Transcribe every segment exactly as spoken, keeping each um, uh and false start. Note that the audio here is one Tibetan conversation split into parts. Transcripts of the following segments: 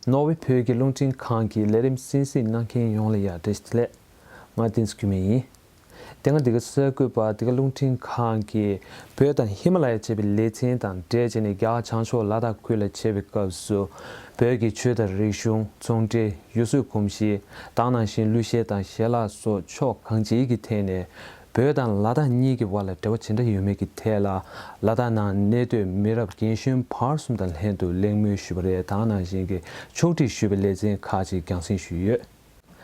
ནོར་ཝེ་བོད་ཀྱི་རླུང་འཕྲིན་ཁང་གི་ལས་རིམ་གསན་གཟིགས་གནང་མཁན་ཡོངས་ལ་ཡང་བཀྲ་ཤིས་བདེ་ལེགས། ང་བསྟན་འཛིན་འགྱུར་མེད་ཡིན། དེ་སྔ་འདི་ག་གསར་འགོད་པ་འདི་ག་རླུང་འཕྲིན་ཁང་གིས་བོད་དང་ཧི་མ་ལ་ཡ་ཅེས་པའི་ལེ་ཚན་དང་འབྲེལ་བྱས་ནས་རྒྱ་གར་བྱང་ཕྱོགས་ལ་དྭགས་ཁུལ་ལ་ཆས་པའི་སྐབས་སུ་བོད་ཀྱི་ཆོས་དང་རིག་གཞུང་ཚོང་འབྲེལ་ཡུལ་སྲོལ་གོམས་གཤིས་དེ་ནང་བཞིན་གླུ་གཞས་དང་ཞལ་ལག་སོགས་ཕྱོགས་གང་ཅིའི་ཐད་ནས་བོད་དང་ལ་དྭགས་གཉིས་ཀྱི་བར་ལ་འབྲེལ་བ་ཇི་འདྲ་ཡོད་མེད་ཀྱི་ཐད་ལ་ལ་དྭགས་ནང་གནས་སྡོད་མི་རབས་རྒན་གཞོན་བར་གསུམ་དང་ལྷན་དུ་གླེང་མོལ་ཞུས་པ་རེད། དེ་ནང་བཞིན་གྱི་ཕྱོགས་སྒྲིག་ཞུས་པའི་ལེ་ཚན་ཁག་ཅིག་རྒྱང་སྲིང་ཞུས་ཡོད།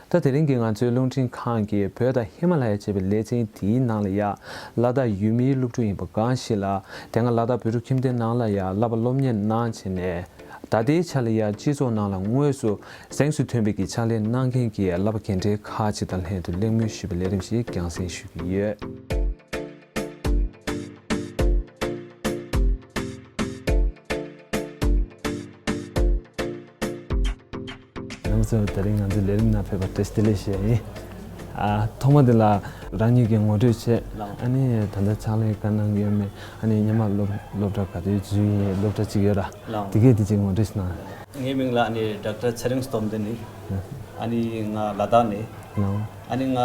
ད་དེ་རིང་གི་ང་ཚོའི་རླུང་འཕྲིན་ཁང་གིས་བོད་དང་ཧི་མ་ལ་ཡ་ཅེས་པའི་ལེ་ཚན་དེའི་ནང་ལ་ཡ་ལ་དྭགས་ཡུལ་མིའི་སློབ་ཕྲུག་ཡིན་པ་གང་ཞིག་ལ་དེ་སྔ་ལ་དྭགས་བོད་ཕྲུག་ཁྱིམ་སྡེ་ནང་ལ་ཡ་བསླབ་པ་སློབ་གཉེར་གནང་བྱས་ནས་ད་ལྟའི་ཆ་ལ་ཡ་སྤྱི་ཚོགས་ནང་ལ་དངོས་སུ་གཟེངས་སུ་ཐོན་པའི་གི་ཕྱག་ལས་གནང་མཁན་གྱི་བསླབ་པ་རྒན་གྲས་ཁག་ཅིག་དང་ལྷན་དུ་གླེང་མོལ་ཞུས་པའི་ལས་རིམ་ཞིག་རྒྱང་སྲིང་ཞུ་གི་ཡོད། ལགས་སོ། དེ་རིང་ང་ཚོའི་ལས་རིམ་ནང་ཕེབས་པར་བཀྲ་ཤིས་བདེ་ལེགས་ཞུ་ཡ་ཡིན། ཨ། ཐོག་མ་དེ་ལ་རང་ཉིད་ཀྱི་ངོ་སྤྲོད་བྱས། ལགས། ཨ་ནི་ད་ལྟ་ཕྱག་ལས་ག་གནང་གི་ཡོད་མེད། ཨ་ནི་སྔོན་མ་སློབ་སློབ་གྲྭ་ག་དུས་འཛུལ་ཡིན། སློབ་གྲྭ་གཅིག་ཡོད་ར། ལགས། དེ་གས་དེ་གཅིག་ངོ་སྤྲོད་ཞིག་གནང་། ངའི་མིང་ལ་ཨ་ནི་ཌོག་ཊར་ཚེ་རིང་སྟོབས་ལྡན་ཡིན། ཨ་ནི་ང་ལ་དྭགས་ནས། ལགས། ཨ་ནི་ང་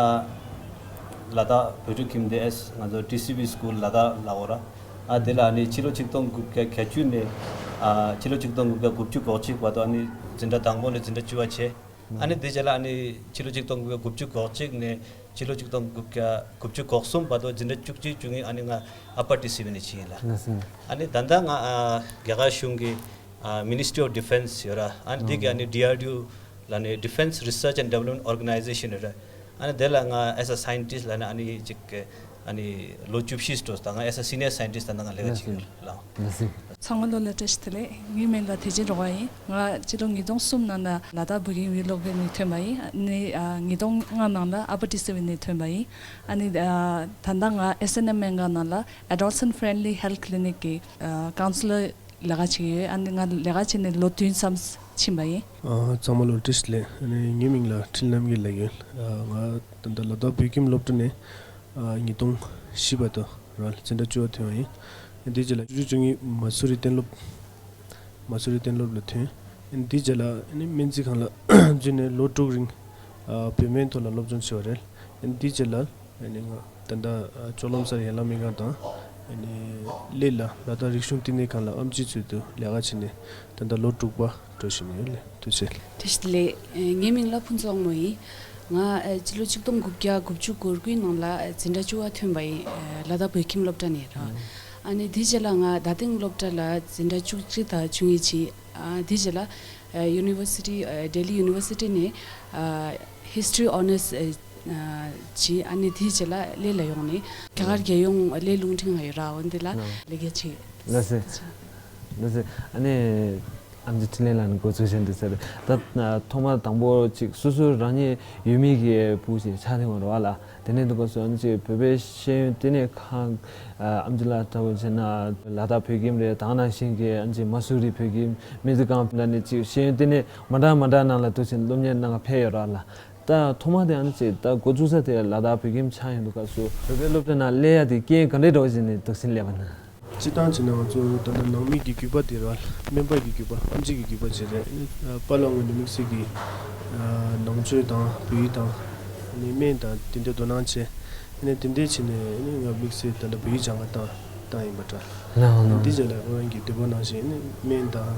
ལ་དྭགས་བོད་ཕྲུག་ཁྱིམ་སྡེ་ཨེས་ང་ཚོ་ཊི་སི་བི་སྐུལ་ལ་དྭགས་ལ་འོ་ར། ཨ་དེ་ལ་ཨ་ནི་ཕྱི་ལོ་ཆིག་སྟོང་དགུ་བརྒྱ་བརྒྱད་ཅུ་ནས་ཨ་ཕྱི་ལོ་ཆིག་སྟོང་དགུ་བརྒྱ་དགུ་བཅུ་གོ་གཅིག་བར་དུ་ཨ་ནི་འཛིན་གྲྭ་དང་པོ་ནས་འཛིན་གྲྭ་བཅུ་པ་བྱས། ཨ་ནི་དེ་རྗེས་ལ་ཨ་ནི་ཕྱི་ལོ་ཆིག་སྟོང་དགུ་བརྒྱ་དགུ་བཅུ་གོ་གཅིག་ནས་ཕྱི་ལོ་ཆིག་སྟོང་དགུ་བརྒྱ་དགུ་བཅུ་གོ་གསུམ་བར་དུ་འཛིན་གྲྭ་བཅུ་གཅིག་བཅུ་གཉིས་ཨ་ནི་ང་ཨ་པར་ཊི་སི་བི་ནས་ཕྱིན་ཡིན་ལ། ལགས་སོ། ཨ་ནི་ད་ལྟ་ང་ཨ་རྒྱ་གར་གཞུང་གི་ཨ་Ministry of Defence ཡོད་ར། ཨ་ནི་དེ་གི་ཨ་ནི་ཌི་ཨར་ཌི་ཨོ་ལ་ནི་Defence Research and Development Organization ཡོད་ར། ཨ་ནི་དེ་ལ་ང་as a scientist ལ་ནི་ཨ་ནི་ཅིག་ཨ་ནི་ལོ་བཅུ་བཞི་སྟོང་དང་ང་as a senior scientist ད་ལྟ་ང་ལས་ཀ་བྱེད་ཀྱི་ཡོད་ལགས། ལགས་སོ། ཚང་མ་ལོ་ལ་བཀྲ་ཤིས་བདེ་ལེགས། ངའི་མིང་ལ་བདེ་ཆེན་རོགས་པ་ཡིན། ང་སྤྱི་ལོ་ཉིས་སྟོང་གསུམ་ནང་ལ་ལ་དྭགས་བོད་ཁྱིམ་ཡུལ་སློབ་ཁང་ནས་ཐོན་པ་ཡིན། ཨ་ནི་ཨ་ཉིས་སྟོང་ལྔ་ནང་ལ་ཨ་པར་ཊི་སི་བི་ནས་ཐོན་པ་ཡིན། ཨ་ནི་ཨ་ད་ལྟ་ང་ཨེས་ཨེན་ཨེམ་སྨན་ཁང་ནང་ལ་Adolescent Friendly Health Clinic གི་ཨ་ཀའུན་སི་ལར་ལས་ཀ་བྱེད་ཀྱི་ཡོད། ཨ་ནི་ང་ལས་ཀ་བྱས་ནས་ལོ་བདུན་ཙམ་ཕྱིན་པ་ཡིན། ཨ་ཚང་མ་ལོ་བཀྲ་ཤིས་བདེ་ལེགས། ཨ་ནི་ངའི་མིང་ལ་འཕྲིན་ལམ་གྱི་ལགས་ཡོད། ཨ་ང་ད་ལྟ་ལ་དྭགས་བོད་ཁྱིམ་སློབ་གྲྭ་ནས་ཨ་ཉིས་སྟོང་བཞི་བར་དུ་རང་འཛིན་གྲྭ་བཅུ་པ་ཐོན་པ་ཡིན། ཨ་དེའི་རྗེས་ལ་བཅུ་དྲུག་བཅུ་གཉིས་མ་སུ་རི་གཏན་སློབ་མ་སུ་རི་གཏན་སློབ་ལ་ཐོན། ཨ་དེའི་རྗེས་ལ་ཨ་ནི་སྨན་རྩིས་ཁང་ལ་འཛུལ་ནས་ལོ་དྲུག་རིང་ཨ་བོད་སྨན་ཐོག་ལ་སློབ་སྦྱོང་བྱས་པ་རེད། ཨ་དེའི་རྗེས་ལ་ཨ་ནི་ང་ད་ལྟ་ཨ་ལྕོག་ལམ་སར་ཡན་ལག་སྨན་ཁང་དང་ཨ་ནི་སླེ་ལ་ལ་དྭགས་རིག་གཞུང་བསྟི་གནས་ཁང་ལ་ཨེམ་ཆི་ཚུལ་དུ་ལས་ཀ་བྱས་ནས་ད་ལྟ་ལོ་དྲུག་པ་འགྲོ་བཞིན་ཡོད་ལགས། ཐུགས་རྗེ་ཆེ། བཀྲ་ཤིས་བདེ་ལེགས། ཨེ་ངའི་མིང་ལ་ཕུན་ཚོགས་དབང་མོ་ཡིན། ང་ཨེ་སྤྱི་ལོ་ཆིག་སྟོང་དགུ་བརྒྱ་དགུ་བཅུ་གོ་དགུའི་ནང་ལ་ཨེ་འཛིན་གྲྭ་བཅུ་པ་ཐོན་པ་ཡིན། ཨེ་ལ་དྭགས་བོད་ཁྱིམ་སློབ་གྲྭ་ནས་ར། ཨ་ནི་དེའི་རྗེས་ལ་ང་རྡ་སྟེང་སློབ་གྲྭ་ལ་འཛིན་གྲྭ་བཅུ་གཅིག་དང་བཅུ་གཉིས་བྱས། ཨ་དེའི་རྗེས་ལ་ཨེ་University ཨེ་Delhi University ནས་ཨ་History Honours ཨེ་ཨ་བྱས། ཨ་ནི་དེའི་རྗེས་ལ་སླེ་ལ་ཡོང་ནས་རྒྱ་གར་རྒྱལ་ཡོངས་སླེ་རླུང་འཕྲིན་ཁང་ཡོད་ར། འོ་འདི་ལ་ལས་ཀ་བྱས། ལགས་སོ། ལགས་སོ། ཨ་ནི་ཨེམ་ཆི་འཕྲིན་ལས་ལགས་ནས་འགོ་འཛུགས་བྱས་འདི་ཚར་ད་ཐོག་མར་དང་པོ་ཅིག་སོ་སོ་རང་ཉིད་ཡུལ་མི་གི་ཕྲུ་གུ་ཅིག་ཆགས་ཐེངས་རེད་བ་ལ། དེ་ནས་འདུག་ག་སོ་ཨ་ནི་ཅིག་བོད་པའི་ཤེས་ཡོན་བསྟི་གནས་ཁང་ཨེམ་ཆི་ལགས་ལྟ་བུ་བྱས་ན་ལ་དྭགས་བོད་ཁྱིམ་རེད། དེ་ནང་བཞིན་གྱི་ཨ་ནི་ཅིག་མ་སུ་རི་བོད་ཁྱིམ་སྨན་རྩིས་ཁང་ལ་ནི་ཅིག་ཤེས་ཡོན་བསྟི་གནས་མ་འདྲ་མ་འདྲ་ནང་ལ་འདུག་ཅིང་སློབ་གཉེར་གནང་ག་ཕེབས་ཡོད་ར་ལ། ད་ཐོག་མ་དེ་ཨ་ནི་ཅིག་ད་འགོ་བཙུགས་ས་དེ་ལ་དྭགས་བོད་ཁྱིམ་ཆགས་ཡོང་དུས་སྐབས་སུ་བོད་པའི་སློབ་གྲྭ་ནང་སླེབས་ཡ་དེ་རྐྱེན་ག་འདྲས་འདྲ་བོ་ཞིག་ནས་འདུག་སེ་སླེབས་པ་ན། སྤྱིར་བཏང་བྱས་ན་ང་ཚོ་ད་ལྟ་ནང་མི་གི་རྒྱུད་པ་དེ་ར་སྨན་པ་གི་རྒྱུད་པ་ཨེམ་ཆི་གི་རྒྱུད་པ་ཅིག་རེད། ཨ་ནི་པཱ་ལགས་ངོས་ནས་དམིགས་བསལ་གྱི་ཨ་ནང་ཆོས་དང་བོད་ཡིག་དང་ཨ་ནི་སྨན་དང་དེ་འདྲའི་དོ་སྣང་བྱས། ཨ་ནི་དེ་འདྲས་བྱས་ནས་ཨ་ནི་ང་དམིགས་བསལ་ད་ལྟ་བོད་ཡིག་སྦྱང་ག་བཏང་བཏང་ཡིན་པ་འདྲ། ལགས་ལགས། འདི་རྗེས་ལ་ཁོ་རང་གི་འདོད་པ་ནང་བཞིན་ནི་སྨན་དང་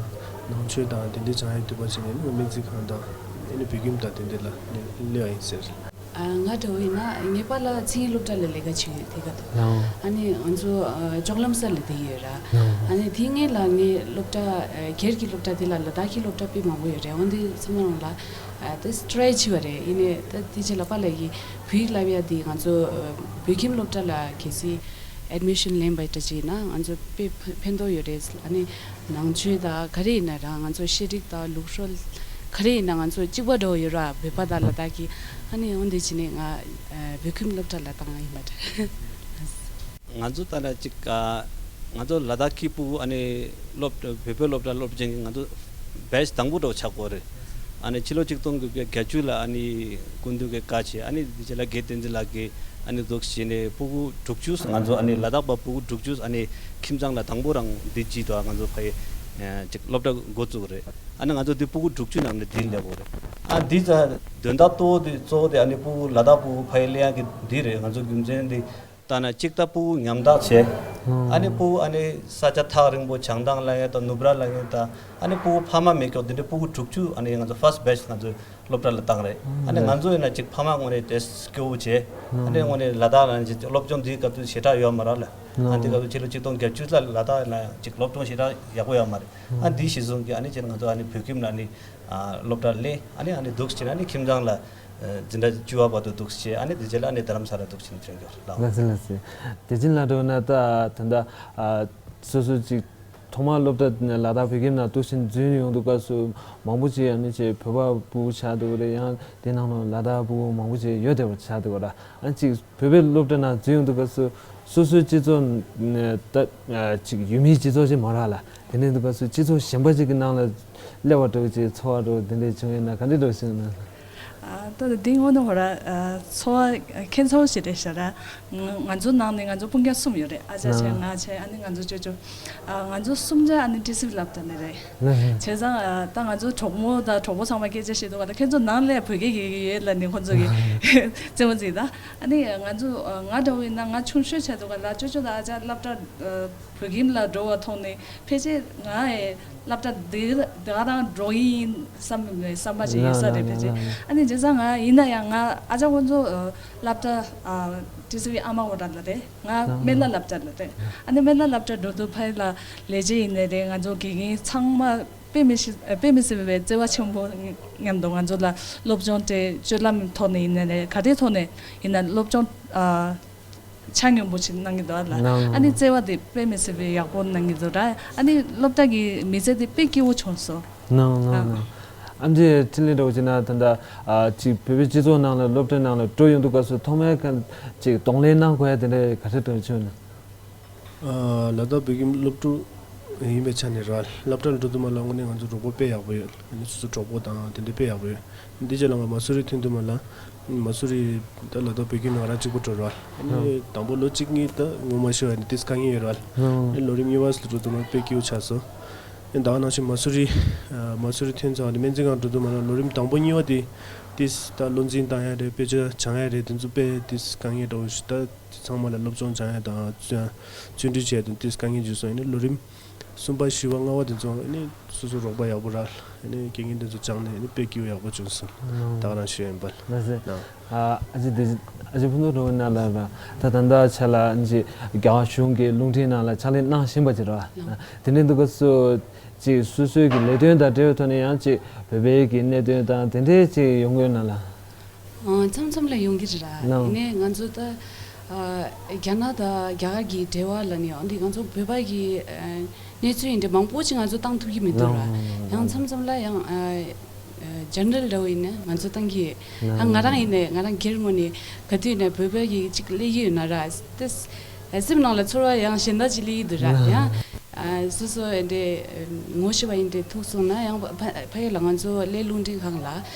ནང་ཆོས་དང་དེ་འདྲའི་སྦྱང་ཡའི་འདོད་པ་བྱས་ནས་ནི་སྨན་རྩིས་ཁང་དང་ཨ་ནི་བོད་ཁྱིམ་དང་དེ་འདྲ་ལ་སླེབས་པ་ཡིན་ཟེར། ཨ་ང་འདྲ་བོ་ཡིན་ན་ངའི་པཱ་ལགས་མཚན་ཉིད་སློབ་གྲྭ་ལ་ལས་ཀ་བྱེད་ཡོད་དེ་ག་དང་། ལགས། ཨ་ནི་ང་ཚོ་ཨ་ལྕོག་ལམ་ས་ལ་བསྡད་ཡོད་ར། ལགས། ཨ་ནི་དེ་སྔོན་ལ་ངའི་སློབ་གྲྭ་ཨ་སྒེར་གྱི་སློབ་གྲྭ་དེ་ལ་ལ་དྭགས་ཀྱི་སློབ་གྲྭ་དཔེ་མང་པོ་ཡོད་རེད། འོན་ཏེ་ཚང་མ་རང་ལ་ཨ་དེ་ཊི་རའི་བྱས་པ་རེད། ཡིན་ནའི་ད་དེ་རྗེས་ལ་པཱ་ལགས་ཀྱིས་བོད་ཡིག་བསླབ་ཡ་དེ་ང་ཚོ་ཨ་བོད་ཁྱིམ་སློབ་གྲྭ་ལ་གལ་སྲིད་ཨེཌ་མི་ཤན་ལེན་པ་འདྲ་ཅིག་ཡིན་ན་ང་ཚོ་དཔེ་ཕན་ཕན་ཐོགས་ཡོད་རེད། ཨ་ནི་ནང་ཆོས་དང་ག་རེ་ཡིན་ན་རང་ང་ཚོ་ཤེས་རིག་དང་ལུགས་སྲོལ་ག་རེ་ཡིན་ན་ང་ཚོ་གཅིག་པ་འདྲ་བོ་ཡོད་ར། བོད་པ་དང་ལ་དྭགས་ཀྱི། ཨ་ནི་འོན་ཏེ་བྱས་ནས་ང་ཨ་བོད་ཁྱིམ་སློབ་གྲྭ་ལ་བཏང་ཡིན་པ་འདྲ། ང་ཚོ་ད་ལྟ་ཅིག་ཨ་ང་ཚོ་ལ་དྭགས་ཀྱི་ཕྲུ་གུ་ཨ་ནི་སློབ་བོད་པའི་སློབ་གྲྭ་སློབ་ཆེན་གྱི་ང་ཚོ་བེ་ཆི་དང་པོ་འདྲ་བོ་ཆགས་ཀྱི་ཡོད་རེད། ཨ་ནི་ཕྱི་ལོ་ཆིག་སྟོང་དགུ་བརྒྱ་བརྒྱད་ཅུ་ལ་ཨ་ནི་སྐུ་མདུན་གྱིས་བཀའ་བྱས། ཨ་ནི་དེ་རྗེས་ལ་དགེ་བསྟན་འཛིན་ལགས་ཀྱིས་ཨ་ནི་འཛུགས་བྱས་ནས་ཕྲུ་གུ་དྲུག་ཅུ་ང་ཚོ་ཨ་ནི་ལ་དྭགས་པ་ཕྲུ་གུ་དྲུག་ཅུ་ཨ་ནི་ཁྱིམ་ཚང་ལ་དང་པོ་རང་འདི་བྱས་འདུག་ང་ཚོ་ཕ་གི་ ཅིག་སློབ་གྲྭ་འགོ་བཙུགས་རེད། ཨ་ནི་ང་ཚོ་འདི་ཕྲུ་གུ་དྲུག་ཅུ་ནང་ནས་འདི་སླེབས་ཡོད་རེད། ཨ་འདི་ཙ་དོན་དག་གཙོ་བོ་དེ་གཙོ་བོ་དེ་ཨ་ནི་ཕྲུ་གུ་ལ་དྭགས་ཕྲུ་གུ་ཕ་ཡུལ་སླེབས་ཡག་གི་འདི་རེད། ང་ཚོ་རྒྱུ་མཚན་འདི་ལྟ་ན་གཅིག་ད་ཕྲུ་གུ་ཉམ་ཐག་བྱས། ཨ་ནི་ཕྲུ་གུ་ཨ་ནི་ས་ཆ་ཐག་རིང་པོ་བྱང་ཐང་ལ་ཡོད་དང་ནུབ་ར་ལ་ཡོད་དང་། ཨ་ནི་ཕྲུ་གུ་ཕ་མ་མེད་ཀྱོག་དེ་འདྲའི་ཕྲུ་གུ་དྲུག་ཅུ་ཨ་ནི་ང་ཚོ་first batch ང་ཚོ་སློབ་གྲྭ་ལ་བཏང་རེད། ཨ་ནི་ང་ཚོ་ཡིན་ན་ཅིག་ཕ་མ་ངོས་ནས་དེ་སྐྱོ་བོ་བྱས། ཨ་ནི་དངོས་གནས་ལ་དྭགས་ལ་ཅིག་སློབ་སྦྱོང་འདིའི་སྐབས་དུས་ཞེ་དྲག་ཡོད་མ་རེད་ལ། ཨ་འདི་སྐབས་དུས་ཕྱི་ལོ་ཆིག་སྟོང་བརྒྱད་ཅུ་ལ་ལ་དྭགས་ལ་ཅིག་སློབ་སྦྱོང་ཞེ་དྲག་ཡག་པོ་ཡོད་མ་རེད། ཨ་འདི་གཞི་བཟུང་གིས་ཨ་ནི་ཅིག་ང་ཚོ་ཨ་ནི་བོད་ཁྱིམ་ལ་ནི་སློབ་གྲྭ་ལ་ཨ་ནི་ཨ་ནི་འདུག་ཅིག་ཨ་ནི་ཁྱིམ་ཚང་ལ་འཛིན་གྲྭ་བཅུ་པ་བར་དུ་འདུག་ཅིག་ཨ་ནི་དེ་རྗེས་ལ་ཨ་ནི་རྡ་རམ་ས་ལ་འདུག་ཅིག་ཐོན་རྒྱུ་ལགས། ལགས་སེ་ལགས་སེ། དེ་བཞིན་ལ་འགྲོ་ན་ད་ད་ལྟ་སོ་སོ་ཅིག་ཐོག་མར་སློབ་གྲྭ་ལ་དྭགས་བོད་ཁྱིམ་ནང་འདུག་ཕྱིན་འཛུལ་ཡོང་དུས་སྐབས་སུ་མང་པོ་ཅིག་ཨ་ནི་ཅིག་བོད་པ་ཕྲུ་གུ་ཆགས་འདུག་རེད། ཡང་དེ་ནང་ལ་ལ་དྭགས་ཕྲུ་གུ་མང་པོ་ཅིག་ཡོད་བསྡད་པ་ཆགས་འདུག་ར། ཨ་ཅིག་བོད་པའི་སློབ་གྲྭ་ནང་འཛུལ་ཡོང་དུས་སྐབས་སུ་སོ་སོའི་སྤྱི་ཚོགས་ད་ཅིག་ཡུལ་མིའི་སྤྱི་ཚོགས་ཅིག་མ་རག་ལ། དེ་ནས་དུས་སྐབས་སུ་སྤྱི་ཚོགས་གཞན་པ་ཅིག་གི་ནང་ལ་སླེབས་པ་འདྲ་བོ་ཅིག་ཚོར་བ་འདྲ་བོ་དེ་འདྲ་བྱུང་ཡོད་ན་ག་འདྲ་འདྲ་བོ་བྱུང་ན། ད་ལྟ་འདི་དངོས་གནས་ཧོ་ར་ཚོར་བ་ཁྱད་མཚར་ཞིག་རེད་ཤག་ར། ང་ཚོ་ནང་ནས་ང་ཚོ་སྤུན་ཀྱག་གསུམ་ཡོད་རེད། ཨ་ཅག་བྱས་ང་བྱས་ཨ་ནི་ང་ཚོ་ཅོ་ཅོ། ང་ཚོ་གསུམ་ཆ་ཨ་ནི་ཊི་སི་ཝི་སློབ་གྲྭ་ནས་རེད། བྱས་ཙང་ད་ང་ཚོ་གྲོགས་མོ་དང་གྲོགས་པོ་ཚང་མ་སྐད་ཆ་བཤད་དུས་ང་ད་ཁྱེད་ཚོ་ནང་ལ་བོད་སྐད་ཡོད་ལ་ནི་ཁོ་ཚོ་གི་རྩེད་མོ་རྩེ་ད། ཨ་ནི་ང་ཚོ་ང་འདྲ་བོ་ཡིན་ན་ང་ཆུང་ཤོས་བྱས་དུས་ང་ལ་ཅོ་ཅོ་དང་ཨ་ཅག་སློབ་གྲྭ་བོད་ཁྱིམ་ལ་འགྲོ་བ་མཐོང་ནས་ཕལ་ཆེར་ང་ཨེ་སློབ་གྲྭ་འདི་འདི་ག་རང་འགྲོ་ཡིན་བསམ་བསམ་པ་ཞིག་ཡོད་ས་རེད། ཕལ་ཆེར་ཨ་ནི་བྱས་ཙང་ང་ཡིན་ན་ཡང་ང་ཨ་ཅག་ཁོ་ཚོ་སློབ་གྲྭ་ཊི་སི་ཝི་ཨ་མ་ཝ་ར་ལ་རེད། ང་སྨན་བླ་སློབ་གྲྭ་ལ་རེད། ཨ་ནི་སྨན་བླ་སློབ་གྲྭ་འགྲོ་དུས་ཕ་ཡུལ་ལ་ལས་བྱེད་ཡིན་ནའི་རེད། ང་ཚོ་དགེ་རྒན་ཚང་མ་དཔེ་མི་སྲིད་དཔེ་མི་སྲིད་པའི་བརྩེ་བ་ཆེན་པོ་མཉམ་དུ་ང་ཚོ་ལ་སློབ་སྦྱོང་དེ་སྤྱོད་ལམ་ཐོག་ནས་ཡིན་ནའི་རེད། ག་རེའི་ཐོག་ནས་ཡིན་ན་སློབ་སྦྱོང་ཆ་སྙོམས་པོ་ཞིག་གནང་གི་འདུག་ལ། ཨ་ནི་བརྩེ་བ་དེ་དཔེ་མི་སྲིད་པའི་ཡག་པོ་གནང་གི་འདུག་ར། ཨ་ནི་སློབ་གྲྭ་གི་མི་ཚེ་དེ་དཔེ་སྐྱིད་པོ་བྱུང་སོང་། ནང་ནང་ནང་། ཨ་མཆོག་འཕྲིན་ལས་འདྲ་བོ་བྱས་ན་ད་ལྟ་ཅིག་བོད་པའི་སྤྱི་ཚོགས་ནང་ལ་སློབ་གྲྭའི་ནང་ལ་འགྲོ་ཡོང་དུས་སྐབས་སུ་ཐོག་མའི་ཁ་ཅིག་གདོང་ལེན་གནང་དགོས་ཡ་དེ་འདྲ་ག་ཚོད་འདྲ་བྱུང་ན། ལ་དྭགས་བོད་ཁྱིམ་སློབ་ཕྲུག་ཡིན་པའི་ཆ་ནས་ར་སློབ་གྲྭར་འགྲོ་དུས་མ་ལ་དངོས་གནས་ང་ཚོ་རོགས་པ་དཔེ་ཡག་པོ་ཡོད། ཨ་ནི་སོ་སོ་གྲོགས་པོ་དང་དེ་འདྲ་དཔེ་ཡག་པོ་ཡོད། འདི་རྗེས་ལ་ང་མ་སུ་རི་ཐོན་དུས་མ་ལ་མ་སུ་རི་ད་ལ་དྭགས་བོད་ཁྱིམ་ནང་རང་གཅིག་པུ་འགྲོ་ར། ཨ་ནི་དང་པོ་ལོ་གཅིག་གཉིས་ད་ངོ་མ་ཤེས་པ་ནི་ཏིས་དཀའ་ངལ་ཡོད་ར། ཨ་ནི་ལོ་རིམ་གཉིས་པ་སུ་འགྲོ་དུས་མ་དཔེ་སྐྱིད་པོ་ཆགས་སོང་། ཨ་ནི་ད་ག་ནང་བཞིན་མ་སུ་རི་མ་སུ་རི་ཐོན་ཚར་བ་ནི་སྨན་རྩིས་ཁང་འགྲོ་དུས་མ་ལ་ལོ་རིམ་དང་པོ་གཉིས་པ་དེ་ཏིས་ད་བློ་འཛིན་བཏང་ཡ་རེད། དཔེ་ཆ་སྦྱང་ཡ་རེད། དེ་ཚོ་དཔེ་ཏིས་དཀའ་ངལ་འདྲ་བོ་ཞིག་ད། དེ་ཚང་མ་ལ་སློབ་སྦྱོང་སྦྱང་ཡ་དང་བརྩོན་བརྩོན་འགྲུས་བྱས་དང་དེ་དཀའ་ངལ་འཇུག་སོང་། ཨ་ནི་ལོ་རིམ་གསུམ་པ་བཞི་པ་ལྔ་པ་དེ་ཚོ་ཨ་ནི་སོ་སོ་རོགས་པ་ཡག་པོ་རག་ཨ་ནི་དགེ་རྒན་དེ་ཚོ་སྦྱངས་ནས་ཨ་ནི་དཔེ་སྐྱིད་པོ་ཡག་པོ་བྱུང་སོང་། ད་ག་རང་ཞུ་ཡིན་པ་ལ། ལགས་སེ། ཨ་ཅེ་དེ་ཨ་ཅེ་ཕུན་ཚོགས་གྲོང་ནང་ལ་ར་ད་ད་ལྟ་ཆ་ལ་ཨ་ཅེ་རྒྱ་གར་གཞུང་གི་རླུང་འཕྲིན་ནང་ལ་ཕྱག་ལས་གནང་བཞིན་པ་ཅིག་ར། དེ་འདྲའི་འདུག་ག་སུ་ཅིག་སོ་སོའི་གི་ལས་དོན་དང་འབྲེལ་བའི་ཐོག་ནས་ཡང་ཅིག་བོད་པའི་གི་གནད་དོན་དང་དེ་འདྲའི་ཅིག་ཡོང་གི་ཡོད་ན་ལ། མཚམས་མཚམས་ལ་ཡོང་གི་རེད་ར། ཡིན་ནའི་ང་ཚོ་ད་རྒྱ་ནག་དང་རྒྱ་གར་གྱི་འབྲེལ་བ་ལ་ནི་འོན་ཏེ་ང་ཚོ་བོད་པ་གི་གནས་ཚུལ་ཡིན་འདྲ་མང་པོ་ཅིག་ང་ཚོ་བཏང་ཐུབ་ཀྱི་མི་འདུག་ར། ཡང་མཚམས་མཚམས་ལ་ཡང་ཇེ་ནེ་རལ་འདྲ་བོ་ཡིན་ན་ང་ཚོ་བཏང་གི་ཡང་ང་རང་ཡིན་ནའི་ང་རང་སྒེར་ངོས་ནས་ག་དུས་ཡིན་ནའི་བོད་པ་གི་ཅིག་སླེབས་ཀྱི་ཡོད་ན་ར་ཏེ་སེམས་ནང་ལ་ཚོར་བ་ཡང་གཞན་དག་ཅིག་སླེབས་ཀྱི་འདུག་ར། ཡང་སོ་སོ་འདྲའི་ངོ་ཤེས་པ་ཡིན་འདྲའི་ཐུག་སོང་ན་ཡང་ཕ་ཕ་ཕ་ཡུལ་ལ་ང་ཚོ་གླེ་རླུང་འཕྲིན་ཁང་ལ་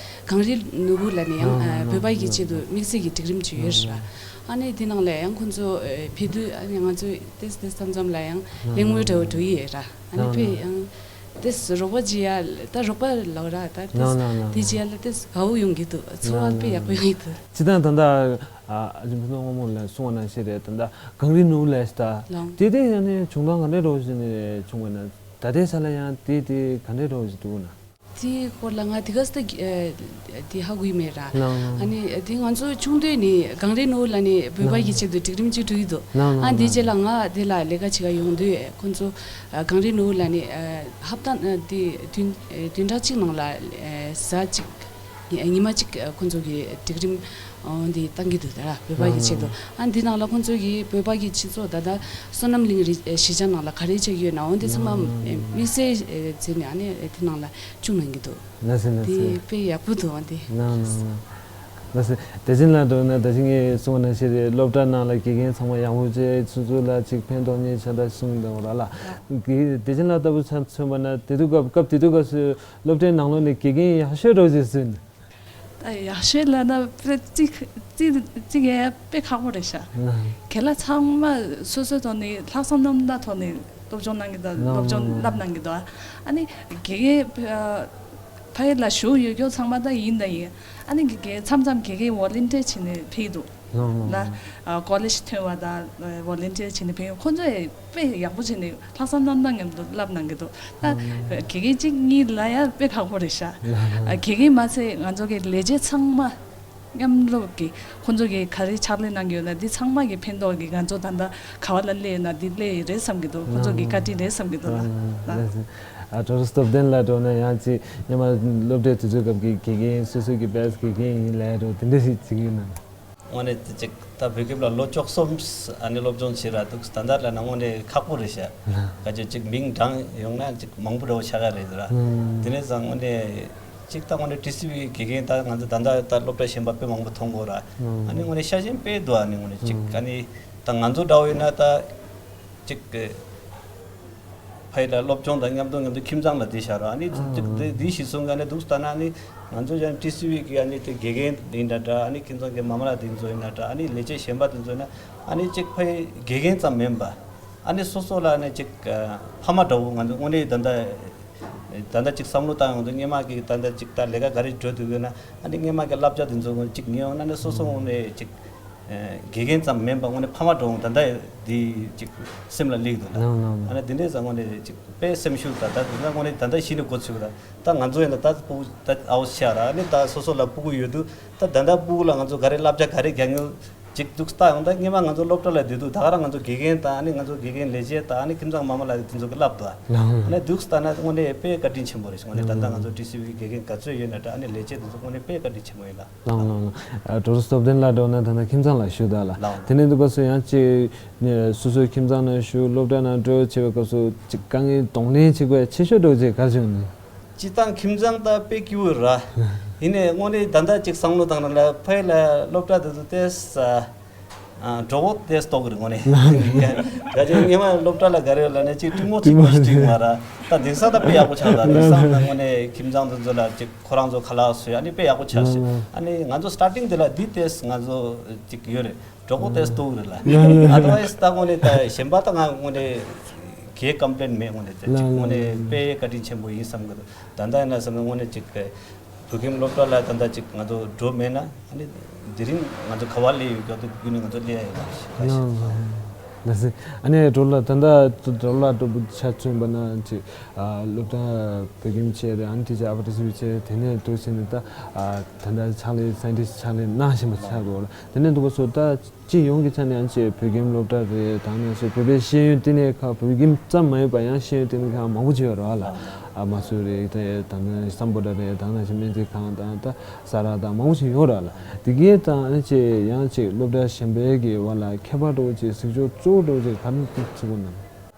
གངས་རི་ནོར་བུ་ལ་ནི་ཡང་བོད་པ་གི་ཆེད་དུ་དམིགས་བསལ་གྱི་སྒྲིག་རིམ་ཅིག་ཡོད་རེད་ར། ཨ་ནི་དེ་ནང་ལ་ཡང་ཁོང་ཚོ་ཕེབས་དུས་ཨ་ནི་ང་ཚོ་ཏེས་ཏེས་མཚམས་མཚམས་ལ་ཡང་གླེང་མོལ་འདྲ་བོ་འགྲོ་ཡི་ཡོད་ར། ཨ་ནི་ཕེབས་ཡང་ཏེས་རོགས་པ་བྱེད་ཡ་ད་རོགས་པ་ལབ་ར་ད་ཏེས་དེ་བྱེད་ཡ་ལ་ཏེས་དགའ་བོ་ཡོང་གི་འདུག་ཚོར་བ་དཔེ་ཡག་པོ་ཡོང་གི་འདུག་སྤྱིར་བཏང་ད་ལྟ། ཨ་ཅེ་ཕུན་ཚོགས་སྔོན་མ་ལ་གསུངས་པ་ནང་བཞིན་རེད། ད་ལྟ་གངས་རི་ནོར་བུ་ལ་ཞིག་ད་ལོང་། དེ་དེ་ཡང་ནི་བྱུང་སྟངས་ག་འདྲ་འདྲ་བོ་ཞིག་ནས་བྱུང་བ་ན་ད་ལྟའི་ཆ་ལ་ཡང་དེ་དེ་ག་འདྲ་འདྲ་བོ་ཞིག་འདུག་ན། དེའི་སྐོར་ལ་ང་དེ་ག་སེ་དེ་ཧ་གོ་ཡི་མེད་ར། ལོང་། ཨ་ནི་དེ་ང་ཚོ་ཆུང་དུས་ནས་གངས་རི་ནོར་བུ་ལ་ནི་བོད་པ་ཡི་ཆེད་དུ་སྒྲིག་རིམ་ཅིག་གྲུབ་ཡི་འདུག་ལོང་ཨ་ལོང་དེ་ལོང་རྗེས་ལ་ང་དེ་ལ་ལས་ཀ་བྱེད་ག་ཡོང་དུས་ཁོང་ཚོ་གངས་རི་ནོར་བུ་ལ་ནི་ཧབ་ཏ་དེ་བདུན་བདུན་ཕྲག་གཅིག་ནང་ལ་གཟའ་གཅིག་ཉི་ཉི་མ་གཅིག་ཁོང་ཚོ་གི་སྒྲིག་རིམ་འོ་འདི་བཏང་གི་འདུག་ད་ར་བོད་པ་གི་ཆེད་དུ། ཨ་འདི་ནང་ལ་ཁོང་ཚོ་གི་བོད་པ་གི་སྤྱི་ཚོགས་ད་ལྟ་བསོད་ནམས་གླིང་རི་གཞིས་ཆགས་ནང་ལ་ག་རེ་བྱེད་ཀྱི་ཡོད་ན་འོ་འདི་ཚང་མ་དམིགས་བསལ་བྱས་ནས་ཨ་ནི་འདི་ནང་ལ་བཅུག་གནང་གི་འདུག་ལགས་སེ་ལགས་སེ། འདི་དཔེ་ཡག་པོ་འདུག་འོ་འདི། ལགས་སེ། དེ་བཞིན་ལ་འགྲོ་ན་ད་ཅི་ངས་གསུངས་པ་ནང་བཞིན་རེད། སློབ་གྲྭ་ནང་ལ་དགེ་རྒན་ཚང་མ་ཡག་པོ་བྱས་ཚུན་ཚོད་ལ་ཅིག་ཕན་ཐོགས་ཉེ་ཆ་ད་གསུངས་འདུག་ར་ལ། དེ་བཞིན་ལ་ལྟ་བུ་ཆ་མཚོན་པ་ན་དེ་དུས་སྐབས་སྐབས་དེ་དུས་སྐབས་སུ་སློབ་གྲྭའི་ནང་ལོགས་ནས་དགེ་རྒན་ཡག་ཤོས་འདྲ་བོ་ཅིག་སུ་ཡིན། ཨ། ཡག་ཤོས་ལབ་ན་དཔེ་གཅིག་གཅིག་གཅིག་ཡ་དཔེ་ཁག་པོ་རེད་ཤག་ཨ། གལ་ལ་ཚང་མ་སོ་སོའི་ཐོག་ནས་ལྷག་བསམ་རྣམ་དག་ཐོག་ནས་སློབ་སྦྱོང་གནང་གི་འདུག་སློབ་སྦྱོང་བསླབ་གནང་གི་འདུག་ཨ་ནི་དགེ་རྒན་ཕ་ཡུལ་ལ་བཞུགས་ཡོད་མཁན་ཚང་མ་ད་ཡིན་ད་ཡིན། ཨ་ནི་དགེ་རྒན་མཚམས་མཚམས་དགེ་རྒན་ཝོ་ལན་ཊི་ཡར་བྱས་ནས་ཕེབས་འདུག་ལ། ཨ། ཀོ་ལེཇ་ཐོན་པ་དང་ཝོ་ལན་ཊི་ཡར་བྱས་ནས་ཕེབས། ཁོང་ཚོས་དཔེ་ཡག་པོ་བྱས་ནས་ལྷག་བསམ་རྣམ་དག་མཉམ་དུ་བསླབ་གནང་གི་འདུག་ད་དགེ་རྒན་གཅིག་གཉིས་ལ་ཡང་དཔེ་ཁག་པོ་རེད་ཤག་ཨ། དགེ་རྒན་མ་ཚད་ང་ཚོ་གི་ལས་བྱེད་ཚང་མ་མཉམ་རུབ་ཀྱིས་ཁོང་ཚོ་གིས་ག་རེ་ཕྱག་ལས་གནང་གི་ཡོད་ན་འདི་ཚང་མ་གི་ཕན་ཐོགས་ཀྱིས་ང་ཚོ་ད་ལྟ་ག་བ་ལ་སླེབས་ཡོད་ན་འདི་སླེབས་ཡོད་རེད་བསམ་གྱི་འདུག་ཁོང་ཚོ་གི་བཀའ་དྲིན་རེད་བསམ་གྱི་འདུག་ལ། ཨ། ཨ། ད་རུ་སྟོབས་ལྡན་ལ་འགྲོ་ན་ཡང་ཅིག་སྔོན་མ་སློབ་གྲྭའི་དུས་ཚོད་སྐབས་ཀྱི་དགེ་རྒན་སོ་སོ་གི་བེ་སི་དགེ་རྒན་ཡིན་ལབ་འགྲོ་དེ་འདྲ་ཞིག་བྱེད་ཀྱི་ཡོད་ན། དངོས་གནས་དེ་ཅིག་ད་བོད་ཁྱིམ་ལ་ལོ་བཅུ་གསུམ་ཨ་ནི་སློབ་སྦྱོང་བྱས་ར་འདུག་ད་ལྟ་ལ་ན་དངོས་གནས་ཁག་པོ་རེད་ཤག་ཨ། ག་ཅི་ཅིག་མིང་བགྲངས་ཡོང་ན་ཅིག་མང་པོ་འདྲ་བོ་ཆགས་ཀ་རེད་ར། ཨ། དེ་ནས་བཟང་དངོས་གནས་ཅིག་ད་དངོས་གནས་ཊི་སི་ཝི་དགེ་རྒན་ད་ང་ཚོ་ད་ལྟ་ད་སློབ་གྲྭ་གཞན་པ་དཔེ་མང་པོ་མཐོང་གོ་ར། ཨ། ཨ་ནི་དངོས་གནས་ཤ་ཞེན་དཔེ་འདུག་ཨ་ནི་དངོས་གནས་ཅིག་ཨ། ཨ་ནི་ད་ང་ཚོ་འདྲ་བོ་ཡིན་ན་ད་ཅིག་ཕ་ཡུལ་ལ་སློབ་སྦྱོང་དང་མཉམ་དུ་མཉམ་དུ་ཁྱིམ་ཚང་ལ་བསྡད་བཞག་ར། ཨ་ནི་ཨ། འདི་འདི་གཞི་བཟུང་ག་ནས་འདུག་ལྟ་ན་ཨ་ནི་ང་ཚོ་ཡང་ཊི་སི་ཝི་གི་ཨ་ནི་དེ་དགེ་རྒན་ཡིན་ད་འདྲ། ཨ་ནི་ཁྱིམ་ཚང་གི་མ་མ་ལགས་དེ་ཚོ་ཡིན་ད་འདྲ། ཨ་ནི་ལས་བྱེད་གཞན་པ་དེ་ཚོ་ཡིན་ན་ཨ་ནི་གཅིག་ཕ་ཡུལ་དགེ་རྒན་ཙམ་མིན་པ་ཨ་ནི་སོ་སོ་ལ་ཨ་ནི་གཅིག་ཕ་མ་འདྲ་བོ་ང་ཚོ་དངོས་གནས་ད་ལྟ་ད་ལྟ་གཅིག་བསམ་བློ་བཏང་ཡོང་དུས་སྔོན་མ་གི་ད་ལྟ་གཅིག་ད་ལས་ཀ་ག་རེ་འགྲོ་འདུག་ཡོད་ན་ཨ་ནི་སྔོན་མ་གི་བསླབ་བྱ་དེ་ཚོ་གཅིག་ཉན་ཡོང་ན་ཨ་ནི་སོ་སོ་དངོས་གནས་གཅིག་དགེ་རྒན་ཙམ་མིན་པ་དངོས་གནས་ཕ་མ་འདྲ་བོ་ད་ལྟ་འདི་ཅིག་སེམས་ལ་སླེབས་འདུག་ལ། ལགས་ལགས་ལགས། ཨ་ནི་འདི་འདྲའི་ཙང་དངོས་གནས་ཅིག་དཔེ་སེམས་ཤུགས་དང་ད་ད་དངོས་གནས་ད་ལྟ་གཞི་ནས་འགོ་ཚུགས་ལ། ད་ང་ཚོ་ཡིན་ན་ད་སྤུ་གུ་ད་ཨའོ་ཤ་ར་ཨ་ནི་ད་སོ་སོ་ལ་སྤུ་གུ་ཡོད་དུས་ད་ད་ལྟ་སྤུ་གུ་ལ་ང་ཚོ་ག་རེ་བསླབ་བྱ་ག་རེ་རྒྱག་ཡོད་ཅིག་འདུག་ལྟ་ཡོང་ད་སྔོན་མ་ང་ཚོ་སློབ་གྲྭ་ལ་བསྡད་དུས་ད་ག་རང་ང་ཚོ་དགེ་རྒན་དང་ཨ་ནི་ང་ཚོ་དགེ་རྒན་ལས་བྱེད་དང་ཨ་ནི་ཁྱིམ་ཚང་མ་མ་ལ་དེ་ཚོ་གི་བསླབ་འདུག་ལ། ཨ་ནི་འདུག་ལྟ་ན་དངོས་གནས་དཔེ་བཀའ་དྲིན་ཆེན་པོ་རེད། དངོས་གནས་ད་ལྟ་ང་ཚོ་ཊི་སི་ཝི་དགེ་རྒན་ག་ཚོད་ཡོད་ན་འདྲ་ཨ་ནི་ལས་བྱེད་དེ་ཚོ་དངོས་གནས་དཔེ་བཀའ་དྲིན་ཆེན་པོ་ཡིན་ལ། ལགས་ལགས་ལགས། ཨ། ཌོག་ཊར་སྟོབས་ལྡན་ལགས་འགྲོ་ན་ད་ལྟ་ཁྱིམ་ཚང་ལ་བཞུགས་ད་ལ། ལགས། དེ་ནས་འདུག་སྐབས་སུ་ཡང་ཅིག་ནས་སོ་སོའི་ཁྱིམ་ཚང་ནང་བཞུགས་སློབ་གྲྭ་ནང་འགྲོ་བྱེད་པའི་སྐབས་སུ་ཅིག་དཀའ་ངལ་གདོང་ལེན་བྱེད་དགོས་ཆེ་ཤོས་འདྲ་བོ་ཅིག་ག་རེ་བྱུང་ནས། སྤྱིར་བཏང་ཁྱིམ་ཚང་ད་དཔེ་སྐྱིད་པོ་ར། ཡིན་ནའི་དངོས་གནས་ད་ལྟ་ཅིག་བསམ་བློ་བཏང་ན་ལ་ཕ་ཡུལ་ལ་སློབ་གྲྭ་དེ་ཚོ་ཏོག་ཙམ་ཨ་གྲོགས་པོ་ཏོག་ཙམ་ལྟོགས་ཀྱི་རེད་དངོས་གནས། ག་ཅིག་སྔོན་མ་སློབ་གྲྭ་ལ་ག་རེ་ཡོད་ལབ་ན་ཅིག་གྲིག་མོ་གཅིག་པོ་ཞིག་ཅིག་མ་ར། ད་དེང་སང་ད་དཔེ་ཡག་པོ་ཆགས་ད་དེང་སང་ད་དངོས་གནས་ཁྱིམ་ཚང་དེ་ཚོ་ལ་ཅིག་ཁོ་རང་ཚོ་ཁ་ལག་བཟོས་ཨ་ནི་དཔེ་ཡག་པོ་ཆགས་ཤག་ཨ་ནི་ང་ཚོ་སི་ཊར་ཊིང་དེ་ལ་འདི་ཏོག་ཙམ་ང་ཚོ་ཅིག་ཡོད་རེད། གྲོགས་པོ་ཏོག་ཙམ་ལྟོགས་རེད་ལ། ཨ་དར་ཝའི་སི་ད་དངོས་གནས་ད་གཞན་པ་ད་ང་དངོས་གནས་གའི་ཀམ་པི་ལེན་མེད། དངོས་གནས་ད་ཅིག་དངོས་གནས་དཔེ་བཀའ་དྲིན་ཆེན་པོ་ཡིན་བསམ་གི་འདུག་ད་ལྟ་ཡིན་ན་བསམ་ན་དངོས་གནས་ཅིག་བོད་ཁྱིམ་སློབ་གྲྭ་ལ་ད་ལྟ་ཅིག་ང་ཚོ་འགྲོ་མེད་ན་ཨ་ནི་དེ་རིང་ང་ཚོ་ག་བ་སླེབས་ཡོད་ཀྱང་དུ་རྒྱུན་ནས་ང་ཚོ་སླེབས་ཡ་ཡོད་མ་རེད་ཤག་ལགས་སོ། ཨ་ནི་འགྲོ་ལ་ད་ལྟ་འགྲོ་ལ་འགྲོ་ཆ་མཚོན་པ་ན་ཅིག་ཨ་སློབ་གྲྭ་བོད་ཁྱིམ་བྱས་རེད། ཨ་ནི་དེ་ཅིག་ཨ་ཕ་ཊི་སི་ཝི་བྱས་དེ་ནས་འགྲོ་བྱས་ནས་ད་ཨ་ད་ལྟ་ཕྱག་ལས་སའེན་ཊིསི་ཕྱག་ལས་གནང་བཞིན་པ་ཆགས་འགྲོ་ལ། དེ་ནས་འདུག་པ་སོ་ད། སྤྱི་ཡོངས་ཀྱི་ཆ་ནས་ཡང་ཅིག་བོད་ཁྱིམ་སློབ་གྲྭ་རེད། ད་ནང་བཞིན་བོད་པའི་ཤེས་ཡོན་བསྟི་གནས་ཁག་བོད་ཁྱིམ་ཙམ་མ་ཡིན་པ་ཡང་ཤེས་ཡོན་བསྟི་གནས་ཁག་མང་པོ་ཅིག་ཡོད་རེད་བ་ལ། ཨ་མ་སུ་རེད། ད་ད་ནང་སམ་བྷོ་ཊ་རེད། ད་ནང་བཞིན་སྨན་རྩིས་ཁང་དང་ད་ས་ར་དང་མང་པོ་ཞིག་ཡོད་རེད་བ་ལ། དེ་གའི་དང་ཨ་ནི་ཅིག་ཡང་ཅིག་སློབ་གྲྭ་གཞན་པའི་གི་བ་ལ་ཁྱད་པར་འདྲ་བོ་ཅིག་གཟིགས་ཕྱོགས་གཙོ་བོ་འདྲ་བོ་ཅིག་ག་རེ་ཚུགས་པ་ན།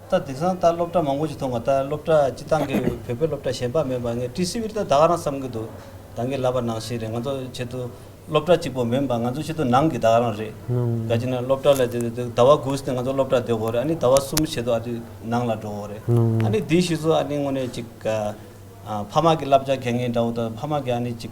ད་དེང་སང་ད་སློབ་གྲྭ་མང་པོ་ཞིག་མཐོང་བ་ད་སློབ་གྲྭ་སྤྱི་བཏང་གི་བོད་པའི་སློབ་གྲྭ་གཞན་པ་མེད་པ་ངས་ཊི་སི་ཝི་ད་ད་ག་རང་བསམ་གི་འདུག་ད་ངས་ལབ་པ་ནང་བཞིན་རེད། ང་ཚོ་ཆེད་དུ། སློབ་གྲྭ་གཅིག་པོ་མིན་པ་ང་ཚོ་ཆེད་དུ་ནང་གི་ད་ག་རང་རེད། ནང་། ག་ཅི་ན་སློབ་གྲྭ་ལ་དེ་དེ་ཟླ་བ་དགུ་ནས་ང་ཚོ་སློབ་གྲྭ་སྡོད་དགོས་རེད། ཨ་ནི་ཟླ་བ་གསུམ་ཆེད་དུ་ཨ་དེ་ནང་ལ་འགྲོ་དགོས་རེད། ནང་། ཨ་ནི་དེའི་གཞི་བཟོ་ཨ་ནི་དངོས་གནས་ཅིག་ཨ་ཕ་མ་གི་བསླབ་བྱ་གལ་ངེས་འདྲ་བོ་དང་ཕ་མ་གི་ཨ་ནི་ཅིག་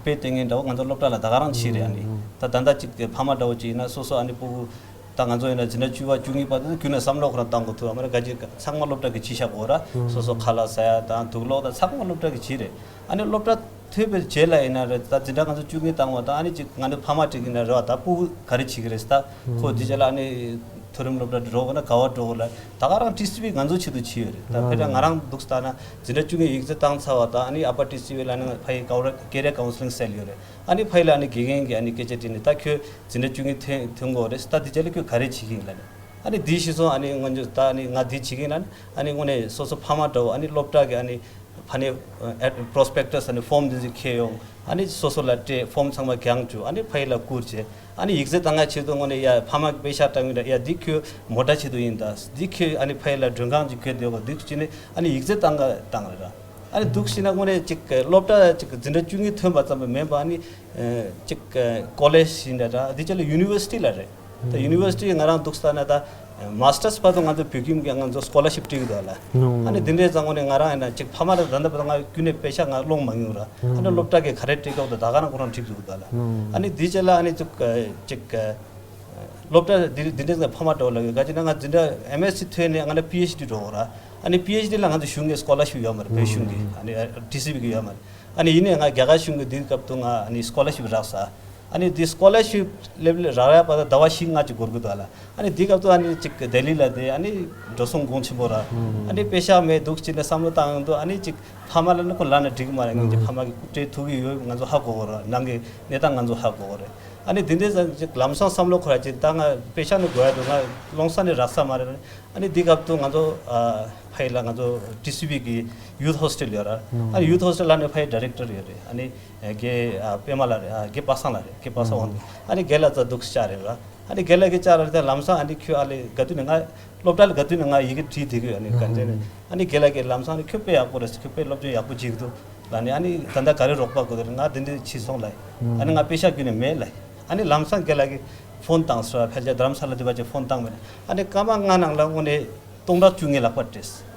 དཔེ་སྟོན་མཁན་འདྲ་བོ་ང་ཚོ་སློབ་གྲྭ་ལ་ད་ག་རང་ཕྱིན་རེད། ཨ་ནི་ད་ད་ལྟ་ཅིག་ཕ་མ་འདྲ་བོ་ཅིག་ཡིན་ན་སོ་སོ་ཨ་ནི་སྤུ་གུ་ད་ང་ཚོ་ཡིན་ན་འཛིན་གྲྭ་བཅུ་པ་བཅུ་གཉིས་པ་དེ་ཚོ་ཁྱོན་ནས་བསམ་བློ་ཁོ་རང་བཏང་དགོས་ཐུག་ཨ་མ་རེད། ག་ཅི་ཚང་མ་སློབ་གྲྭ་གི་ཕྱི་བཞག་དགོས་ར། སོ་སོ་ཁ་ལག་ཟ་ཡ་དང་དུག་ལོག་དང་ཚང་མ་སློབ་གྲྭ་གི་ཕྱིན་རེད། ཨ་ནི་སློབ་གྲྭ་ཐོན་པའི་རྗེས་ལ་ཡིན་ན་རེད། ད་འཛིན་གྲྭ་ང་ཚོ་བཅུ་གཉིས་བཏང་བ་དང་ཨ་ནི་ཅིག་ང་ཚོ་ཕ་མ་དྲིས་ཀྱི་ན་རེད་བ། ད་སྤུ་གུ་ག་རེ་བྱེད་ཀྱི་རེད་ད། ཁོ་དེ་རྗེས་ལ་ཨ་ནི་མཐོ་རིམ་སློབ་གྲྭ་འགྲོ་དགོས་ན་ག་བ་འགྲོ་དགོས་ལ་ད་ག་རང་ཊི་སི་ཝི་ང་ཚོ་ཆེད་དུ་བྱས་ཡོད་རེད། ད་ཕལ་ཆེར་ང་རང་འདུག་ལྟ་ན་འཛིན་གྲྭ་བཅུ་གཉིས་ཡིག་ཚད་བཏང་ཚར་བ་དང་ཨ་ནི་ཨ་པར་ཊི་སི་ཝི་ལ་ནི་ཕ་ཡི་ཀ་རེ་ཀེ་རི་ཡར་ཀའུན་སི་ལིང་སེལ་ཡོད་རེད། ཨ་ནི་ཕ་ཡི་ལ་ཨ་ནི་དགེ་རྒན་གྱི་ཨ་ནི་སྐད་ཆ་དྲིས་ནས་ད་ཁྱོད་འཛིན་གྲྭ་བཅུ་གཉིས་ཐོན་ཐོན་དགོས་རེད། ད་དེ་རྗེས་ལ་ཁྱོད་ག་རེ་བྱེད་ཀྱི་ཡིན་ལ་ནི། ཨ་ནི་དེའི་གཞི་བཟུང་ཨ་ནི་ང་ཚོ་ད་ཨ་ནི་ང་དེ་བྱེད་ཀྱི་ཡིན་ལ་ནི་ཨ་ནི་དངོས་གནས་སོ་སོ་ཕ་མ་འདྲ་བོ་ཨ་ནི་སློབ་གྲྭ་གི་ཨ་ནི། ཕ་ནས་ཨེ་པྲོ་སི་པེག་ཊ་སི་ཨ་ནི་ཕོམ་འདི་ཚོ་འཁྱེར་ཡོང་། ཨ་ནི་སོ་སོ་ལ་སྤྲད། ཕོམ་ཚང་མ་བཀང་བཅུག་ཨ་ནི་ཕ་ཡུལ་ལ་བསྐུར་བྱས། ཨ་ནི་ཡིག་ཚད་བཏང་ཡ་ཆེད་དུ་དངོས་གནས་ཡ་ཕ་མ་གི་པེ་ཤག་སྤྲད་ཡོང་ད་ཡ་འདི་ཁྱོད་མོ་ཊ་ཆེད་དུ་ཡིན་ད། འདི་ཁྱོད་ཨ་ནི་ཕ་ཡུལ་ལ་མགྲོན་ཁང་ཅིག་ཁྱོད་སྡོད་དགོས་འདུག་ཅེས་ནས་ཨ་ནི་ཡིག་ཚད་བཏང་ག་བཏང་རེད་ར། ཨ་ནི་འདུག་ཤི་ན་དངོས་གནས་ཅིག་སློབ་གྲྭ་ཅིག་འཛིན་གྲྭ་བཅུ་གཉིས་ཐོན་པ་ཙམ་པ་མིན་པ་ཨ་ནི་ཅིག་ཀོ་ལེཇ་ཡིན་ད་ར་འདི་ཅག་ལ་ཡུ་ནི་ཝར་སི་ཊི་ལ་རེད། ད་ཡུ་ནི་ཝར་སི་ཊི་ང་རང་འདུག་ས་ན་ད་ མ་སི་ཊར་སི་བར་དུ་ང་ཚོ་བོད་ཁྱིམ་གྱི་ང་ཚོ་སི་ཀོ་ལར་ཤིབ་སྤྲད་ཀྱི་འདུག་ལ། ཨ་ནི་འདི་འདྲའི་ཙང་ངོ་ནས་ང་རང་ཡིན་ན་ཅིག་ཕ་མ་ལ་ད་ལྟ་བར་དུ་ང་རྒྱུན་ནས་པེ་ཤག་ང་སློང་མ་མྱོང་ར། ཨ་ནི་སློབ་གྲྭ་གི་ག་རེ་སྤྲད་ཀྱོག་དང་ད་ག་རང་ཁོ་རང་འགྲིག་འདུག་ད་ལ། ཨ་ནི་འདི་རྗེས་ལ་ཨ་ནི་ཅིག་ཅིག་སློབ་གྲྭ་འདི་འདི་འདྲའི་ཙང་ཕ་མ་འདྲ་བོ་ལ་ག་ཅི་ན་ང་འཛིན་གྲྭ་ཨེམ་ཨེས་སི་ཐོན་ནས་ང་ན་པི་ཨེཆ་ཌི་འགྲོ་གོ་ར། ཨ་ནི་པི་ཨེཆ་ཌི་ལ་ང་ཚོ་གཞུང་གི་སི་ཀོ་ལར་ཤིབ་ཡོད་མ་རེད། བོད་གཞུང་གི་ཨ་ནི་ཊི་སི་ཝི་གི་ཡོད་མ་རེད། ཨ་ནི་ཡིན་ནའི་ང་རྒྱ་གར་གཞུང་གི་འདིའི་སྐབས་དུ་ང་ཨ་ནི་སི་ཀོ་ལར་ཤིབ་རག་ས། ཨ་ནི་འདི་སི་ཀོ་ལར་ཤིབ་སླེབས་རག་ཡ་བར་དུ་ཟླ་བ་བཞི་ལྔ་ཅིག་འགོར་གི་འདུག་ལ། ཨ་ནི་འདི་སྐབས་དུ་ཨ་ནི་ཅིག་ལྡི་ལི་ལ་བསྡད་ཨ་ནི་འགྲོ་སོང་གོང་ཆེན་པོ་ར། ཨ་ནི་པེ་ཤག་མེད་འདུག་ཅེས་ནས་བསམ་བློ་བཏང་ཡོང་དུས་ཨ་ནི་ཅིག་ཕ་མ་ལ་ནི་ཁོ་ལབ་ན་འགྲིག་གི་མ་རེད། ངེད་ཀྱི་ཕ་མ་གི་སྐུ་དྲིན་ཐུག་གི་ཡོད། ང་ཚོ་ཧ་གོ་གོ་ར། ནང་གི་གནས་སྟངས་ང་ཚོ་ཧ་གོ་གོ་རེད། ཨ་ནི་འདི་འདྲའི་ཙང་ཅིག་ལམ་སང་བསམ་བློ་འཁོར་ཡ་ཅིག་ད་ང་པེ་ཤག་ནི་དགོས་ཡ་འདུག་ང་སློང་ས་ནི་རག་ས་མ་རེད། ཨ་ནི་འདི་སྐབས་དུ་ང་ཚོ་ཨ་ཕ་ཡི་ལ་ང་ཚོ་ཊི་སི་ཝི་གི་ཡུ་ཐི་ཧོ་སི་ཊེལ་ཡོད་ར། ཨ་ནི་ཡུ་ཐི་ཧོ་སི་ཊེལ་ལ་ནི་ཕ་ཡི་ཌི་རེག་ཊར་ཡོད་རེད། ཨ་ནི་རྒན་ཨ་པད་མ་ལགས་རེད། ཨ་རྒན་པ་སངས་ལགས་རེད། རྒན་པ་སངས་དབང་འདུས། ཨ་ནི་རྒན་ལགས་ཙ་འདུག་བཅར་རེད་ར། ཨ་ནི་རྒན་ལགས་ཀྱིས་བཅར་རེད། ད་ལམ་སང་ཨ་ནི་ཁྱོད་ཨ་ལེ་ག་དུས་ནས་ང་སློབ་གྲྭ་ལ་ག་དུས་ནས་ང་ཡི་གེ་བྲིས་བསྡད་ཀྱི་ཡོད། ཨ་ནི་ག་འདྲ་ནས་ཨ་ནི་རྒན་ལགས་ཀྱིས་ལམ་སང་ཨ་ནི་ཁྱོད་དཔེ་ཡག་པོ་རེད། ཁྱོད་དཔེ་སློབ་སྦྱོང་ཡག་པོ་བྱེད་ཀྱི་འདུག་ལ་ནི་ཨ་ནི་ད་ལྟ་ག་རེ་རོགས་པ་དགོས་རེད། ང་འདི་འདྲ་བྱས་སོང་ལ། ཨ་ནི་ང་པེ་ཤག་ཁྱོན་ནས་མེད་ལ། ཨ་ནི་ལམ་སང་རྒན་ལགས་ཀྱིས་ཕོན་བཏང་སོང་། ཕལ་ཆེར་རྡ་རམ་ས་ལ་འདི་བ་ཅིག་ཕོན་བཏང་མེད། ཨ་ནི་སྐར་མ་ལྔ་ནང་ལ་དངོས་གནས་སྟོང་ཕྲག་བཅུ་ངའི་ལག་པར་སྤྲད།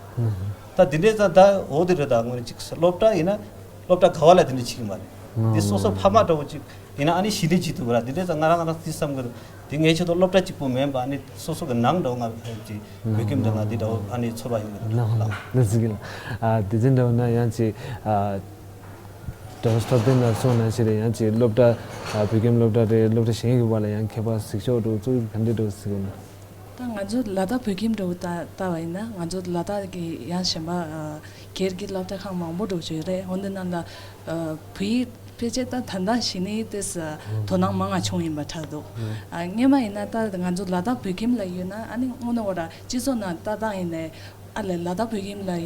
ད་འདི་འདྲའི་ཙང་ད་འོ་དེ་རེད། ད་དངོས་གནས་ཅིག་སློབ་གྲྭ་ཡིན་ན་སློབ་གྲྭ་ག་བ་ལ་དེ་འདྲ་བྱེད་ཀྱི་མ་རེད། འདི་སོ་སོ་ཕ་མ་འདྲ་བོ་ཅིག་ཡིན་ན་ཨ་ནི་གཞི་འདྲ་བྱེད་ཐུབ་པ་ར། འདི་འདྲའི་ཙང་ང་རང་ང་རང་འདི་བསམ་གི་རེད། འདི་ངའི་ཆེད་དུ་སློབ་གྲྭ་གཅིག་པུ་མིན་པ་ཨ་ནི་སོ་སོ་གི་ནང་འདྲ་བོ་ང་ཅིག་བོད་ཁྱིམ་འདྲ་ང་འདི་འདྲ་བོ་ཨ་ནི་ཚོར་བ་ཡོང་གི་རེད། ལགས་ལགས་ལགས་ཟིག་གི་ལགས། ཨ་དེ་ཚེ་འདྲ་བོ་ན་ཡང་ཅིག་ཨ་ཌོག་ཊར་ཐོབ་བསྟན་ལགས་སོང་ན་ཞིག་རེད། ཡང་ཅིག་སློབ་གྲྭ་ཨ་བོད་ཁྱིམ་སློབ་གྲྭ་རེད། སློབ་གྲྭ་གཞན་གྱི་བར་ལ་ཡང་ཁྱད་པར་གཟིགས་ཕྱོགས་འདྲ་བོ་གཙོ་བོ་ག་འདྲ་འདྲ་བོ་གཟིགས་ཡོད་ན། ད་ང་ཚོ་ལ་དྭགས་བོད་ཁྱིམ་འདྲ་བོ་ལྟ་ལྟ་བ་ཡིན་ན་ང་ཚོ་ལ་དྭགས་ཀྱི་ཡང་གཞན་པ་ཨ་སྒེར་གྱི་སློབ་གྲྭ་ཁང་མང་པོ་འདྲ་བོ་ཅིག་ཡོད་རེད། འོ་འདི་ནང་ལ་ཨ་བོད་ཡིག་ཕལ་ཆེར་ད་ད་ལྟ་གཞི་ནས་ཏོག་ཙམ་དོ་སྣང་མང་ང་བྱུང་ཡིན་པ་ཆགས་འདུག་ཨ་སྔོན་མ་ཡིན་ན་ད་ང་ཚོ་ལ་དྭགས་བོད་ཁྱིམ་ལ་ཡོད་ན་ཨ་ནི་དངོས་གནས་འོ་ར་སྤྱི་ཚོགས་ནང་ལྟ་སྟངས་ཡིན་ནའི་ཨ་ལས་ལ་དྭགས་བོད་ཁྱིམ་ལ་ཨ་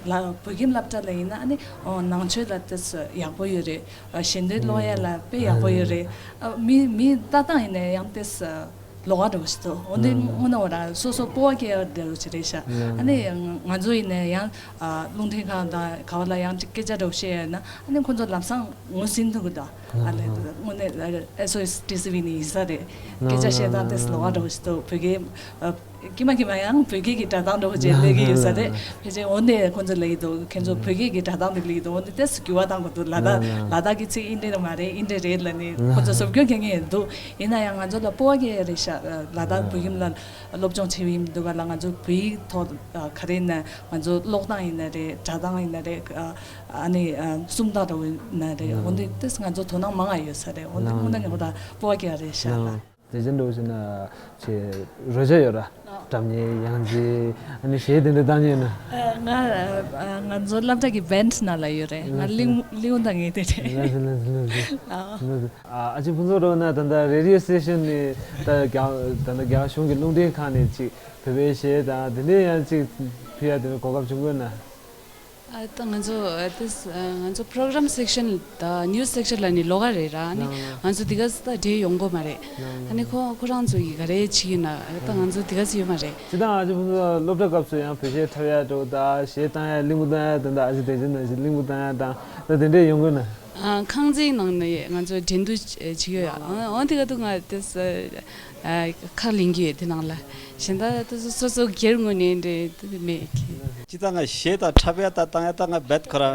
ལ་བོད་ཁྱིམ་སློབ་གྲྭ་ལ་ཡིན་ན་ཨ་ནི་ཨོ་ནང་ཆོས་ལ་ཏོག་ཙམ་ཡག་པོ་ཡོད་རེད། ཨ་ཞལ་འདོན་ཀློག་ཡ་ལ་དཔེ་ཡག་པོ་ཡོད་རེད། ཨ་མི་མི་ལྟ་སྟངས་ཡིན་ནའི་ཡང་ཏོག་ཙམ་ལོགས་ཀ་འདྲ་བོ་ཞིག་འདུག་འོ་འདི་ཨ། དངོས་གནས་འོ་ར་སོ་སོ་སྤོབས་པ་སྐྱེ་ཡ་འདྲ་བོ་ཞིག་རེད་ཤག་ཨ་ནི་ང་ང་ཚོ་ཡིན་ནའི་ཡང་ཨ་རླུང་འཕྲིན་ཁང་དང་ག་བ་ལ་ཡང་ཅིག་སྐད་ཆ་འདྲ་བོ་བཤད་ཡ་ཡིན་ན་ཨ་ནི་ཁོ་ཚོ་ལམ་སང་ངོས་ཟིན་ཐུབ་ཀྱི་འདུག་ཨ་ལས་དངོས་གནས་ཨེས་ཨོ་ཨེས་ཊི་སི་ཝི་ནི་ཡིན་ས་རེད། སྐད་ཆ་བཤད་སྟངས་དེ་ལོགས་ཀ་འདྲ་བོ་ཞིག་འདུག་བོད་སྐད་ཨ་ཀྱི་མ་ཀྱི་མ་ཡང་བོད་སྐད་ཀྱི་སྒྲ་གདངས་འདྲ་བོ་ཅིག་སླེབས་ཀྱི་ཡོད་ས་རེད། ཕལ་ཆེར་འོ་འདི་ཁོ་ཚོ་ལབ་ཀྱི་འདུག་ཁྱེད་ཚོ་བོད་སྐད་ཀྱི་སྒྲ་གདངས་འདི་སླེབས་ཀྱི་འདུག་འོ་འདི་ཏོག་ཙམ་འགྱུར་བ་གཏང་དགོས་འདུག་ལ་དྭགས་ལ་དྭགས་ཀྱི་ཚིག་ཨིན་འདྲ་མ་རེད། ཨིན་འདྲ་རེད་ལབ་ནས་ཁོ་ཚོ་ཟབ་སྐྱོར་མཁན་ཡིན་འདུག་ཡིན་ན་ཡང་ང་ཚོ་ལ་སྤོབས་པ་སྐྱེ་ཡ་རེད་ཤག་ལ་དྭགས་བོད་ཁྱིམ་ལ་སློབ་སྦྱོང་བྱེད་ཡིན་འདུག་ག་ལ་ང་ཚོ་བོད་ཡིག་ཐོག་ག་རེ་ཡིན་ན་ང་ཚོ་ཀློག་སྟངས་ཡིན་ན་རེད། སྒྲ་གདངས་ཡིན་ན་རེད། ཨ་ནི་སུམ་རྟགས་འདྲ་བོ་ཡིན་ན་རེད། འོ་འདི་ཏོག་ཙམ་ང་ཚོ་དོ་སྣང་མང་ང་ཡོད་ས་རེད། འོ་འདི་དངོས་གནས་ངས་ཁོ་ད་སྤོབས་པ་སྐྱེ་ཡ་རེད་ཤག་ལ། དེ་བཞིན་འདྲ་བོ་ཞིག་ན་ཆེ་རོལ་ཆ་ཡོད་ར། སྒྲ་སྙན་དབྱངས་ཅན་ཨ་ནི་གཞས་དེ་འདྲ་བཏང་ཉན་ན། ང་ང་ཚོ་སློབ་གྲྭ་གི་བེན་ཌི་ནང་ལ་ཡོད་རེད། ང་གླིང་གླིང་བཏང་ངེས་དེ་རེད། ཨ་ཅེ་ཕུན་ཚོགས་རོགས་ན་ད་ལྟ་རེ་ཌི་ཡོ་སི་ཊེ་ཤན་ནས་ད་རྒྱ་ད་ལྟ་རྒྱ་གཞུང་གི་རླུང་འཕྲིན་ཁང་ནས་ཅིག་བོད་པའི་གཞས་དང་དེ་འདྲའི་ཡང་ཅིག་ཕུལ་ཡ་དེ་འདྲ་གོ་སྐབས་བྱུང་དགོས་ན། ཨ་ད་ང་ཚོ་ཨ་ཏི་ང་ཚོ་པོ་རོ་གྷ་རམ་སེག་ཤན་དང་ནིའུ་སི་སེག་ཤན་ལ་ནི་ལོགས་ཀ་རེད་ར། ཨ་ནི་ང་ཚོ་འདི་ག་ད་འབྲེལ་ཡོང་གི་མ་རེད། ཨ་ནི་ཁོ་ཁོ་རང་ཚོ་ཡི་ག་རེ་བྱེད་ཀྱི་ཡོད་ན་ད་ང་ཚོ་འདི་ག་ཡོད་མ་རེད། ཅི་ད་ང་ཚོ་སློབ་གྲྭ་སྐབས་སུ་ཡང་བོད་གཞས་འཁྲབ་ཡ་འགྲོ་ད་གཞས་བཏང་ཡ་གླིང་བུ་བཏང་ཡ་ད་ད་ཨ་ཅེ་དེ་ཅི་ན་ཅི་གླིང་བུ་བཏང་ཡ་དང་ད་དེ་འདྲས་ཡོང་གི་ན། ཨ་ཁང་ཚན་ནང་ནས་ང་ཚོ་འགྲན་བསྡུར་བྱེད་ཀྱི་ཡོད། ཨ་འོ་དེ་ག་དུ་ང་དེ་ས་ཨ་ཁ་ལེན་གྱི་ཡོད་དེ་ནང་ལ། གཞན་དག་དེ་ཚོ་སོ་སོ་སྒེར་ངོས་ནས་འདྲེ་དེ་མེད་ཀི། ཅི་ད་ང་གཞས་དང་འཁྲབ་ཡ་ད་བཏང་ཡ་ད་ང་རྦད་ཁོ་རང་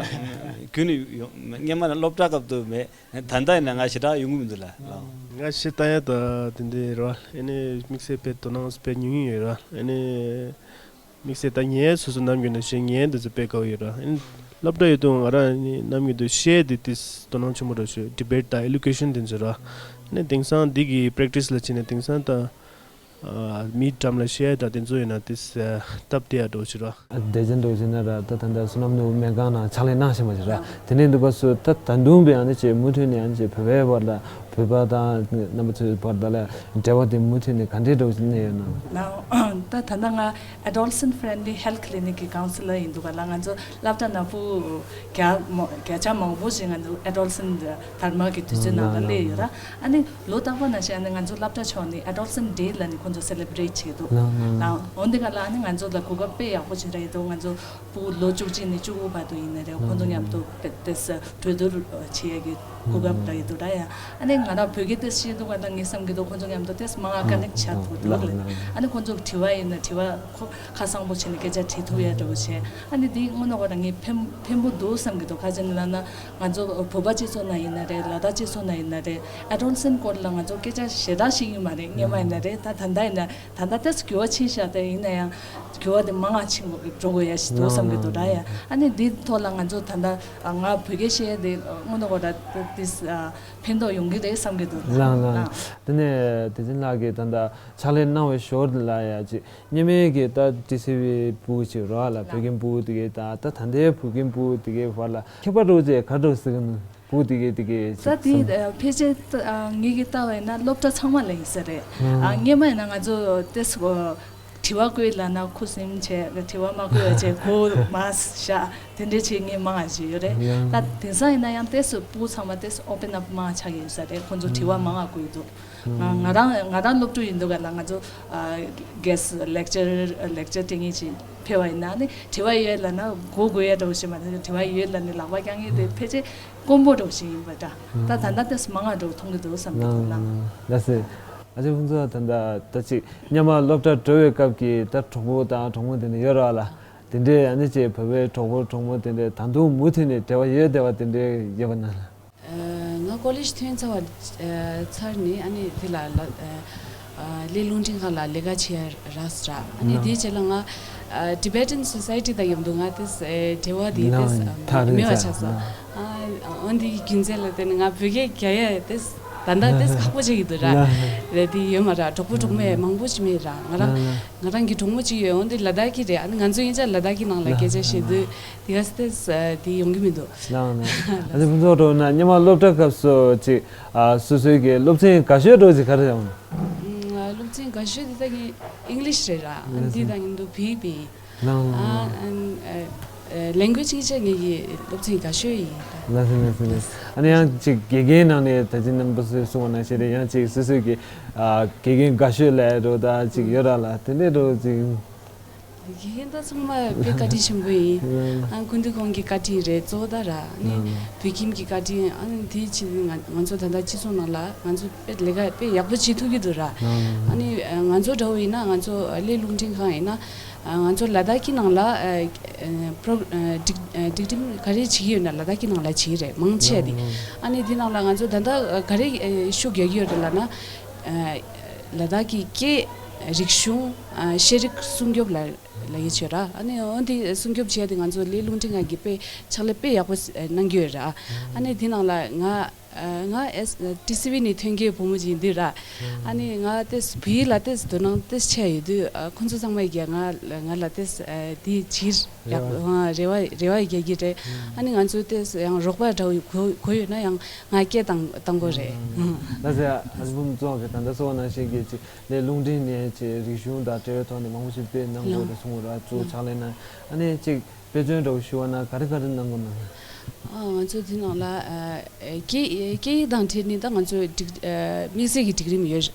རྒྱུན་ནས་ཡོང་སྔན་མ་ནས་སློབ་གྲྭ་སྐབས་དུ་མེད། ད་ལྟ་ཡིན་ན་ང་ཞེ་དྲག་ཡོང་གི་མི་འདུག་ལ། ང་གཞས་བཏང་ཡ་ད་དེ་འདྲའི་རེད་བ། ཨ་ནི་དམིགས་བསལ་དཔེ་དོ་སྣང་དཔེ་ཉུང་ཉུང་ཡོད་རེད་བ། ཨ་ནི། དམིགས་བསལ་ད་ངའི་སོ་སོ་ནམ་རྒྱུན་ནས་གཞས་ཉན་འདི་ཚོ་དཔེ་དགའ་བོ་ཡོད་ར། ཨིན་སློབ་གྲྭ་ཡོད་དུས་ང་རང་ནི་ནམ་རྒྱུན་དུ་གཞས་འདི་ཏིས་དོ་སྣང་ཆེན་པོ་ར་ཞུ། ཌི་བེཊ་དང་ཨེ་ལོ་ཀེ་ཤན་འདི་ཚོ་ར། ནི་དེང་སང་འདི་གི་པེ་རེག་ཊི་སི་ལ་བྱས་ནས་དེང་སང་ད་མི་འགྲམ་ལ་གཞས་དང་དེ་ཚོ་ཡོད་ན་ཏིས་སྟབས་བདེ་ཡ་འགྲོ་ཞུ་ར། དེ་བཞིན་འགྲོ་ཞུ་ན་ར་ད་ད་ལྟ་བསོད་ནམས་ནོར་བུ་སྨན་ཁང་ནང་ཕྱག་ལས་གནང་བཞིན་པ་ཞིག་ར། དེ་ནས་འདུག་པ་སུ་ད་ད་དུང་བས་ཨ་ནི་ཅེ་མུ་མཐུད་ནས་ཨ་ནི་ཅེ་བོད་པའི་བར་ལ་བོད་པ་དང་རྣམ་པ་ཚོའི་བར་ད་ལ་འབྲེལ་བ་དེ་མུ་མཐུད་ནས་ག་འདྲའི་འགྲོ་བཞིན་ནས་ཡོད་ན། ད་ད་ལྟ་ང་Adolescent Friendly Health Clinic གི་ཀའུན་སི་ལར་ཡིན་འདུག་ག་ལ། ང་ཚོ་སློབ་གྲྭ་ནང་བུ་བརྒྱ་མ་བརྒྱ་ཆ་མང་པོ་ཞིག་ང་ཚོ་Adolescent དར་དམར་གི་དུས་ཚོད་ནང་ལ་སླེབས་ཡོད་ར། ཨ་ནི་ལོ་རྟག་པར་ནང་བཞིན་ཨ་ནི་ང་ཚོ་སློབ་གྲྭ་ཕྱོགས་ནས་Adolescent Day ལ་ནི་ཁོང་ཚོ་སེ་ལེ་བྷི་རེཊ་བྱེད་འདུག་ལ། འོན་ཏེ་ག་ལ་ཨ་ནི་ང་ཚོ་ལ་གོ་སྐབས་དཔེ་ཡག་པོ་ཞིག་རག་ཡོད་འདུག་ང་ཚོ་བུ་ལོ་བཅུ་གཅིག་ནས་བཅུ་དགུ་བར་དུ་ཡིན་ན་རེད། ཁོང་ཚོ་མཉམ་དུ་དེ་དེ་གྲོས་བསྡུར་བྱེད་ཡ་གི་ གོ་སྐབས་རག་གི་འདུག་ར་ཡ། ཨ་ནི་ང་རང་བོད་སྐད་ཏོག་ཙམ་ཤེས་འདུག་ག་ད་ངས་བསམ་གྱི་འདུག་ཁོང་ཚོ་མཉམ་དུ་ཏོག་ཙམ་མང་ང་ཀ་ནེག་བྱ་ཐུབ་འདུག་ལ། ཨ་ནི་ཁོང་ཚོ་དྲི་བ་ཡིན་ན་དྲི་བ་ཁོ་ཁ་གསང་པོ་བྱས་ནས་སྐད་ཆ་དྲིས་ཐུབ་ཡ་འདྲ་བོ་བྱས། ཨ་ནི་འདི་དངོས་གནས་ཁོ་རང་ངས་ཕན་ཕན་པོ་འདུག་བསམ་གྱི་འདུག་ག་ཅི་ཡིན་ལབ་ན་ང་ཚོ་བོད་པ་སྤྱི་ཚོགས་ནང་ཡིན་ན་རེད། ལ་དྭགས་སྤྱི་ཚོགས་ནང་ཡིན་ན་རེད། ཨེ་ཌོ་ལེ་སེན་སྐོར་ལ་ང་ཚོ་སྐད་ཆ་ཞེ་དྲག་ཤེས་ཀྱི་མ་རེད། སྔོན་མ་ཡིན་ན་རེད། ད་ད་ལྟ་ཡིན་ན་ད་ལྟ་ཏོག་ཙམ་འགྱུར་བ་ཕྱིན་ཤག་དེ་ཡིན་ན་ཡང་འགྱུར་བ་དེ་མང་ང་ཕྱིན་འགྲོ་དགོས་ཡ་ཞིག་འདུག་བསམ་གྱི་འདུག་ར་ཡ། ཨ་ནི་འདི་ཐོག་ལ་ང་ཚོ་ད་ལྟ་ང་བོད་སྐད་བཤད་ཡ་དེ་དངོས་གནས་ཁོ་རང་ཏོག་ཙམ་ཕན་ཐོགས་ཡོང་གི་རེད་བསམ་གྱི་འདུག་ལགས་ལགས། དེ་ནས་དེ་བཞིན་ལགས་ཀྱིས་ད་ལྟ་ཕྱག་ལས་གནང་བའི་ཞོར་ལ་ཡ་ཅིག་སྔོན་མའི་གི་ད་ཊི་སི་ཝི་ཕྲུ་གུ་ཅིག་རེད་ལ། བོད་ཁྱིམ་ཕྲུ་གུ་དེ་གའི་ད་ད་ད་ལྟའི་བོད་ཁྱིམ་ཕྲུ་གུ་དེ་གའི་བར་ལ་ཁྱད་པར་འདྲ་བོ་ཅིག་ག་འདྲ་ཟེར་གི་འདུག་ཕྲུ་གུ་དེ་གའི་དེ་གའི་ད་དེ་ཕལ་ཆེར་ད་ངེད་ཀྱིས་ལྟ་བ་ཡིན་ན་སློབ་གྲྭ་ཚང་མ་ལ་ཡིན་ས་རེད། ཨ་སྔོན་མ་ཡིན་ན་ང་ཚོ་ཏོག་ཙམ་དྲི་བ་བཀོད་ལབ་ན་ཁུ་སིམ་བྱས། དྲི་བ་མ་བཀོད་པ་བྱས་གོ་མ་ཤག་དེ་འདྲའི་བྱེད་མཁན་མང་ང་ཅིག་ཡོད་རེད། ད་དེང་སང་ཡིན་ན་ཡང་ཏོག་ཙམ་ཕྲུ་གུ་ཚང་མ་ཏོག་ཙམ་ཨོ་པེན་ཨབ་མང་ང་ཆགས་ཀྱི་ཡོད་ས་རེད། ཁོང་ཚོ་དྲི་བ་མང་ང་བཀོད་འདུག་ང་ང་རང་ང་རང་སློབ་ཕྲུག་ཡིན་དུས་ག་ལ་ང་ཚོ་གྷེ་སི་ཊི་ལེག་ཅར་ལེག་ཅར་སྤྲད་མཁན་ཅིག་ཕེབས་པ་ཡིན་ན་ནི་དྲི་བ་ཡོད་ལབ་ན་གོ་དགོས་ཡ་འདྲ་བོ་ཞིག་མ་རེད། དྲི་བ་ཡོད་ལབ་ནས་ལག་པ་བརྐྱང་མཁན་དེ་ཕལ་ཆེར་དཀོན་པོ་འདྲ་བོ་ཞིག་ཡིན་པ་འདྲ། ད་ད་ལྟ་ཏོག་ཙམ་མང་ང་འདྲ་བོ་མཐོང་གི་འདུག་བསམ་གྱི་འདུག་ལགས། ལགས་སེ། ཨ་ཅག་ཕུན་ཚོགས་ད་ལྟ་ད་ཅིག་སྔོན་མ་སློབ་གྲྭ་འགྲོ་བའི་སྐབས་ཀྱི་ད་གྲོགས་པོ་དང་གྲོགས་མོ་དེ་འདྲ་ཡོད་རེད་ལ། དེ་འདྲའི་ཨ་ནི་ཅིག་བོད་པའི་གྲོགས་པོ་གྲོགས་མོ་དེ་འདྲའི་ད་དུང་མུ་མཐུད་ནས་འབྲེལ་བ་ཡོད་བསྡད་པ་དེ་འདྲའི་ཡོད་པ་ན་ལ། ང་ཀོ་ལེཇ་ཐོན་ཚར་བ་ཚར་ནས་ཨ་ནི་དེ་ལ་ལ་གླེ་རླུང་འཕྲིན་ཁང་ལ་ལས་ཀ་བྱེད་ཡ་རག་སོང་ར། ཨ་ནི་དེའི་རྗེས་ལ་ང་Tibetan Society དང་མཉམ་དུ་ང་དེ་འབྲེལ་བ་དེ་དེ་མེད་པ་ཆགས་སོང་། འོན་ཏེ་རྒྱུ་མཚན་ལ་བརྟེན་ནས་ང་བོད་སྐད་རྒྱག་ཡ་དེ་ད་ལྟ་དེ་ཁག་པོ་ཆགས་ཀྱི་འདུག་ར། དེ་ཡོད་མ་ར། གྲོགས་པོ་གྲོགས་མོ་མང་པོ་ཞིག་མེད་ར། ང་རང་ང་རང་གི་གྲོགས་མོ་གཅིག་ཡོད། འོན་ཏེ་ལ་དྭགས་ཀྱི་རེད། ཨ་ནི་ང་ཚོ་གཉིས་ཆ་ལ་དྭགས་ཀྱི་ནང་ལ་སྐད་ཆ་བཤད་དུས་དེ་ག་སི་ཏེས་དེ་ཡོང་གི་མི་འདུག་ལགས་ནས། ཨ་ནི་ཕུན་ཚོགས་གྲོགས་ན་སྔོན་མ་སློབ་གྲྭ་སྐབས་སུ་ཅིག་ཨ་སོ་སོའི་གི་སློབ་ཚན་དགའ་ཤོས་འདྲ་བོ་ཅིག་ག་རེ་ཡོང་། ཨ་སློབ་ཚན་དགའ་ཤོས་དེ་ད་གི་ཨིང་ལིཤ་རེད་ར། ཨ་ནི་དེ་ད་གི་འདུག་བོད་ཡིག་པས། ལགས་ཨ་ཨ་ལེང་གུ་ཨེཇ་གཉིས་ཆ་ངེད་ཀྱི་སློབ་ཚན་དགའ་ཤོས་ཡིན། ལགས་སོ་ལགས་སོ་ལགས་སོ། ཨ་ནི་ཡང་ཅིག་དགེ་རྒན་ནང་ནས་ད་ཅི་རྣམ་པ་ཚོས་གསུངས་པ་ནང་བཞིན་རེད། ཡང་ཅིག་སོ་སོའི་གི་ཨ་དགེ་རྒན་དགའ་ཤོས་ལབ་འདྲ་བོ་ད་ཅིག་ཡོད་ར་ལ། དེ་འདྲའི་འདྲ་བོ་ཅིག་དགེ་རྒན་ད་ཚང་མ་དཔེ་བཀའ་དྲིན་ཆེན་པོ་ཡིན། ཨ་སྐུ་མདུན་ཁོང་གི་བཀའ་དྲིན་རེད་གཙོ་བོ་ད་ར། ཨ་ནི་བོད་ཁྱིམ་གྱི་བཀའ་དྲིན། ཨ་ནི་དེའི་ཕྱིར་ང་ང་ཚོ་ད་ལྟ་སྤྱི་ཚོགས་ནང་ལ་ང་ཚོ་དཔེ་ལས་ཀ་དཔེ་ཡག་པོ་བྱེད་ཐུབ་ཀྱི་འདུག་ར། ཨ་ནི་ང་ཚོ་འདྲ་བོ་ཡིན་ན་ང་ཚོ་གླེ་རླུང་འཕྲིན་ཁང་ཡིན་ན་ང་ཚོ་ལ་དྭགས་ཀྱི་ནང་ལ་པྲོ་སྒྲིག་སྒྲིག་ཁྲིམས་ག་རེ་བྱེད་ཀྱི་ཡོད་ན་ལ་དྭགས་ཀྱི་ནང་ལ་བྱེད་ཀྱི་རེད་མང་ཆེ་བ་དེ། ཨ་ནི་དེ་ནང་ལ་ང་ཚོ་ད་ལྟ་ག་རེ་ཤུགས་རྒྱག་གི་ཡོད་རེད་ལབ་ན། ལ་དྭགས་ཀྱི་སྐད་རིག་གཞུང་ཤེས་རིག་སྲུང་སྐྱོབ་ལ་ལ་ཡི་ཆོས་ར། ཨ་ནི་འོན་ཏེ་སྲུང་སྐྱོབ་བྱས་ཏེ་ང་ཚོ་གླེ་རླུང་འཕྲིན་ཁང་གིས་དཔེ་ཕྱག་ལས་དཔེ་ཡག་པོ་གནང་གི་ཡོད་ར། ཨ་ནི་དེ་ནང་ལ་ང་ང་ཨེས་ཊི་སི་ཝི་ནས་ཐོན་མཁན་བུ་མོ་ཅིག་ཡིན་དུས་ར། ཨ་ནི་ང་ཏེས་བོད་ཡིག་ལ་ཏེས་དོ་སྣང་ཏེས་ཆེ་ཡོད་དུས་ཁོང་ཚོ་ཚང་མས་ཀྱང་ང་ང་ལ་ཏེས་དེའི་ཕྱིར་ཡག་པོ་རེ་བ་རེ་བ་རྒྱག་གི་རེད། ཨ་ནི་ང་ཚོ་ཏེས་ཡང་རོགས་པ་འདྲ་བོ་གོ་གོ་ཡོད་ན་ཡང་ང་སྐད་བཏང་བཏང་དགོས་རེད། ལགས་སེ། ཨ་ནི་བུ་མོ་ཚོ་གི་ད་ལྟ་གསུངས་པ་ནང་བཞིན་གྱི་ཅིག་གླེ་རླུང་འཕྲིན་ནས་ཅིག་རིག་གཞུང་དང་འབྲེལ་བའི་ཐོག་ནས་མང་པོ་ཞིག་དཔེ་གནང་དགོས་རེད་གསུངས་པ་ར། གཙོ་བོ་ཕྱག་ལས་གནང་། ཨ་ནི་ཅིག་དཔེ་མཚོན་འདྲ་བོ་ཞུ་བ་ན་ག་རེ་ག་རེ་གནང་དགོས་ན། ང་ཚོ་འདི་ནང་ལ་སྐད་སྐད་ཡིག་དང་འབྲེལ་ནས་ད་ང་ཚོ་སྒྲིག་དམིགས་བསལ་གྱི་སྒྲིག་རིམ་ཡོད།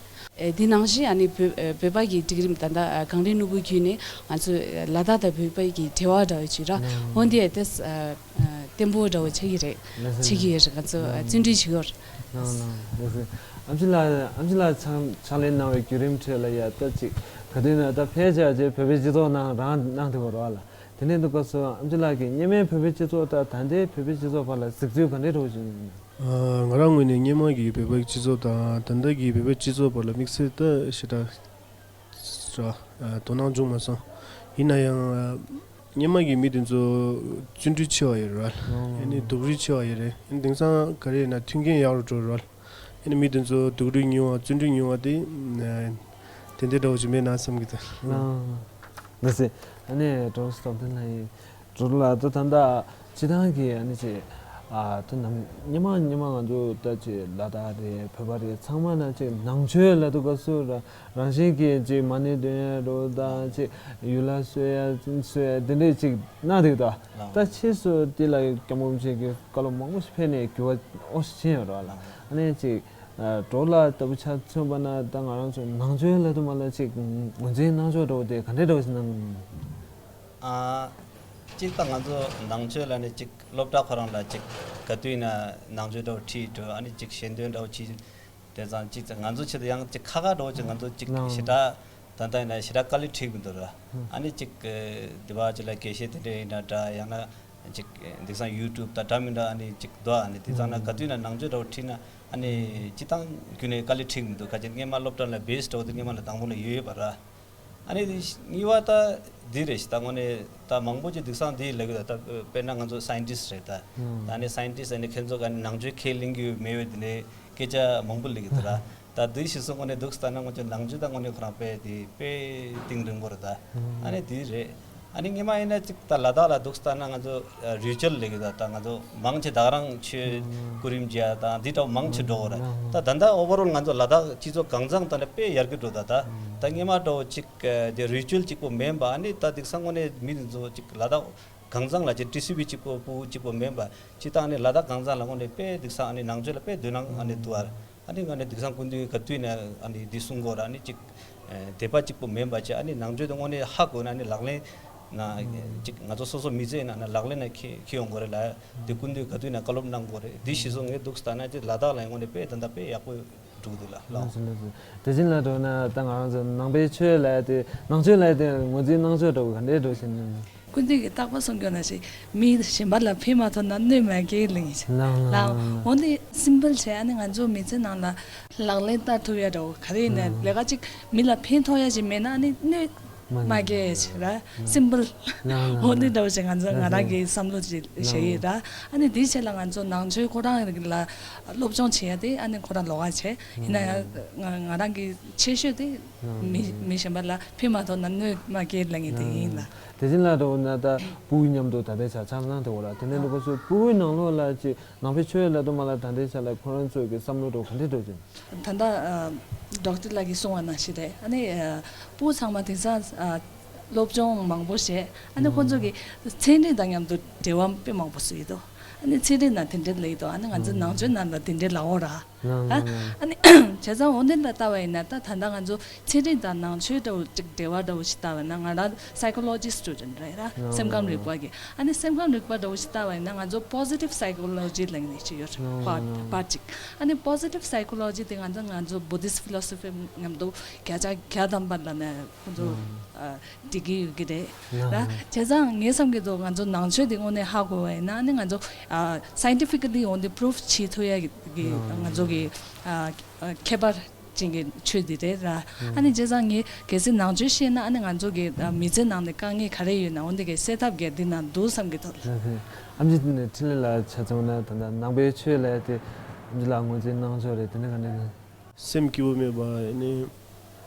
འདི་ནང་བཞིན་ཨ་ནི་བོད་བོད་པ་གི་སྒྲིག་རིམ་ད་ལྟ་གངས་རི་ནོར་བུ་བརྒྱུད་ནས་ང་ཚོ་ལ་དྭགས་དང་བོད་པ་གི་འབྲེལ་བ་འདྲ་བོ་ཅིག་ར། འོན་ཏེ་ཏེས་བརྟན་པོ་འདྲ་བོ་ཆགས་ཀྱི་རེད། ཆགས་ཀྱི་ཡོད་རེད། ང་ཚོ་བརྩོན་འགྲུས་བྱེད་ཀྱི་ཡོད་རེད། ཨམ་ཆི་ལགས་ཨམ་ཆི་ལགས་ཕྱག་ཕྱག་ལས་གནང་བའི་བརྒྱུད་རིམ་ཁྲོད་ལ་ཡ་ད་ཅིག་ག་དུས་ན་ད་ཕལ་ཆེར་ཅིག་བོད་པའི་སྤྱི་ཚོགས་ནང་རང་གནང་ཐུབ་པ་རེད་བ་ལ། དེ་ནས་འདུག་སྐབས་སུ་ཨམ་ཆི་ལགས་ཀྱིས་སྔོན་མའི་བོད་པའི་སྤྱི་ཚོགས་དང་ད་ལྟའི་བོད་པའི་སྤྱི་ཚོགས་བར་ལ་གཟིགས་ཚུལ་ག་འདྲའི་འདྲ་བོ་ཞིག་ཡོད་ན། ང་རང་ངོས་ནས་སྔོན་མ་གི་བོད་པའི་སྤྱི་ཚོགས་དང་ད་ལྟ་གི་བོད་པའི་སྤྱི་ཚོགས་བར་ལ་དམིགས་བསལ་ད་ཞེ་དྲག་ར་དོ་སྣང་བྱུང་མ་སོང་། ཡིན་ན་ཡང་སྔོན་མ་གི་མི་དེ་ཚོ་བརྩོན་འགྲུས་ཆེ་བ་ཡོད་རེད། ཨ་ནི་སྡུག་རུས་ཆེ་བ་ཡོད་རེད། ཨ་ནི་དེང་སང་ག་རེ་ཡིན་ན་མཐུན་རྐྱེན་ཡག་རུ་འགྲོ་རེད། ཨ་ནི་མི་དེ་ཚོ་སྡུག་རུས་ཉུང་བ་བརྩོན་འགྲུས་ཉུང་བ་དེ་དེ་འདྲ་འདྲ་བོ་ཞིག་མེད་ན་བསམ་གྱི་འདུག་ལགས་སེ། ཨ་ནི་ཌོག་ཊར་སྟོབས་ལྡན་ལགས་ཡིན། ཌོག་ཊར་ལགས་ད་ད་ལྟ་སྤྱི་བཏང་གི་ཨ་ནི་ཅིག་ཨ་ད་ནམ་སྔོན་མ་སྔོན་མ་ང་ཚོ་ད་ཅིག་ལ་དྭགས་རེད་བོད་པ་རེད་ཚང་མ་ལ་ཅིག་ནང་ཆོས་ལབ་དུས་སྐབས་སུ་ར་རང་བཞིན་གྱིས་ཅིག་མ་ཎི་འདོན་ཡ་རོ་ད་ཅིག་ཡུལ་ལྷ་གསོལ་ཡ་གསོལ་ཡ་དེ་འདྲས་ཅིག་གནང་འདུག་ད་ད་ཕྱིས་སུ་དེ་ལ་སྐྱབས་མགོན་རིན་པོ་ཆེ་གི་བཀའ་སློབ་མང་པོ་ཞིག་ཕེབས་ནས་འགྱུར་བ་ཨོ་ཞིག་ཕྱིན་ཡོད་རེད་བ་ལ། ཨ་ནི་ཅིག་ཌོག་ཊར་ལགས་ལྟ་བུ་ཆ་མཚོན་པ་ན་ད་ང་རང་ཚོ་ནང་ཆོས་ལབ་དུས་མ་ལ་ཅིག་ངོས་འཛིན་གནང་ཕྱོགས་འདྲ་བོ་དེ་ག་འདྲས་འདྲ་བོ་ཞིག་གནང་། ཨ། གཅིག་ད་ང་ཚོ་ནང་ཆོས་ལ་ནི་གཅིག་སློབ་གྲྭ་ཁོ་རང་ལ་གཅིག་ག་དུས་ན་ནང་ཆོས་འདྲ་བོ་ཁྲིད་འགྲོ། ཨ་ནི་གཅིག་ཞལ་འདོན་འདྲ་བོ་བྱེད། དེ་ཙང་གཅིག་ང་ཚོ་ཆེད་དུ་ཡང་གཅིག་ཁ་ཁ་འདྲ་བོ་གཅིག་ང་ཚོ་གཅིག་ནང་ཞེ་དྲག་ད་ལྟ་ཡིན་ན་ཞེ་དྲག་དཀའ་ལས་འཕྲད་མི་འདུག་ར། ཨ་ནི་གཅིག་དེ་བ་ཅིག་ལ་དགེ་བཤེས་དེ་འདྲ་ཡིན་ན་འདྲ། ཡང་ན་གཅིག་དེང་སང་ཡུ་ཊུབ་དང་འདྲ་མི་འདྲ་ཨ་ནི་གཅིག་འདུག་ཨ་ནི་དེ་ཙང་ན་ག་དུས་ན་ནང་ཆོས་འདྲ་བོ་ཁྲིད་ན་ཨ་ནི་སྤྱི་བཏང་རྒྱུ་ནས་དཀའ་ལས་འཕྲད་མི་འདུག་ག་ཅིག་སྔས་མ་སློབ་གྲྭ་ལ་བེ་སི་འདྲ་བོ་དེ་སྔས་མ་ལ་དང་པོ་ལ་ཡོད་ཡོད་པ་ར། ཨ་ནི་གཉིས་པ་ད་འདི་རེད་ཤི། ད་དངོས་གནས་ད་མང་པོ་ཅིག་དེང་སང་འདི་ལབ་གི་འདུག་ད་དཔེར་ན་ང་ཚོ་སའེན་ཊིསི་རེད་ད། ད་ཨ་ནི་སའེན་ཊིསི་ཨ་ནི་ཁྱེད་ཚོ་ག་ནི་ནང་ཆོས་ཁས་ལེན་གི་ཡོད་མེད་ཡོད་དེ་ནས་སྐད་ཆ་མང་པོ་ལབ་གི་འདུག་ར། ད་འདི་ཤི་སོང་དངོས་གནས་འདུག་ད་ན་ང་ཚོ་ནང་ཆོས་ད་དངོས་གནས་ཁོ་རང་དཔེ་དེ་དཔེ་གཏིང་རིང་པོ་རེད་ད། ཨ་ནི་འདི་རེད། ཨ་ནི་སྔོན་མ་ཡིན་ན་ཅིག་ད་ལ་དྭགས་ལ་འདུག་ལྟ་ན་ང་ཚོ་ཨ་རི་ཅུ་ཨལ་ལབ་གི་ད། ད་ང་ཚོ་མང་ཆེ་ད་ག་རང་ཆོས་སྐུ་རིམ་མཇལ་དང་འདི་འདྲ་མང་ཆེ་འགྲོ་གི་རེད། ད་ད་ལྟ་ཨོ་ཝར་ཨོལ་ང་ཚོ་ལ་དྭགས་སྤྱི་ཚོགས་གང་ཚང་ད་ནི་དཔེ་ཡར་རྒྱས་འགྲོ། ད་ད་ད་སྔོན་མ་འདྲ་བོ་ཅིག་དེ་རི་ཅུ་ཨལ་གཅིག་པོ་མིན་པ། ཨ་ནི་ད་དེང་སང་དངོས་གནས་མི་འདི་ཚོ་ཅིག་ལ་དྭགས་གང་ཚང་ལ་ཅིག་ཊི་སི་བི་གཅིག་པོ་ཕྲུ་གུ་གཅིག་པོ་མིན་པ། སྤྱི་བཏང་ཨ་ནི་ལ་དྭགས་གང་ཚང་ལ་དངོས་གནས་དཔེ་དེང་སང་ཨ་ནི་ནང་ཆོས་ལ་དཔེ་དོ་སྣང་ཨ་ནི་འདུག་ཨ། ཨ་ནི་ང་ནི་དེང་སང་སྐུ་མདུན་ག་དུས་ནས་ཨ་ནི་འདི་གསུང་གོ་ར། ཨ་ནི་ཅིག་དད་པ་གཅིག་པོ་མིན་པ་བྱས། ཨ་ནི་ནང་ཆོས་དེ་དངོས་གནས་ཧ་གོ་ན་ཨ་ནི་ལག་ལེན་ན་ཅིག་ང་ཚོ་སོ་སོ་མི་ཚེ་ནང་ན་ལག་ལེན་ན་འཁྱེར་འཁྱེར་ཡོང་གོ་རེད་ལ། དེ་སྐུ་མདུན་ག་དུས་ནས་བཀའ་སློབ་གནང་གོ་རེད། འདི་ཤི་སོང་ངས་འདུག་ལྟ་ན་ཅིག་ལ་དྭགས་ལ་དངོས་གནས་དཔེ་ད་ལྟ་དཔེ་ཡག་པོ་འགྲོ་གི་འདུག་ལ། ལགས་སོ། ལགས་སོ། དེ་བཞིན་ལ་འགྲོ་ན་ད་ང་རང་ཚོ་ནང་པའི་ཆོས་ལ་དེ་ནང་ཆོས་ལ་དེ་ངོས་འཛིན་གནང་ཕྱོགས་འདྲ་བོ་ག་འདྲས་འགྲོ་བཞིན་ཡོད། ཀུན་གཏན་གྱི་རྟག་པར་གསུང་རྒྱུ་ནང་བཞིན་མི་གཞན་པ་ལ་ཕན་མ་ཐོགས་ན་གནོད་མ་སྐྱེལ་ལེ་ཡིན། ལགས་ལགས་ལགས། འོན་ཏེ་སིམ་པལ་བྱས། ཨ་ནི་ང་ཚོ་མི་ཚེ་ནང་ལ་ལག་ལེན་བསྟར་ཐུབ་ཡ་འདྲ་བོ་ག་རེ་ཡིན་ན་ལས་ཀ་ཅིག་མི་ལ་ཕན་ཐོགས་ཡ་ཞིག་མེད་ན་ཨ་ནི་གནོད་མ་སྐྱེལ་ཡ་ཞིག་ར། སིམ་པལ། འོན་ཏེ་འདྲ་བོ་ཞིག་ང་ཚོ་ང་རང་གི་བསམ་བློ་ཅིག་བཞག་ཡོད་ར། ཨ་ནི་དེའི་ཆེད་ལ་ང་ཚོ་ནང་ཆོས་ཁོ་རང་ལ་སློབ་སྦྱོང་བྱེད་ཡ་དེ་ཨ་ནི་ཁོ་རང་ལོགས་ཀ་བྱས། ཡིན་ན་ཡང་ང་ང་རང་གི་ཆེ་ཤོས་དེ་མི་མི་གཞན་པ་ལ་ཕན་མ་ཐོགས་ན་གནོད་མ་སྐྱེལ་ལབ་མཁན་དེ་ཡིན་ལ། དེ་བཞིན་ལ་འགྲོ་ན་ད་ཕྲུ་གུ་མཉམ་དུ་ད་ལྟའི་ཆ་ཆ་ཚང་དེ་འོ་ར། དེ་ནས་ལུག་པ་ཚོས་ཕྲུ་གུའི་ནང་ལོགས་ལ་ཅིག་ནང་པའི་ཆོས་ལ་དུ་མ་ལ་ད་ལྟའི་ཆ་ལ་ཁོ་རང་ཚོའི་གི་བསམ་བློ་འགྲོ་ག་འདྲས་འགྲོ་ཅིང་། ད་ལྟ་ཨ་ཌོག་ཊར་ལགས་ཀྱིས་གསུངས་པ་ནང་བཞིན་རེད། ཨ་ནི་ཨ་ཕྲུ་གུ་ཚང་མ་དེང་སང་ཨ་སློབ་སྦྱོང་མང་པོ་བྱས། ཨ་ནི་ཁོ་ཚོ་གི་ཚན་རིག་དང་མཉམ་དུ་འབྲེལ་བ་དཔེ་མང་པོ་བཟོས་ཡོད་དོ། ཨ་ནི་ཚན་རིག་ནང་དེ་འདྲས་ལབ་ཡོད་དོ། ཨ་ནི་ང་ཚོ་ནང་ཆོས་ནང་ལ་དེ་འདྲས་ལབ་འོ་ར། ཨ་ཨ་ནི་བྱས་ཙང་འོ་འདི་ལ་ལྟ་བ་ཡིན་ན་ད་ད་ལྟ་ང་ཚོ་ཚན་རིག་དང་ནང་ཆོས་འདྲ་བོ་ཅིག་འབྲེལ་བ་འདྲ་བོ་ཞིག་ལྟ་བ་ན་ང་རང་སའི་ཀོ་ལོ་ཇི་སི་ཊུ་ཌེན་ཊ་རེད་ར། སེམས་ཁམས་རིག་པ་གི། ཨ་ནི་སེམས་ཁམས་རིག་པ་འདྲ་བོ་ཞིག་ལྟ་བ་ཡིན་ན་ང་ཚོ་པོ་སི་ཊིབ་སའི་ཀོ་ལོ་ཇི་ལབ་ནས་ཅིག་ཡོད་རེད། པཱར་ཊི་པཱར་ཊི་ཅིག་ཨ་ནི་པོ་སི་ཊིབ་སའི་ཀོ་ལོ་ཇི་དེ་ང་ཚོ་ང་ཚོ་བུ་དིསི་ཕི་ལོ་སོ་ཕི་མཉམ་དུ་བརྒྱ་ཆ་བརྒྱ་ཐམ་པ་ལ་ནས་ཁོ་ཚོ་ཨ་འགྲིག་གི་ཡོད་ཀྱི་རེད་ར། བྱས་ཙང་ངས་བསམ་གྱི་འདུག་ང་ཚོ་ནང་ཆོས་དེ་དངོས་གནས་ཧ་གོ་བ་ཡིན་ན་ཨ་ནི་ང་ཚོ་ཨ་སའིན་ཊི་ཕི་ཀ་ལི་འོན་ཏེ་པུ་རུབ་བྱེད་ཐུབ་ཡ་གི་ང་ཚོ་གི་ཨ་ཨ་ཁྱད་པར་ཅན་གྱི་ཆོས་འདི་རེད་ར། ཨ་ནི་བྱས་ཙང་ངས་གལ་སྲིད་ནང་ཆོས་ཤེས་ན་ཨ་ནི་ང་ཚོ་གི་ཨ་མི་ཚེ་ནང་ནས་དཀའ་ངལ་ག་རེ་ཡོད་ན་འོན་ཏེ་གི་སེལ་ཐབས་གི་འདི་ན་འདུག་བསམ་གྱི་འདུག་ཨ་མཆོག་དེ་ནས་འཕྲིན་ལས་ལགས་ཆ་ཚང་ན་ད་ལྟ་ནང་པའི་ཆོས་ལ་དེ་ཨ་མཆོག་ལགས་ངོས་འཛིན་གནང་ཕྱོགས་རེད། དེ་ནི་ག་འདྲ་ཡིན། སེམས་སྐྱིད་པོ་མེད་པ་ཨ་ནི་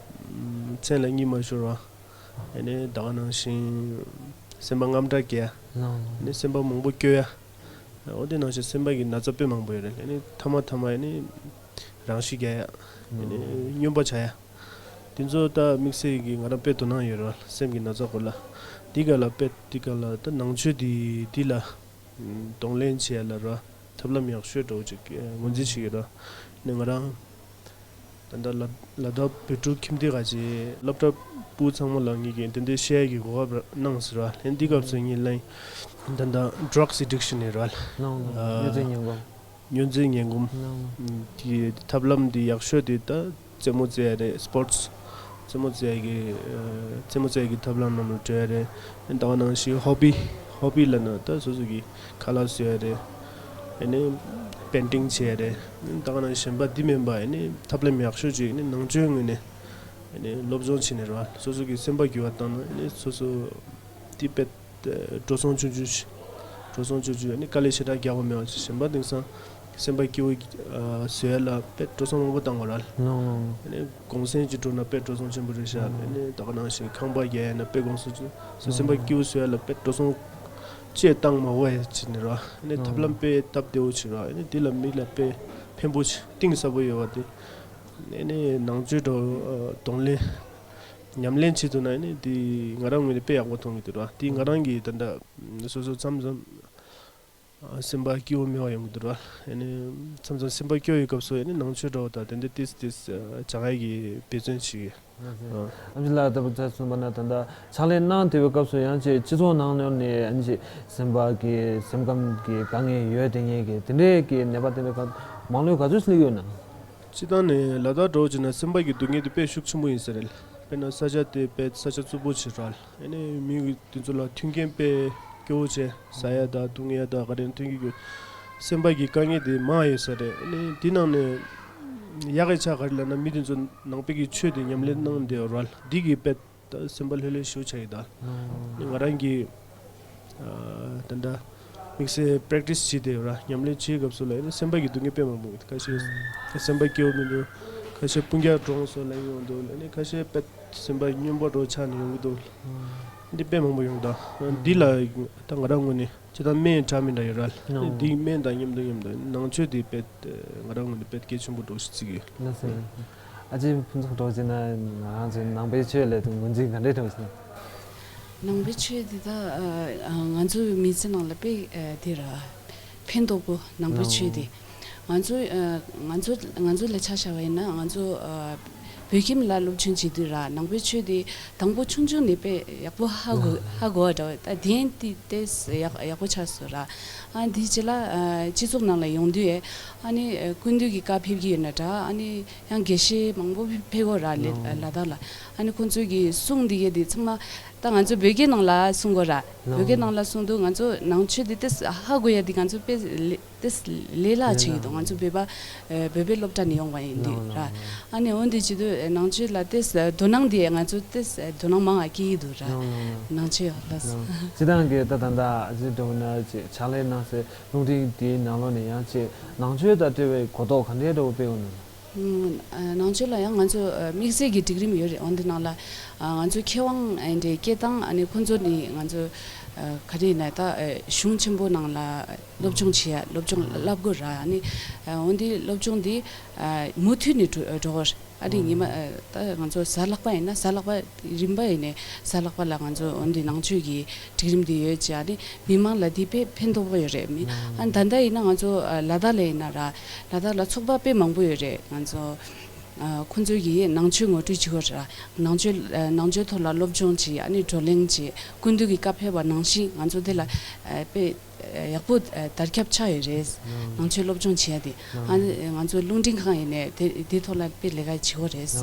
མཚན་ལ་གཉིད་མ་ཤོར་བ། ཨ་ནི་ད་ག་ནང་བཞིན་སེམས་པ་དངངས་སྐྲག་སྐྱེ་ཡ། ཨ་ནི་སེམས་པ་མང་པོ་སྐྱོ་ཡ། འོ་དེ་ནང་བཞིན་སེམས་པ་གི་ན་ཚ་དཔེ་མང་པོ་ཡོད་རེད། ཨ་ནི་ཐ་མ་ཐ་མ་ཨ་ནི་རང་ཤི་རྒྱག་ཡ། ཨ་ནི་སྨྱོན་པ་བྱ་ཡ། དེ་ཚོ་ད་དམིགས་བསལ་གྱི་ང་རང་དཔེ་དོ་སྣང་ཡོད་རེད་བ། སེམས་ཀྱི་ན་ཚ་སྐོར་ལ། འདི་ག་ལ་དཔེ་འདི་ག་ལ་ད་ནང་ཆོས་འདི་འདི་ལ་གདོང་ལེན་བྱེད་ཡ་ལ་ར་ཐབས་ལམ་ཡག་ཤོས་འདྲ་བོ་ཅིག་ངོས་འཛིན་བྱེད་ཀྱི་ར། ནས་ང་རང་ད་ལྟ་ལ་ལ་དྭགས་བོད་ཕྲུག་ཁྱིམ་སྡེ་ག་ཅིག་སློབ་གྲྭ་ཕྲུ་གུ་ཚང་མ་ལ་ངེད་ཀྱིས་དེ་འདྲའི་བཤད་ཡ་གི་གོ་སྐབས་གནང་ཟེར་བ། ལན་འདི་སྐབས་སུ་ངེད་ལན་ད་ལྟ་ཌྲག་སི་ཨེ་ཌིག་ཤན་ཡིན་ར། ལོང་ལོང་ཨ་ཡོད་ཚད་ངན་གོམས། སྨྱོན་རྫས་ངན་གོམས། དེའི་ཐབས་ལམ་འདི་ཡག་ཤོས་དེ་ད་རྩེད་མོ་རྩེ་ཡ་རེད། སི་པོར་ཊི་རྩེད་མོ་རྩེ་ཡ་གི་རྩེད་མོ་རྩེ་ཡ་གི་ཐབས་ལམ་ནང་ལ་འགྲོ་ཡ་རེད། ད་ག་ནང་བཞིན་ཧོ་བི། ཧོ་བི་ལབ་ན་ད་སོ་སོ་གི་ཁ་ལག་བཟོ་ཡ་རེད། ཨ་ནི་པེན་ཊིང་བྱེད་ཡ་རེད། ད་ག་ནང་བཞིན་གཞན་པ་འདི་མིན་པ་ཨ་ནི་ཐབས་ལམ་ཡག་ཤོས་ཅིག་ཨ་ནི་ནང་ཆོས་ངོས་ནས་ཨ་ནི་སློབ་སྦྱོང་བྱེད་ནས་རེད་བ། སོ་སོ་གི་སེམས་པ་འགྱུར་བ་བཏང་ན་ཨ་ནི་སོ་སོ་འདི་དཔེ་འགྲོ་སོང་ཆུང་ཆུང་ཞིག་འགྲོ་སོང་ཆུང་ཆུང་ཨ་ནི་དཀའ་ལས་ཞེ་དྲག་རྒྱག་པ་མེད་པ་ཞིག་གཞན་པ་དེང་སང་སེམས་པ་སྐྱིད་པོ་ཨ་བཟོ་ཡ་ལ་དཔེ་འགྲོ་སོང་མང་པོ་བཏང་དགོས་ར། ལོང་ལོང་། ཨ་ནི་གུང་སེང་ཅིག་འགྲོ་ན་དཔེ་འགྲོ་སོང་ཆེན་པོ་རེད་ཤག་ཨ་ནི་ད་ག་ནང་བཞིན་ཁང་པ་རྒྱག་ཡ་ན་དཔེ་གུང་སེང་ཆེ། སོ་སེམས་པ་སྐྱིད་པོ་བཟོ་ཡ་ལ་དཔེ་འགྲོ་སོང་ཅིག་བཏང་མ་དགོས་ཡ་བྱས་ནས་ར། ཨ་ནི་ཐབས་ལམ་དཔེ་སྟབས་བདེ་བོ་ཅིག་ར། ཨ་ནི་འདི་ལ་མི་ལ་དཔེ་ཕན་པོ་ཅིག་གཏིང་ཟབ་པོ་ཡོད་པ་དེ། ཨ་ནི་ནང་ཆོས་འགྲོ་གདོང་ལེན་ཉམས་ལེན་བྱེད་ཐུབ་ན་ཨ་ནི་འདི་ང་རང་ངོས་ནས་དཔེ་ཡག་པོ་མཐོང་གི་འདུག་ར། འདི་ང་རང་གི་ད་ལྟ་སོ་སོ་མཚམས་མཚམས་ སེམས་པ་སྐྱིད་པོ་མེད་པ་ཡོང་གི་འདུག་ར། ཨ་ནི་མཚམས་མཚམས་སེམས་པ་སྐྱོ་བའི་སྐབས་སུ་ཨ་ནི་ནང་ཆོས་འདྲ་བོ་དང་དེ་འདྲ་ཏིས་ཏིས་སྦྱང་ཡག་གི་འབད་བརྩོན་བྱེད་ཀྱི། ཨ་ཨ་ཅག་ལགས་ལྟ་བུ་ཚ་གསུངས་པ་ན་ད་ལྟ་ཕྱག་ལས་གནང་བསྡད་པའི་སྐབས་སུ་ཡང་ཅིག་སྤྱི་ཚོགས་ནང་ནས་ཨ་ནི་ཅིག་སེམས་པ་གི་སེམས་ཁམས་ཀྱི་དཀའ་ངལ་ཡོད་བསྡད་མཁན་གྱི་དེ་འདྲའི་གི་ནད་པ་དེ་འདྲ་ག་མང་ལོས་ག་ཚོད་སླེབས་ཡོད་ན། སྤྱིར་བཏང་ནས་ལ་དྭགས་འདྲ་བོ་བྱས་ན་སེམས་པ་གི་སྡུག་བསྔལ་དེ་དཔེ་ཤུགས་ཆེན་པོ་ཡིན་ས་རེད། དཔེར་ན་ས་ཆ་དེ་དཔེ་ས་ཆ་རྩུབ་པོ་ཞིག་རེད། ཨ་ནི་མི་དེ་ཚོ་ལ་མཐུན་རྐྱེན་དཔེ་སྐྱོ་བོ་བྱས། ཟ་ཡ་དང་འཐུང་ཡ་དང་ག་རེ་མཐུན་རྐྱེན་སྐྱོ། སེམས་པ་གི་དཀའ་ངལ་དེ་མང་ཡོད་ས་རེད། ཨ་ནི་དེ་ནང་ནས་ཡག་གི་ཆ་ག་རེ་ལབ་ན་མི་དེ་ཚོ་ནང་པའི་གི་ཆོས་དེ་ཉམས་ལེན་གནང་བསྡད་ཡོད་རེད། འདི་གི་དཔེ་ད་སེམས་པ་ལྷོད་ལྷོད་ཞེ་པོ་ཆགས་ཡོད་ད། ཨ་ནི་ང་རང་གི་ཨ་ད་ལྟ་དམིགས་བསལ་པེ་རེག་ཊི་སི་བྱེད་བསྡད་ཡོད་ར། ཉམས་ལེན་བྱེད་སྐབས་སུ་ལ་ཡིན་ན་སེམས་པ་གི་སྡུག་བསྔལ་དཔེ་མང་པོ་ཡོད། ཁ་ཤས་སེམས་པ་སྐྱིད་པོ་མི་འདུག་ཁ་ཤས་སྤུན་ཀྱག་གྲོངས་སོང་ལབ་ཡོང་འདུག་ཨ་ནི་ཁ་ཤས་དཔེ་སེམས་པ་སྨྱོན་པོ་འདྲ་ཆགས་ནས་ཡོང་གི་འདུག་འདི་དཔེ་མང་པོ་ཡོང་ད། འདི་ལ་ད་ང་རང་ངོས་ནས་ཅི་ད་སྨན་འདྲ་མི་འདྲ་ཡོད་ར། འདི་སྨན་དང་མཉམ་དུ་མཉམ་དུ་ནང་ཆོས་འདི་དཔེ་ང་རང་ངོས་ནས་དཔེ་གལ་ཆེན་པོ་འདྲ་ཞིག་བརྩི་གི་ཡོད། ལགས་སོ། ཨ་ཅེ་ཕུན་ཚོགས་གྲོགས་བྱས་ན་ང་རང་ཚོའི་ནང་པའི་ཆོས་ལ་དུ་ངོས་འཛིན་ག་འདྲས་གྲོགས་བྱས་ན། ནང་པའི་ཆོས་འདི་ད་ང་ཚོའི་མི་ཚེ་ནང་ལ་དཔེ་དེ་ར་ཕན་ཐོགས་པོ་ནང་པའི་ཆོས་འདི། ང་ཚོ་ང་ཚོ་ང་ཚོ་ལ་ཆ་བཞག་པ་ཡིན་ན་ང་ཚོ་བོད་ཁྱིམ་ལ་སློབ་སྦྱོང་བྱེད་དུས་ར་ནང་པའི་ཆོས་འདི་དང་པོ་ཆུང་ཆུང་ནས་དཔེ་ཡག་པོ་ཧ་གོ་ཧ་གོ་བ་འདྲ་བ། ད་དེན་ཏི་ཏེས་ཡག་ཡག་པོ་ཆགས་སོང་ར། ཨ་འདི་ཅི་ལ་སྤྱི་ཚོགས་ནང་ལ་ཡོང་དུས་ཨ་ནི་སྐུ་མདུན་གྱི་བཀའ་ཕེབས་ཀྱི་ཡོད་ན་འདྲ། ཨ་ནི་ཡང་དགེ་བཤེས་མང་པོ་ཕེབས་ཕེབས་ཡོད་ར་ལ་ལ་དྭགས་ལ། ཨ་ནི་ཁོང་ཚོའི་གི་གསུང་འདི་གས་འདི་ཚང་མ་ད་ང་ཚོ་བོད་སྐད་ནང་ལ་གསུང་གོ་ར། བོད་སྐད་ནང་ལ་གསུང་དུས་ང་ཚོ་ནང་ཆོས་འདི་ཏེས་ཧ་གོ་ཡ་འདི་ང་ཚོ་དཔེ་ལེ་ཏེས་ལས་སླ་ཆེ་གི་འདུག་ང་ཚོ་བོད་པ་བོད་པའི་སློབ་གྲྭ་ནས་ཡོང་བ་ཡིན་དུས་ར། ཨ་ནི་འོན་ཏེ་བྱེད་དུས་ནང་ཆོས་ལ་ཏེས་དོ་སྣང་འདི་ང་ཚོ་ཏེས་དོ་སྣང་མང་ང་སྐྱེ་གི་འདུག་ར། ནང་ཆོས་ལ། སྤྱི་བཏང་གི་ད་ད་ད་ཨ་ཅེ་འདྲ་བོ་ན་ཅིག་ཕྱག་ལས་གནང་སའི་རླུང་འཕྲིན་དེའི་ནང་ལོགས་ནས་ཡང་ཅིག་ནང་ཆོས་དང་འབྲེལ་བའི་གོ་རྟོགས་ག་འདྲའི་འདྲ་བོ་སྤེལ་ཡོད་ན། ནང་ཆོས་ལ་ཡང་ང་ཚོ་དམིགས་བསལ་གྱི་སྒྲིག་རིམ་ཡོད་རེད། འོན་ཏེ་ནང་ལ་ང་ཚོ་མཁས་དབང་འདྲའི་སྐད་བཏང་ཨ་ནི་ཁོང་ཚོ་ནི་ང་ཚོ་ག་རེ་ཡིན་ན་ད་གཞུང་ཆེན་པོ་ནང་ལ་སློབ་སྦྱོང་བྱེད་ཡ་སློབ་སྦྱོང་བསླབ་དགོས་ར། ཨ་ནི་འོན་ཏེ་སློབ་སྦྱོང་འདི་མུ་མཐུད་ནས་འགྲོ་དགོས། ཨ་ནི་ཉི་མ་ད་ང་ཚོ་གཟའ་ལྷག་པ་ཡིན་ན་གཟའ་ལྷག་པ་རིམ་པ་ཡིན་ནས་གཟའ་ལྷག་པ་ལ་ང་ཚོ་འོན་ཏེ་ནང་ཆོས་ཀྱི་སྒྲིག་རིམ་འདི་ཡོད་ཅེ། ཨ་ནི་མི་མང་ལ་འདི་དཔེ་ཕན་ཐོགས་པོ་ཡོད་རེད། མི་ཨ་ནི་ད་ལྟ་ཡིན་ན་ང་ཚོ་ལ་དྭགས་ལ་ཡིན་ན་ར་ལ་དྭགས་ལ་ཚོགས་པ་དཔེ་མང་པོ་ཡོད་རེད། ང་ཚོ་ཁོང་ཚོ་གིས་ནང་ཆོས་ངོ་སྤྲོད་བྱེད་དགོས་ར། ནང་ཆོས་ནང་ཆོས་ཐོག་ལ་སློབ་སྦྱོང་བྱེད། ཨ་ནི་བགྲོ་གླེང་བྱེད། སྐུ་མདུན་གྱི་བཀའ་ཕེབས་པ་ནང་བཞིན་ང་ཚོ་དེ་ལ་དཔེ་ཡག་པོ་དར་ཁྱབ་ཆགས་ཡོད་རེད། ནང་ཆོས་སློབ་སྦྱོང་བྱེད་ཡ་དེ། ཨ་ནི་ང་ཚོ་རླུང་འཕྲིན་ཁང་ཡིན་ནས་དེ་དེ་ཐོག་ལ་དཔེ་ལས་ཀ་བྱེད་དགོས་རེད། སྤྱི་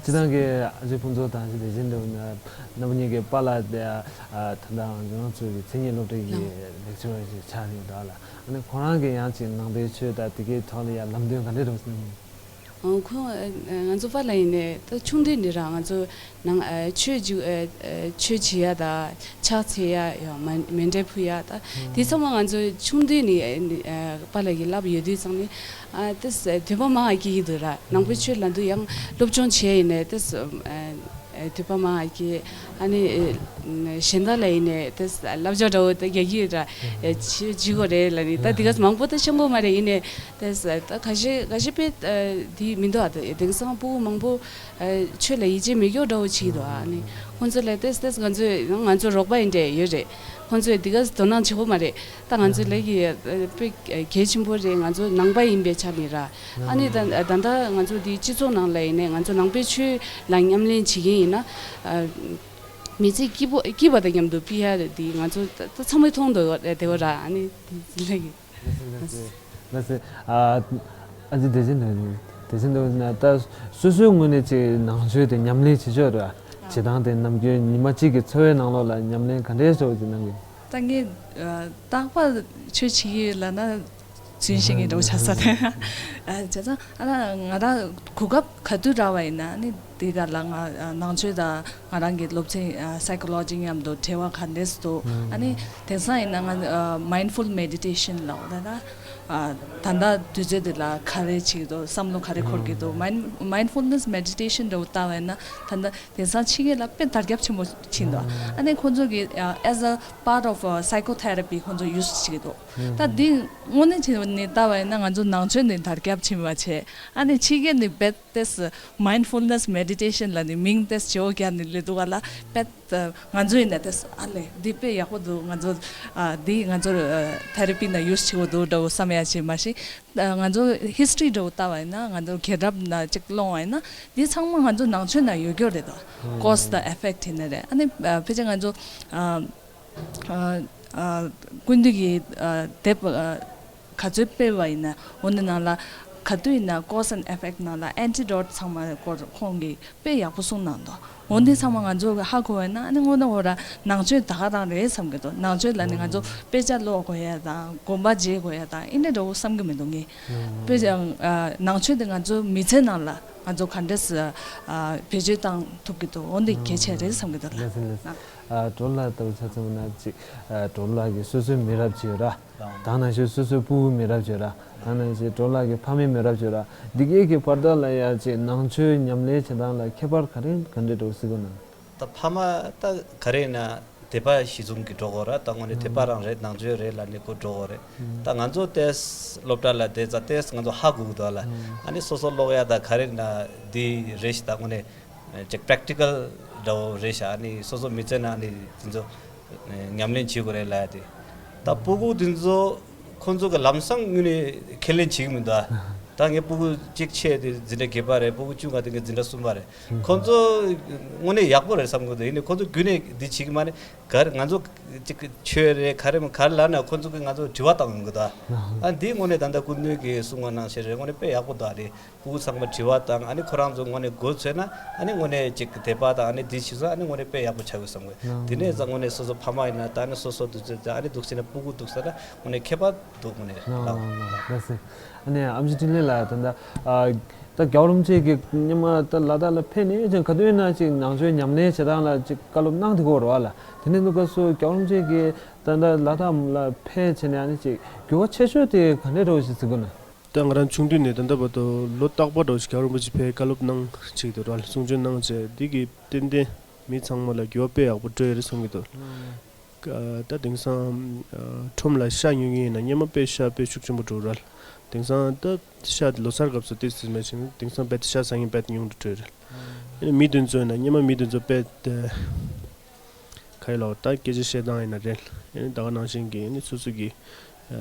བཏང་གི་ཨ་ཅེ་ཕུན་ཚོགས་དང་ཅི་དེ་བཞིན་དུ་རྣམ་པ་གཉིས་ཀྱི་པཱ་ལགས་དེ་ད་ལྟ་ང་ཚོ་གི་མཚན་ཉིད་སློབ་གྲྭ་ཡི་ལེགས་ཆར་ཞིག་ཆགས་ནས་འདུག་ལ། ཨ་ནི་ཁོ་རང་གི་ཡང་ཅིག་ནང་པའི་ཆོས་དང་དེ་གའི་ཐོག་ལ་ཡང་ལམ་སྟོན་ག་འདྲ་འདུག་ཟེར་ན། ཁོང་ང་ཚོ་པཱ་ལགས་ཡིན་ནས་ད་ཆུང་དུས་ནས་རང་ང་ཚོ་ནང་ཆོས་ཀྱི་ཆོས་བྱེད་ཡ་ད་ཕྱག་འཚལ་ཡ་ཡང་མཎྜལ་ཕུལ་ཡ་ད་དེ་ཚང་མ་ང་ཚོ་ཆུང་དུས་ནས་པཱ་ལགས་ཀྱིས་བསླབས་ཡོད་དུས་ཙང་ནས་ཨ་དེ་འདོད་པ་མང་ང་སྐྱེ་གི་འདུག་ར། ནང་པའི་ཆོས་ལབ་དུས་ཡང་སློབ་སྦྱོང་བྱེད་ཡ་ཡིན་ནས་དེ་འདོད་པ་མང་ང་སྐྱེ། ཨ་ནི་གཞན་དག་ལ་ཡིན་ནས་དེ་བསླབ་བྱ་འདྲ་བོ་དེ་རྒྱག་གི་ཡོད་ར། ཆོས་བྱེད་དགོས་རེད་ལབ་ནས་ད་དེ་ག་མང་པོ་ད་ཤེས་དགོས་མ་རེད། ཡིན་ནས་དེ་ད་ཁ་ཤས་ཁ་ཤས་དཔེ་དེ་མི་འདུག་ཨ་དེ་དེང་སང་སྤུ་གུ་མང་པོ་ཆོས་ལ་ཡིད་ཆེས་མེད་སྐྱོ་འདྲ་བོ་བྱེད་ཀྱི་འདུག་ཨ་ནི་ཁོང་ཚོ་ལ་དེ་དེ་ང་ཚོས་ང་ཚོ་རོགས་པ་ཡིན་འདྲ་ཡོད་རེད། ཁོང་ཚོས་དེ་ག་དོ་སྣང་བྱེད་དགོས་མ་རེད། ད་ང་ཚོ་ལ་ཡི་དཔེ་གལ་ཆེན་པོ་རེད། ང་ཚོ་ནང་པ་ཡིན་པའི་ཆ་ནས་ར། ཨ་ནི་ད་ད་ལྟ་ང་ཚོ་འདི་སྤྱི་ཚོགས་ནང་ལ་ཡིན་ནས་ང་ཚོ་ནང་པའི་ཆོས་ལ་ཉམས་ལེན་བྱེད་མཁན་ཡིན་ན་མི་ཚེ་སྐྱིད་པོ་སྐྱིད་པ་དང་མཉམ་དུ་ཕུད་ཡ་རེད། འདི་ང་ཚོ་ད་ད་ཚང་མས་མཐོང་འདུག་བསྡད་པ་ར། ཨ་ནི་དེ་ལ་ཡི། ལགས་སེ། ཨ་ཨ་ཅེ་དེ་བཞིན་དུ་དེ་བཞིན་དུ་ན་ད་སོ་སོའི་ངོས་ནས་ཅིག་ནང་ཆོས་དེ་ཉམས་ལེན་བྱེད་ཆོག་རེད་བ། བྱེད་སྟངས་དེ་ནམ་རྒྱུན་ཉི་མ་གཅིག་གི་འཚོ་བའི་ནང་ལོགས་ལ་ཉམས་ལེན་ག་འདྲའི་བྱེད་ཀྱི་གནང་གི། ད་ངས་རྟག་པར་ཆོས་བྱེད་ཀྱི་ཡོད་ལབ་ན་རྫུན་བཤད་མཁན་འདྲ་བོ་ཆགས་ས་རེད། བྱས་ཙང་ཨ་ན་ང་རང་གོ་སྐབས་ག་དུས་རག་པ་ཡིན་ན་ནི་དེ་ག་ལ་ང་ནང་ཆོས་དང་ང་རང་གི་སློབ་ཚན་Psychology་མཉམ་དུ་འབྲེལ་བ་ག་འདྲས་འདུག་ཨ་ནི་དེང་སང་ཡིན་ན་ང་Mindful Meditation་ལབ་ད་ད་ད་ལྟ་དུས་ཚོད་འདི་ལ་ག་རེ་བྱེད་ཀྱི་འདུག་བསམ་བློ་ག་རེ་འཁོར་གྱི་འདུག Mind- Mindfulness Meditation་འདྲ་བོ་བལྟ་བ་ཡིན་ན་ད་ལྟ་དེང་སང་ཕྱི་རྒྱལ་ལ་དཔེ་དར་ཁྱབ་ཆེན་པོ་ཕྱིན་འདུག་ཨ་ནི་ཁོང་ཚོ་གི་as a part of psychotherapy་ཁོང་ཚོ་use་བྱེད་ཀྱི་འདུག་ད་འདི་དངོས་གནས་བྱས་ནས་བལྟ་བ་ཡིན་ན་ང་ཚོ་ནང་ཆོས་ནས་དར་ཁྱབ་ཕྱིན་པ་བྱས། ཨ་ནི་ཕྱི་རྒྱལ་ནས་རྦད་དེ་Mindfulness Meditation་ལབ་ནས་མིང་དེ་བརྗེ་པོ་བརྒྱབ་ནས་སླེབས་འདུག་ག་ལ་རྦད་ ད་ང་ཚོ་ཡིན་ན་ད་ཨ་ལས་འདི་དཔེ་ཡག་པོ་འདུག་ང་ཚོ་ཨ་འདི་ང་ཚོ་ཐེ་ར་པི་ནང་ཡུ་སི་བྱེད་དགོས་འདུག་འདྲ་བོ་བསམ་ཡ་ཆེ་མ་གཞི། ད་ང་ཚོ་ཧི་སི་ཊོ་རི་འདྲ་བོ་ལྟ་བ་ཡིན་ན་ང་ཚོ་རྒྱལ་རབས་ནང་ཅིག་ཀློང་བ་ཡིན་ན་འདི་ཚང་མ་ང་ཚོ་ནང་ཆོས་ནང་ཡོད་རྒྱུ་རེད་དོ། ཀོ་ས་དང་ཨེ་ཕེག་ཊི་ཡིན་ན་རེད། ཨ་ནི་ཕལ་ཆེར་ང་ཚོ་ཨ་ཨ་ཨ་ཀུན་འདུས་ཀྱི་ཨ་དེབ་ཨ་ག་ཚོད་སྤེལ་བ་ཡིན་ན་འོ་ནི་ནང་ལ་ག་དུས་ཡིན་ན་ཀོ་ས་དང་ཨེ་ཕེག་ཊི་ནང་ལ་ཨན་ཊི་ཌོ་ཊི་ཚང་མ་སྐོར་ཁོང་གིས་དཔེ་ཡག་པོ་གསུངས་གནང་འདུག་འོ་འདི་ཚང་མ་ང་ཚོ་གི་ཧ་གོ་བས་ན་ཨ་ནི་དངོས་གནས་འོ་ར་ནང་ཆོས་ད་ག་རང་རེད་བསམ་གི་འདུག་ནང་ཆོས་ལ་ནི་ང་ཚོ་དཔེ་ཆ་ཀློག་དགོས་ཡ་དང་དགོན་པ་མཇལ་དགོས་ཡ་དང་ཨི་འདྲ་འདྲ་བོ་བསམ་གི་མི་འདུག་ངས། དཔེ་ཆ་ཨ་ནང་ཆོས་དེ་ང་ཚོ་མི་ཚེ་ནང་ལ་ང་ཚོ་ག་འདྲས་ཨ་བེད་སྤྱོད་བཏང་ཐུབ་གི་འདུག་འོ་འདི་གལ་ཆེ་རེད་བསམ་གི་འདུག་ལགས་སོ་ལགས་སོ། ཨ་གྲོ་ལ་ལྟ་བུ་ཆ་ཚང་ན་ཅིག་ཨ་གྲོ་ལ་གི་སོ་སོའི་མི་རབས་ཅིག་ཡོད་ར། དང་ནང་བཞིན་སོ་སོའི་སྤུ་གུ་མི་རབས་བྱོས་ར། དང་ནང་བཞིན་གྲོ་ལ་གི་ཕ་མའི་མི་རབས་བྱོས་ར། འདི་གའི་གི་བར་ཐག་ལ་ཡ་ཅིག་ནང་ཆོས་ཉམས་ལེན་བྱེད་སྟངས་ལ་ཁྱད་པར་ག་རེ་ག་འདྲ་འགྲོ་སྲིད་གོ་ན། ད་ཕ་མ་ད་ག་རེ་ན་དད་པ་གཞི་བཟུང་གི་འགྲོ་གོ་ར། ད་དངོས་གནས་དད་པ་རང་རེད་ནང་ཆོས་རེད་ལ་ནི་ཁོ་འགྲོ་གོ་རེད། ད་ང་ཚོ་ཏེས་སློབ་གྲྭ་ལ་བསྡད་ཙ་ཏེས་ང་ཚོ་ཧ་གོ་གི་འདུག་ལ། ཨ་ནི་སོ་སོ་ཀློག་ཡ་ད་ག་རེ་ན་འདི་རེད་ཤི། ད་དངོས་གནས་ཅིག་པེ་རེག་ཊི་ཀལ་འདྲ་བོ་རེད་ཤག་ཨ་ནི་སོ་སོ་མི་ཚེ་ནང་ནི་དེ་ཚོ་ཉམས་ལེན་བྱེད་དགོས་རེད་ལབ་ཡ་དེ། ད་སྤུ་གུ་དེ་ཚོ་ཁོང་ཚོ་གི་ལམ་སང་དངོས་གནས་ཁས་ལེན་བྱེད་ཀྱི་མི་འདུག་ད་ངའི་སྤུ་གུ་གཅིག་ཆེ་དེ་འཛིན་གྲྭ་བརྒྱད་པ་རེད། སྤུ་གུ་བཅུ་ང་དེ་ངའི་འཛིན་གྲྭ་གསུམ་པ་རེད། ཁོང་ཚོ་དངོས་གནས་ཡག་པོ་རེད་བསམ་གི་འདུག་ཡིན་ནའི་ཁོང་ཚོ་དངོས་གནས་འདི་བྱེད་ཀྱི་མ་རེད། ག་རེ་ང་ཚོ་ཅིག་ཆོས་རེད་ག་རེ་མ་ག་རེ་ལབ་ན་ཁོང་ཚོ་གི་ང་ཚོ་དྲི་བ་བཏང་ཡོང་གི་འདུག་ཨ་འདི་དངོས་གནས་ད་ལྟ་སྐུ་མདུན་གྱིས་གསུང་བ་ནང་བཞིན་རེད། དངོས་གནས་དཔེ་ཡག་པོ་འདུག་རེད། སྤུ་གུ་ཚང་མ་དྲི་བ་དང་ཨ་ནི་ཁོ་རང་ཚོ་དངོས་གནས་མགོ་ཚོས་ན་ཨ་ནི་དངོས་གནས་ཅིག་དད་པ་དང་ཨ་ནི་འདི་བྱེད་ས་ཨ་ནི་དངོས་གནས་དཔེ་ཡག་པོ་ཆགས་ཡོད་བསམ་གི། དེ་ནས་ཙང་དངོས་གནས་སོ་སོ་ཕ་མ་ཡིན་ན་ད་ཨ་ནི་སོ་སོ་དུ་ཚོད་ཙང་ཨ་ནི་འདུག་ཟེར་ན་སྤུ་གུ་འདུག་ཟེར་ན་དངོས་གནས་ཁྱད་པར་འདུག་དངོས་གནས་ལགས། ལགས་སེ། ཨ་ནི་ཨམ་ཆི་འཕྲིན་ལས་ལགས་ད་ལྟ་ཨ་ད་རྒྱལ་བ་རིན་པོ་ཆེ་གི་སྔོན་མ་ད་ལ་དྭགས་ལ་ཕེབས་ནས་ཅང་ག་དུས་ན་ཅིག་ནང་ཆོས་ཉམས་ལེན་བྱེད་སྟངས་ལ་ཅིག་བཀའ་སློབ་གནང་དེ་གོ་རོགས་ལ། དེ་ནས་འདུག་ག་སུ་རྒྱལ་བ་རིན་པོ་ཆེ་གི་ད་ལྟ་ལ་དྭགས་ལ་ཕེབས་བྱས་ནས་ཨ་ནི་ཅིག་འགྱུར་བ་ཆེ་ཤོས་དེ་ག་འདྲས་འགྲོ་ཞིག་ཟེར་གོ་ན། ད་ང་རང་ཆུང་དུས་ནས་ད་ལྟ་བར་དུ་ལོ་རྟག་པར་འགྲོ་ཞིག་རྒྱལ་བ་རིན་པོ་ཆེ་ཕེབས་བཀའ་སློབ་གནང་ཅིག་ཏུ་ར་གསུང་ཆོས་གནང་བྱས་འདི་གི་ཏན་ཏན་མི་ཚང་མ་ལ་འགྱུར་བ་དཔེ་ཡག་པོ་སྤྲོད་ཡོད་རེད་གསུང་གི་འདུག་ཨ་ད་དེང་སང་ཨ་ཁྲོམ་ལ་ཤ་ཉོ་མཁན་ཡིན་ན་སྔོན་མ་དཔེ་ཤ་དཔེ་ཤུགས་ཆེན་པོ་འགྲོ་ར། དེང་སང་ད་ཤ་ལོ་སར་སྐབས་སུ་ཏོག་ཙམ་མེད་ཅིང་དེང་སང་དཔེ་ཤ་ཟ་མཁན་དཔེ་ཉུང་དུ་འགྲོ་ར། ཨ་ནི་མི་དེ་ཚོ་ཡིན་ན་སྔོན་མ་མི་དེ་ཚོ་དཔེ་ག་ཡི་ལོ་ད་སྐད་ཆ་བཤད་སྟངས་ཡིན་ན་རེད། ཨ་ནི་ད་ག་ནང་བཞིན་གྱི་ཨ་ནི་སོ་སོ་གི་ཨ་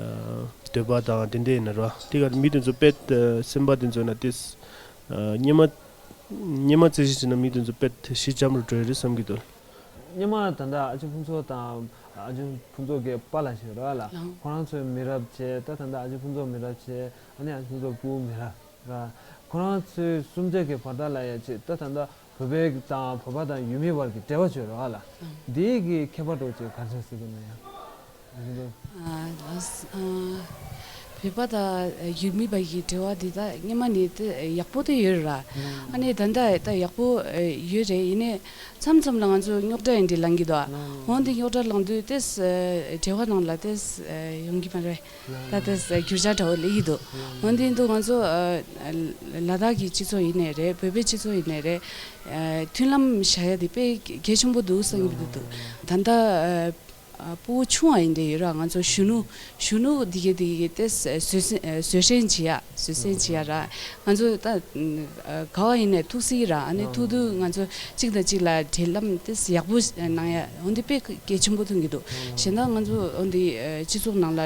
འདོད་པ་དང་དེ་འདྲ་ཡིན་ན་ར་དེ་ག་མི་དེ་ཚོ་དཔེ་སེམས་པ་དེ་ཚོ་ཡིན་ན་ཏོག་ཙམ་ཨ་སྔོན་མ་སྔོན་མ་རྩིས་གཞི་བྱས་ན་མི་དེ་ཚོ་དཔེ་ཞི་འཇམ་རུ་འགྲོ་ཡི་རེད་བསམ་གྱི་འདུག་སྔོན་མ་ད་ལྟ་ཨ་ཅེ་ཕུན་ཚོགས་དང་ཨ་ཅེ་ཕུན་ཚོགས་ཀྱི་པཱ་ལགས་ཞིག་རེད་ལ། ལགས། ཁོ་རང་ཚོའི་མི་རབས་བྱས་ད་ད་ལྟ་ཨ་ཅེ་ཕུན་ཚོགས་མི་རབས་བྱས་ཨ་ནི་ཨ་ཅེ་ཕུན་ཚོགས་སྤུ་གུ་མི་རབས་ར། ཁོ་རང་ཚོའི་གསུམ་ཆ་གི་བར་ཐག་ལ་ཡ་ཅིག་ད་ད་ལྟ་བོད་པའི་དང་བོད་པ་དང་ཡུལ་མི་བར་གྱི་འབྲེལ་བ་བྱོས་རོགས་ཨ་ལ། ཨང་། འདི་གི་ཁྱད་པར་འདྲ་བོ་ཅིག་ག་རེ་ཆགས་སྲིད་ཀྱི་ན་ཡང་། ཨ་ལགས། ཨ་བོད་པ་དང་ཡུལ་མི་བར་གྱི་འབྲེལ་བ་འདི་ད་སྔོན་མ་ནས་དེ་ཡག་པོ་དེ་ཡོད་ར། ཨ་ནི་ད་ལྟ་ད་ཡག་པོ་ཡོད་རེད། ཡིན་ནའི་མཚམས་མཚམས་ལ་ང་ཚོ་རྙོག་དྲ་ཡིན་འདི་ལང་གི་འདུག་འོན་ཏེ་རྙོག་དྲ་ལང་དུས་དེ་འབྲེལ་བ་ནང་ལ་དེ་ཡོང་གི་མ་རེད། ད་ལྟ་འགྱུར་བྱ་འདྲ་བོ་སླེབས་ཀྱི་འདུག་འོན་ཏེ་འདུག་ང་ཚོ་ལ་དྭགས་ཀྱི་སྤྱི་ཚོགས་ཡིན་ནའི་རེད། བོད་པའི་སྤྱི་ཚོགས་ཡིན་ནའི་རེད། མཐུན་ལམ་བྱ་ཡ་དེ་དཔེ་གལ་ཆེན་པོ་འདུག་བསམ་གྱི་འདུག་ད་ལྟ་སྤུ་གུ་ཆུང་བ་ཡིན་དེ་ཡོད་ར། ང་ཚོ་གཞོན་ནུ་གཞོན་ནུ་འདི་གས་འདི་གས་དེ་བཟོད་བསྲན་བཟོད་བསྲན་བྱེད་ཡ་བཟོད་བསྲན་བྱེད་ཡ་ར། ང་ཚོ་ད་ག་བ་ཡིན་ནའི་ཐུག་སྲིད་ར། ཨ་ནི་ཐུག་དུས་ང་ཚོ་གཅིག་དང་གཅིག་ལ་འབྲེལ་ལམ་དེ་ཡག་པོ་གནང་ཡ་འོན་ཏེ་དཔེ་གལ་ཆེན་པོ་མཐོང་གི་འདུག་གཞན་དག་ང་ཚོ་འོན་ཏེ་སྤྱི་ཚོགས་ནང་ལ་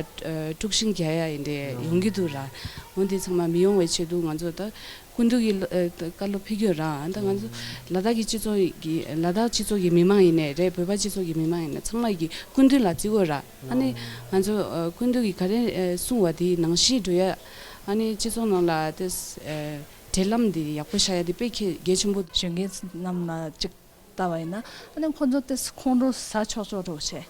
དཀྲུག་ཤིང་རྒྱག་ཡ་ཡིན་དེ་ཡོང་གི་འདུག་ར། འོན་ཏེ་ཚང་མ་མི་ཡོང་བའི་ཆེད་དུ་ང་ཚོ་ད་སྐུ་མདུན་གྱི་བཀའ་སློབ་ཕེབས་རྒྱུ་ར། ད་ང་ཚོ་ལ་དྭགས་ཀྱི་སྤྱི་ཚོགས་ཀྱི་ལ་དྭགས་སྤྱི་ཚོགས་ཀྱི་མི་མང་ཡིན་ནའི་རེད། བོད་པ་སྤྱི་ཚོགས་ཀྱི་མི་མང་ཡིན་ནའི་ཚང་མ་གི་སྐུ་མདུན་ལ་བརྩི་དགོས་ར། ཨ་ནི་ང་ཚོ་སྐུ་མདུན་གྱི་ག་རེ་གསུང་བ་དེ་ནང་བཞིན་འགྲོ་ཡ། ཨ་ནི་སྤྱི་ཚོགས་ནང་ལ་དེ་འབྲེལ་ལམ་དེ་ཡག་པོ་བྱ་ཡ་དེ་དཔེ་གལ་ཆེན་པོ། གཞོན་སྐྱེས་རྣམས་ལ་གཅིག་བལྟ་བ་ཡིན་ན་ཨ་ནི་ཁོང་ཚོ་དེ་ཁོང་ཁྲོ་ཟ་ཆོག་ཆོག་འགྲོ་བྱས།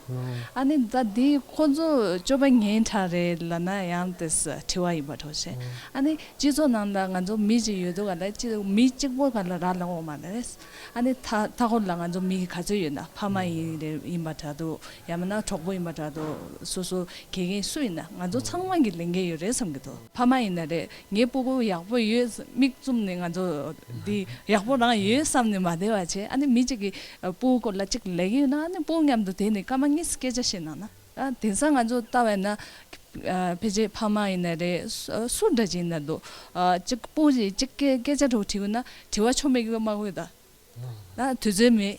ཨ་ནི་ད་འདི་ཁོང་ཚོ་སྤྱོད་པ་ངན་དྲགས་རེད་ལབ་ན་ཡང་དེ་དྲི་བ་ཡིན་པ་འགྲོ་བྱས། ཨ་ནི་སྤྱི་ཚོགས་ནང་ལ་ང་ཚོ་མི་གཅིག་ཡོད་དུས་ག་ལ་གཅིག་མི་གཅིག་པོ་ག་ལ་རག་ལས་འོང་མ་རེད། ཨ་ནི་མཐའ་མཐའ་འཁོར་ལ་ང་ཚོ་མི་ག་ཚོད་ཡོད་ན་ཕ་མ་ཡིན་རེད་ཡིན་པ་འདྲ་འདུག་ཡང་མིན་ན་གྲོགས་པོ་ཡིན་པ་འདྲ་འདུག་སོ་སོ་དགེ་རྒན་སུ་ཡིན་ན་ང་ཚོ་ཚང་མ་གི་ལས་འགན་ཡོད་རེད་བསམ་གྱི་འདུག་ཕ་མ་ཡིན་ན་རེད། ངའི་སྤུ་གུ་ཡག་པོ་ཡོད་མིག་བཙུམ་ནས་ང་ཚོ་འདི་ཡག་པོ་རང་ཡོད་བསམ་ནས་མ་བསྡད་པ་བྱས། ཨ་ནི་མི་གཅིག་གི་སྤུ་གུ་སྐོར་ལ་གཅིག་ལས་ཀྱི་ཡོད་ན་ཨ་ནི་སྤུ་གུ་མཉམ་དུ་བསྡད་ནས་སྐར་མ་གཉིས་སྐད་ཆ་བཤད་གནང་ན། ཨ་དེང་སང་ང་ཚོ་ལྟ་བས་ན་ཨ་ཕལ་ཆེར་ཕ་མ་ཡིན་ན་རེད། སུ་སུ་འདྲ་ཅིག་ཡིན་ན་འདུག་ཨ་གཅིག་སྤུ་གུ་གཅིག་སྐད་སྐད་ཆ་འདྲ་བོ་དྲིས་ཡོད་ན་དྲི་བ་ཆོ་མེད་ཀྱི་མ་དགོས་ད། ཨ་དུས་ཚོད་མེད།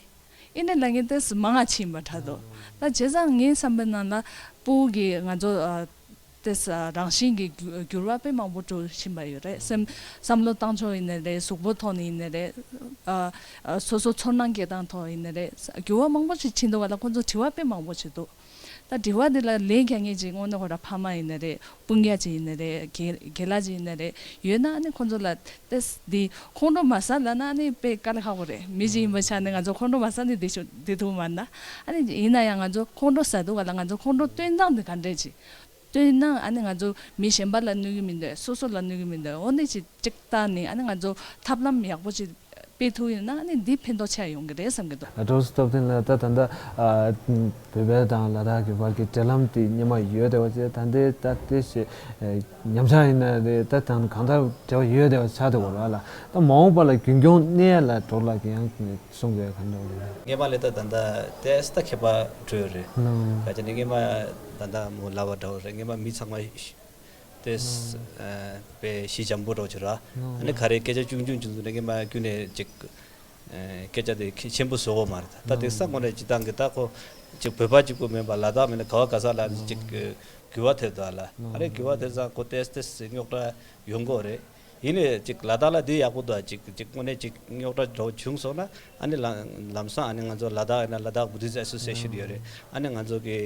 ཨི་འདྲ་ལབ་མཁན་ཏོག་ཙམ་མང་ང་ཕྱིན་པ་འདྲ་འདུག་ད་བྱས་ཙང་ངའི་བསམ་པའི་ནང་ལ་ཕྲུ་གུ་གི་ང་ཚོ་ཨ་ཏོག་ཙམ་རང་བཞིན་གྱི་འགྱུར་འགྱུར་བ་དཔེ་མང་པོ་འགྲོ་བཞིན་པ་ཡོད་རེད། སེམས་བསམ་བློ་བཏང་ཕྱོགས་ཡིན་ནའི་རེད། གཟུགས་པོ་ཐོག་ནས་ཡིན་ནའི་རེད། ཨ་ཨ་སོ་སོ་ཚོར་སྣང་སྐྱེ་སྟངས་ཐོག་ཡིན་ནའི་རེད། འགྱུར་བ་མང་པོ་ཞིག་ཕྱིན་འདུག་ག་ལ། ཁོང་ཚོ་དྲི་བ་དཔེ་མང་པོ་ཞིག་འདུག་ད་དྲི་བ་འདི་ལ་ལན་རྒྱག་མཁན་ཅིག་དངོས་གནས་ཁོ་རང་ཕ་མ་ཡིན་ནའི་རེད། སྤུན་ཀྱག་ཅིག་ཡིན་ནའི་རེད། རྒན་རྒན་ལགས་ཅིག་ཡིན་ནའི་རེད། ཡོད་ན་ཨ་ནི་ཁོང་ཚོ་ལ་ཏོག་ཙམ་འདི་ཁོང་ཁྲོ་མ་ཟ་ལབ་ན་ཨ་ནི་དཔེ་དཀའ་ལས་ཁག་པོ་རེད། མི་ཅིག་ཡིན་པའི་ཆ་ནས་ང་ཚོ་ཁོང་ཁྲོ་མ་ཟ་ནས་བསྡད་བསྡད་ཐུབ་མ་རེད་ན། ཨ་ནི་ཡིན་ན་ཡང་ང་ཚོ་ཁོང་ཁྲོ་ཟ་འདུག་ག་ལ། ང་ཚོ་ཁོང་ཁྲོ་སྟོན་སྟངས་འདི་ག་འདྲས་ཅིག་སྟོན་ན་ཨ་ནི་ང་ཚོ་མི་གཞན་པ་ལ་གནོད་ཀྱི་མི་འདུག་སོ་སོ་ལ་གནོད་ཀྱི་མི་འདུག་འོ་འདི་ཅིག་ཅིག་བལྟས་ནས་ཨ་ནི་ང་ཚོ་ཐབས་ལམ་ཡག་པོ་ཅིག་སྤེལ་ཐུབ་ཡོད་ན་ཨ་ནི་འདི་ཕན་ཐོགས་ཆེ་ཡོང་གི་རེད་བསམ་གྱི་འདུག་ཨ། ཀྲོག་སི་སྟོབས་ལྡན་ལགས། ད་ད་ལྟ་ཨ་བོད་པ་དང་ལ་དྭགས་ཀྱི་བར་གྱི་འབྲེལ་ལམ་དེ་སྔོན་མ་ཡོད་བསྡད་པ་བྱས། ད་ལྟའི་ད་ལྟའི་ཞེ་ཨ་ཉམས་ཆག་ཡིན་ན་རེད། ད་དང་གང་ལྟར་འབྲེལ་བ་ཡོད་བསྡད་པ་ཆགས་བསྡད་ཡོད་རེད་ལ། ད་མ་འོངས་པ་ལ་རྒྱུན་འཁྱོངས་གནས་ཡ་ལ་ཀྲོག་ལགས་ཀྱིས་ཡང་གསུང་དགོས་ཡ་ག་འདྲ་ཡོད་རེད། སྔོན་མ་ལས་ད་ད་ལྟ་ཏོག་ཙམ་ད་ཁྱད་པར་འགྲོ་ཡོད་རེད། ལགས། ག་ཅི་ནས་སྔོན་མ་ད་ལྟ་མོ་ལབ་པ་འདྲ་བོ་རེད། སྔོན་མ་མི་ཚང་མ་ཏོག་ཙམ་ཨ་དཔེ་ཞི་འཇམ་པོ་འདྲ་བོ་ཅིག་རེད། ཨ་ནི་ག་རེ་སྐད་ཆ་ཆུང་ཆུང་ཆུང་ཆུང་ནས་སྔོན་མ་ཁྱོན་ནས་ཅིག་ཨ་སྐད་ཆ་དེ་ཁྱི་ཆེན་པོ་བཟོ་གི་མ་རེད། ད་དེང་སང་ངོ་ནས་སྤྱིར་བཏང་གི་ད་ཁོ་ཅིག་བོད་པ་གཅིག་པུ་མིན་པ་ལ་དྭགས་མིན་ན་ག་བ་ག་ས་ལ་ཅིག་འགྱུར་བ་ཐེབས་འདུག་ལ། ཨ་རེ་འགྱུར་བ་ཐེབས་ཙང་ཁོ་ཏོག་ཙམ་ཏོག་ཙམ་རྙོག་དྲ་ཡོང་གི་རེད། ཡིན་ནའི་ཅིག་ལ་དྭགས་ལ་དེ་ཡག་པོ་འདུག་ཅིག་ཅིག་དངོས་གནས་ཅིག་རྙོག་དྲ་འདྲ་བོ་བྱུང་སོང་ན་ཨ་ནི་ལམ་ལམ་སང་ཨ་ནི་ང་ཚོ་ལ་དྭགས་ཡིན་ན་ལ་དྭགས་བུ་དྷིསྚ་ཨེ་སོ་སི་ཨེ་ཤན་ཡོད་རེད། ཨ་ནི་ང་ཚོ་གི་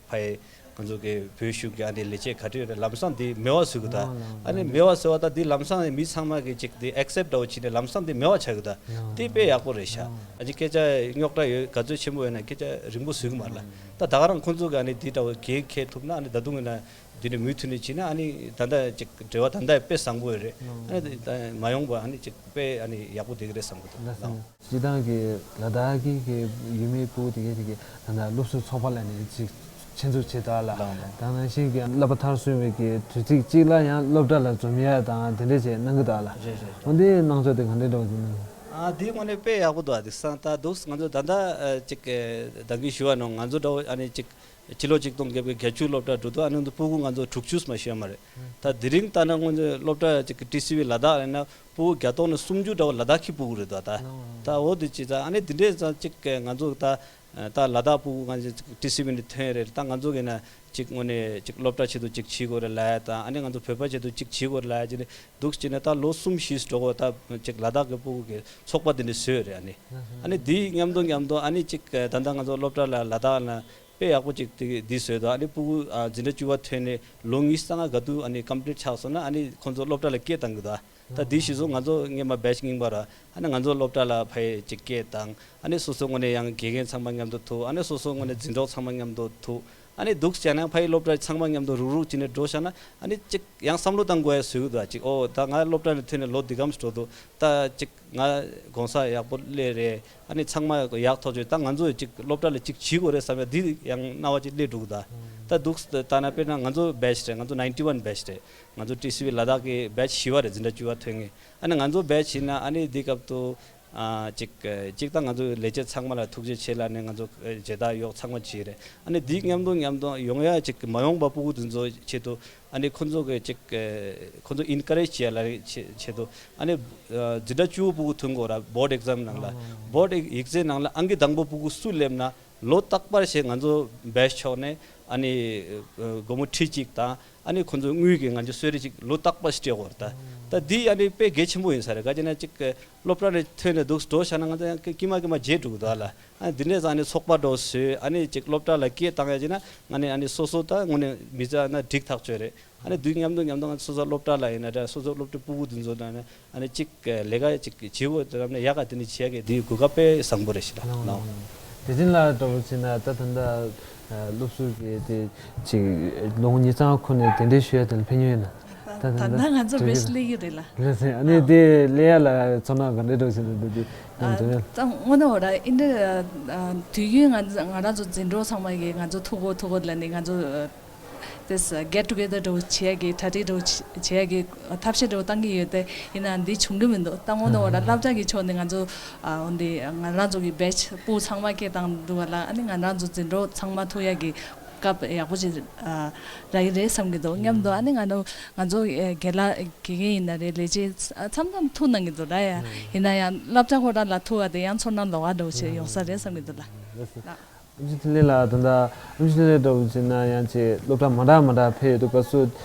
ཕ་ཡི་ང་ཚོ་གི་བོད་གཞུང་གི་ཨ་ནི་ལས་བྱེད་ག་རེ་ཡོད་རེད། ལམ་སང་དེ་མེད་པ་བཟོ་གི་འདུག་ཨ་ནི་མེད་པ་བཟོ་བ་ད་དེ་ལམ་སང་མི་ཚང་མ་གི་ཅིག་དེ་ཨེག་སེབ་འདྲ་བོ་བྱས་ནས་ལམ་སང་དེ་མེད་པ་ཆགས་གི་འདུག་དེ་དཔེ་ཡག་པོ་རེད་ཤག་ཨ་ཅིག་སྐད་ཆ་རྙོག་དྲ་ཡོད་ག་ཚོད་ཆེན་པོ་ཡོད་ན་སྐད་ཆ་རིང་པོ་བཟོ་གི་མ་རེད་ལ། ད་ད་ག་རང་ཁོང་ཚོ་གི་ཨ་ནི་དེ་འདྲ་བོ་འགན་འཁྱེར་ཐུབ་ན་ཨ་ནི་ད་དུང་ཡིན་ན་དེ་ནས་མུ་མཐུད་ནས་བྱས་ན་ཨ་ནི་ད་ལྟ་ཅིག་འབྲེལ་བ་ད་ལྟ་དཔེ་བཟང་པོ་ཡོད་རེད། ཨ་ནི་ད་མ་ཡོང་པ་ཨ་ནི་ཅིག་དཔེ་ཨ་ནི་ཡག་པོ་བསྡད་ཀྱི་རེད་བསམ་གྱི་འདུག་ལགས་སོ། སྤྱིར་བཏང་གི་ལ་དྭགས་ཀྱི་གི་ཡུལ་མི་སྤུ་གུ་དེ་གའི་དེ་གའི་ད་ལྟ་སློབ་ཟུར་ཚོགས་པ་ལ་ནི་ཅིག་ཆེད་འཛུགས་བྱེད་དོ་ལ། ལགས་ལགས། ད་ནང་བཞིན་གྱི་བསླབ་པ་མཐར་སོན་པའི་གི་དུས་ཚིགས་གཅིག་ལ་ཡང་སློབ་གྲྭ་ལ་འཛོམས་ཡ་དང་དེ་འདྲས་བྱས་གནང་གི་འདུག་ལ། རེད་རེད། འོ་འདི་གནང་ཕྱོགས་དེ་ག་འདྲས་འདྲ་བོ་ཅིག་གནང་། ཨ་འདི་དངོས་གནས་དཔེ་ཡག་པོ་འདུག་ཨ་དེང་སང་ད་འདུག་ང་ཚོ་ད་ལྟ་ཨ་ཅིག་ཨ་ད་གིན་ཞུ་བ་ནང་ང་ཚོ་འདྲ་བོ་ཨ་ནི་ཅིག་ཕྱི་ལོ་ཆིག་སྟོང་བརྒྱད་བརྒྱ་བརྒྱད་ཅུ་སློབ་གྲྭ་འགྲོ་དུས་ཨ་ནི་སྤུ་གུ་ང་ཚོ་དྲུག་ཅུ་མ་ཤེས་མ་རེད། ད་དེ་རིང་ལྟ་ན་སྔོན་ཆད་སློབ་གྲྭ་ཅིག་གི་ཊི་སི་ཝི་ལ་དྭགས་ཡིན་ན་སྤུ་གུ་བརྒྱ་སྟོང་ནས་སུམ་ཅུ་འདྲ་བོ་ལ་དྭགས་ཀྱི་སྤུ་གུ་རེད་ད། ད་ད་འོ་དེ་ཅི་ད་ཨ་ནི་དེ་འདྲས་ཙང་ཅིག་ང་ཚོ་ད་ད་ལ་དྭགས་སྤུ་གུ་ང་ཚོ་ཊི་སི་ཝི་ནས་ཐོན་རེད། ད་ང་ཚོ་གི་ན་ཅིག་དངོས་གནས་ཅིག་སློབ་གྲྭ་ཆེད་དུ་ཅིག་བྱེད་དགོས་རེད་ལབ་ཡ་དང་ཨ་ནི་ང་ཚོ་བོད་པ་ཆེད་དུ་ཅིག་བྱེད་དགོས་རེད་ལབ་ཡ་ཅི་ནས་འདུག་ཅི་ནས་ད་ལོ་གསུམ་བཞི་འགྲོ་གོ་ད་ཅིག་ལ་དྭགས་ཀྱི་སྤུ་གུ་གི་ཚོགས་པ་དེ་འདྲས་བཟོས་རེད། ཨ་ནི་ཨ་ནི་དེའི་མཉམ་དུ་མཉམ་དུ་ཨ་ནི་ཅིག་ད་ལྟ་ང་ཚོ་སློབ་གྲྭ་ལ་ལ་དྭགས་ན། དཔེ་ཡག་པོ་ཅིག་དེ་འདི་བཟོས་དང་ཨ་ནི་སྤུ་གུ་ཨ་འཛིན་གྲྭ་བཅུ་པ་ཐོན་ནས་ལོ་ཉི་ཤུ་རྩ་ལྔ་ག་དུས་ཨ་ནི་ཀམ་པི་ལིཊ་ཆགས་སོང་ན་ཨ་ནི་ཁོང་ཚོ་སློབ་གྲྭ་ལ་སྐད་བཏང་གི་འདུག་ད་དེ་གཞི་བཟུང་ང་ཚོ་སྔོན་མ་བེ་ཆི་རྙིང་པ་ར་ཨ་ནི་ང་ཚོ་སློབ་གྲྭ་ལ་ཕ་ཡི་ཅིག་སྐད་བཏང་ཨ་ནི་སོ་སོ་ངོས་ནས་ཡང་དགེ་རྒན་ཚང་མ་མཉམ་དུ་ཐུག་ཨ་ནི་སོ་སོ་ངོས་ནས་འཛིན་གྲོགས་ཚང་མ་མཉམ་དུ་ཐུག་ཨ་ནི་འདུག་བྱས་ན་ཕ་ཡི་སློབ་གྲྭ་ཚང་མ་མཉམ་དུ་རུག་རུག་བྱས་ནས་འགྲོ་བཞག་ན་ཨ་ནི་ཅིག་ཡང་བསམ་བློ་བཏང་དགོས་ཡ་བཟོ་གི་འདུག་ཅིག་ཨོ་ད་ང་སློབ་གྲྭ་ནས་ཐོན་ནས་ལོ་འདི་གམ་འགྲོ་འདུག་ད་ཅིག་ང་གོང་ས་ཡག་པོ་སླེབས་རེད། ཨ་ནི་ཚང་མ་ཡག་ཐག་ཆོད་ད་ང་ཚོ་ཅིག་སློབ་གྲྭ་ལ་ཅིག་བྱེད་དགོས་རེད་བསམ་ཡ་འདི་ཡང་སྣང་བ་ཅིག་སླེབས་འགྲོ་གི་ད། ད་འདུག་ད་ན་དཔེར་ན་ང་ཚོ་བེ་ཆི་རེད། ང་ཚོ་ནའིན་ཊི་ཝན་བེ་ཆི་རེད། ང་ཚོ་ཊི་སི་ཝི་ལ་དྭགས་ཀྱི་བེ་ཆི་བཞི་པ་རེད། འཛིན་གྲྭ་བཅུ་པ་ཐོན་ངེས་ཨ་ནི་ང་ཚོ་བེ་ཆི་ཡིན་ན་ཨ་ནི་འདི་སྐབས་དུ་ཨ་ཅིག་ཅིག་ད་ང་ཚོ་ལས་བྱེད་ཚང་མ་ལ་ཐུགས་རྗེ་ཆེ་ལབ་ནས་ང་ཚོ་མཇལ་དར་གཡོག་ཚང་མ་བྱས་རེད། ཨ་ནི་འདི་མཉམ་དུ་མཉམ་དུ་ཡོང་ཡ་ཅིག་མ་ཡོང་པ་སྤུ་གུ་འདི་ཚོ་ཆེད་དུ། ཨ་ནི་ཁོ་ཚོ་གི་ཅིག་ཨ་ཁོ་ཚོ་ཨིན་ཀ་རེཇ་བྱེད་ཡ་ལ་ཆེ་ཆེད་དུ་ཨ་ནི་ཨ་འཛིན་གྲྭ་བཅུ་པོ་སྤུ་གུ་ཐོན་དགོས་ར་བོར་ཌི་ཨེག་ཛམ་ནང་ལ་ཨ་བོར་ཌི་ཡིག་ཚད་ནང་ལ་ཨང་ཀི་དང་པོ་སྤུ་གུ་སུ་སླེབས་ན་ལོ་རྟག་པར་ཞིག་ང་ཚོ་བེ་ཆི་ཕྱོགས་ནས་ཨ་ནི་ཨ་སྒོར་མོ་ཁྲི་གཅིག་དང་ཨ་ནི་ཁོ་ཚོ་དངུལ་གྱི་ང་ཚོ་གསོལ་རས་ཅིག་ལོ་རྟག་པར་ཞིག་སྤྲད་དགོས་ར་ད། ད་འདི་ཨ་ནི་དཔེ་གལ་ཆེན་པོ་ཡིན་ས་རེད། ག་ཅི་ན་ཅིག་སློབ་གྲྭ་ནས་ཐོན་ནས་འདུག་འགྲོ་བཞག་ན་ང་ཚོ་ཡང་དཀྱིལ་མ་དཀྱིལ་མ་བརྗེད་འགྲོ་གི་འདུག་ཨ་ལ། ཨ་འདི་ནས་ཨ་ནི་ཚོགས་པ་འགྲོ་བཟོས་ཨ་ནི་ཅིག་སློབ་གྲྭ་ལ་སྐད་བཏང་ཡ་བྱས་ན་ང་ནི་ཨ་ནི་སོ་སོ་ད་དངོས་གནས་མི་ཚེ་ན་འགྲིག་ཐག་ཆོད་རེད། ཨ་ནི་དུས་མཉམ་དུ་མཉམ་དུ་ང་ཚོ་སོ་སོ་སློབ་གྲྭ་ལ་ཡིན་ན་འདྲ་སོ་སོ་སློབ་ཕྲུག་སྤུ་གུ་དེ་ཚོ་དང་ནི་ཨ་ནི་གཅིག་ལས་ཀ་ཅིག་བྱེད་དགོས་དེ་རབ་ནས་ཡག་ག་དེ་ནི་བྱེད་ཡག་གི་དེའི་གོ་སྐབས་དཔེ་བཟང་པོ་རེད་ཤི་ལ་ལའོ། དེ་བཞིན་ལ་འགྲོ་བ་ཕྱིན་ན་ད་ད་ལྟ་སློབ་ཟུར་གྱི་དེ་ཅིག་ལོ་ངོ་ཉི་ཤུ་ཁོ་ནས་དེ་འདྲའི་ཞུ་ཡ་དེ་ལ་ཕན་ཡོན་ཡོད་ན། ད་ད་ད་ལྟ་ང་ཚོ་བེ་ཤི་སླེབས་ཀྱི་རེད་ལ། ལགས་སེ་ཨ་ནི་དེ་སླེབས་ཡ་ལ་ཚོར་སྣང་ག་འདྲ་འགྲོ་བཞིན་འདུག་དེ་དེ་ཡང་དོན་ཡོད། ད་དངོས་གནས་འོ་ར་ཨིན་འདྲ་དུས་རྒྱུན་ང་ང་རང་ཚོ་འཛིན་གྲོགས་ཚང་མ་གིས་ང་ཚོ་ཐུག་གོ་ཐུག་གོ་ལ་ནི་ང་ཚོ། དེ་ས་གེཊ་ཊུ་གེ་དར་འདྲ་བོ་བྱེད་ཡ་གི་གྲ་སྒྲིག་འདྲ་བོ་བྱེད་ཡ་གི་ཐབས་ཤེས་འདྲ་བོ་བཏང་གི་ཡོད་དེ། ཡིན་ནའང་འདི་བྱུང་གི་མི་འདུག་ད་དངོས་གནས་འོ་ར་བསླབ་བྱ་གི་ཕྱོགས་ནས་ང་ཚོ་ཨ་འོ་འདི་ང་རང་ཚོ་གི་བེ་ཆི་སྤུ་གུ་ཚང་མ་སྐད་བཏང་འདུག་ག་ལ། ཨ་ནི་ང་རང་ཚོ་འཛིན་གྲོགས་ཚང་མ་ཐུག་ཡ་གི་ སྐབས་ཡག་པོ་ཅིག་ཨ་རག་གི་རེད་བསམ་གྱི་འདུག། མཉམ་དུ་ཨ་ནི་ང་ཚོ་ང་ཚོ་ཨེ་དགེ་ལགས་དགེ་རྒན་ཡིན་ན་རེད། ལས་བྱེད་མཚམས་མཚམས་ཐུག་གནང་གི་འདུག་ར། ཡ་ཡིན་ན་ཡང་སློབ་གྲྭ་ཁོ་རང་ལ་ཐུག་པ་དེ་ཡང་ཚོར་སྣང་ལོགས་ཀ་འདྲ་བོ་ཞིག་ཡོང་ས་རེད་བསམ་གྱི་འདུག་ལ། ལགས་སོ། ལགས། ཨེམ་ཆི་འཕྲིན་ལས་ལགས། ད་ལྟ་ཨེམ་ཆི་འཕྲིན་ལས་འདྲ་བོ་བྱས་ན་ཡང་ཅིག་སློབ་གྲྭ་མ་འདྲ་མ་འདྲ་ཕེབས་ཡོད་དུས་སྐབས་སུ་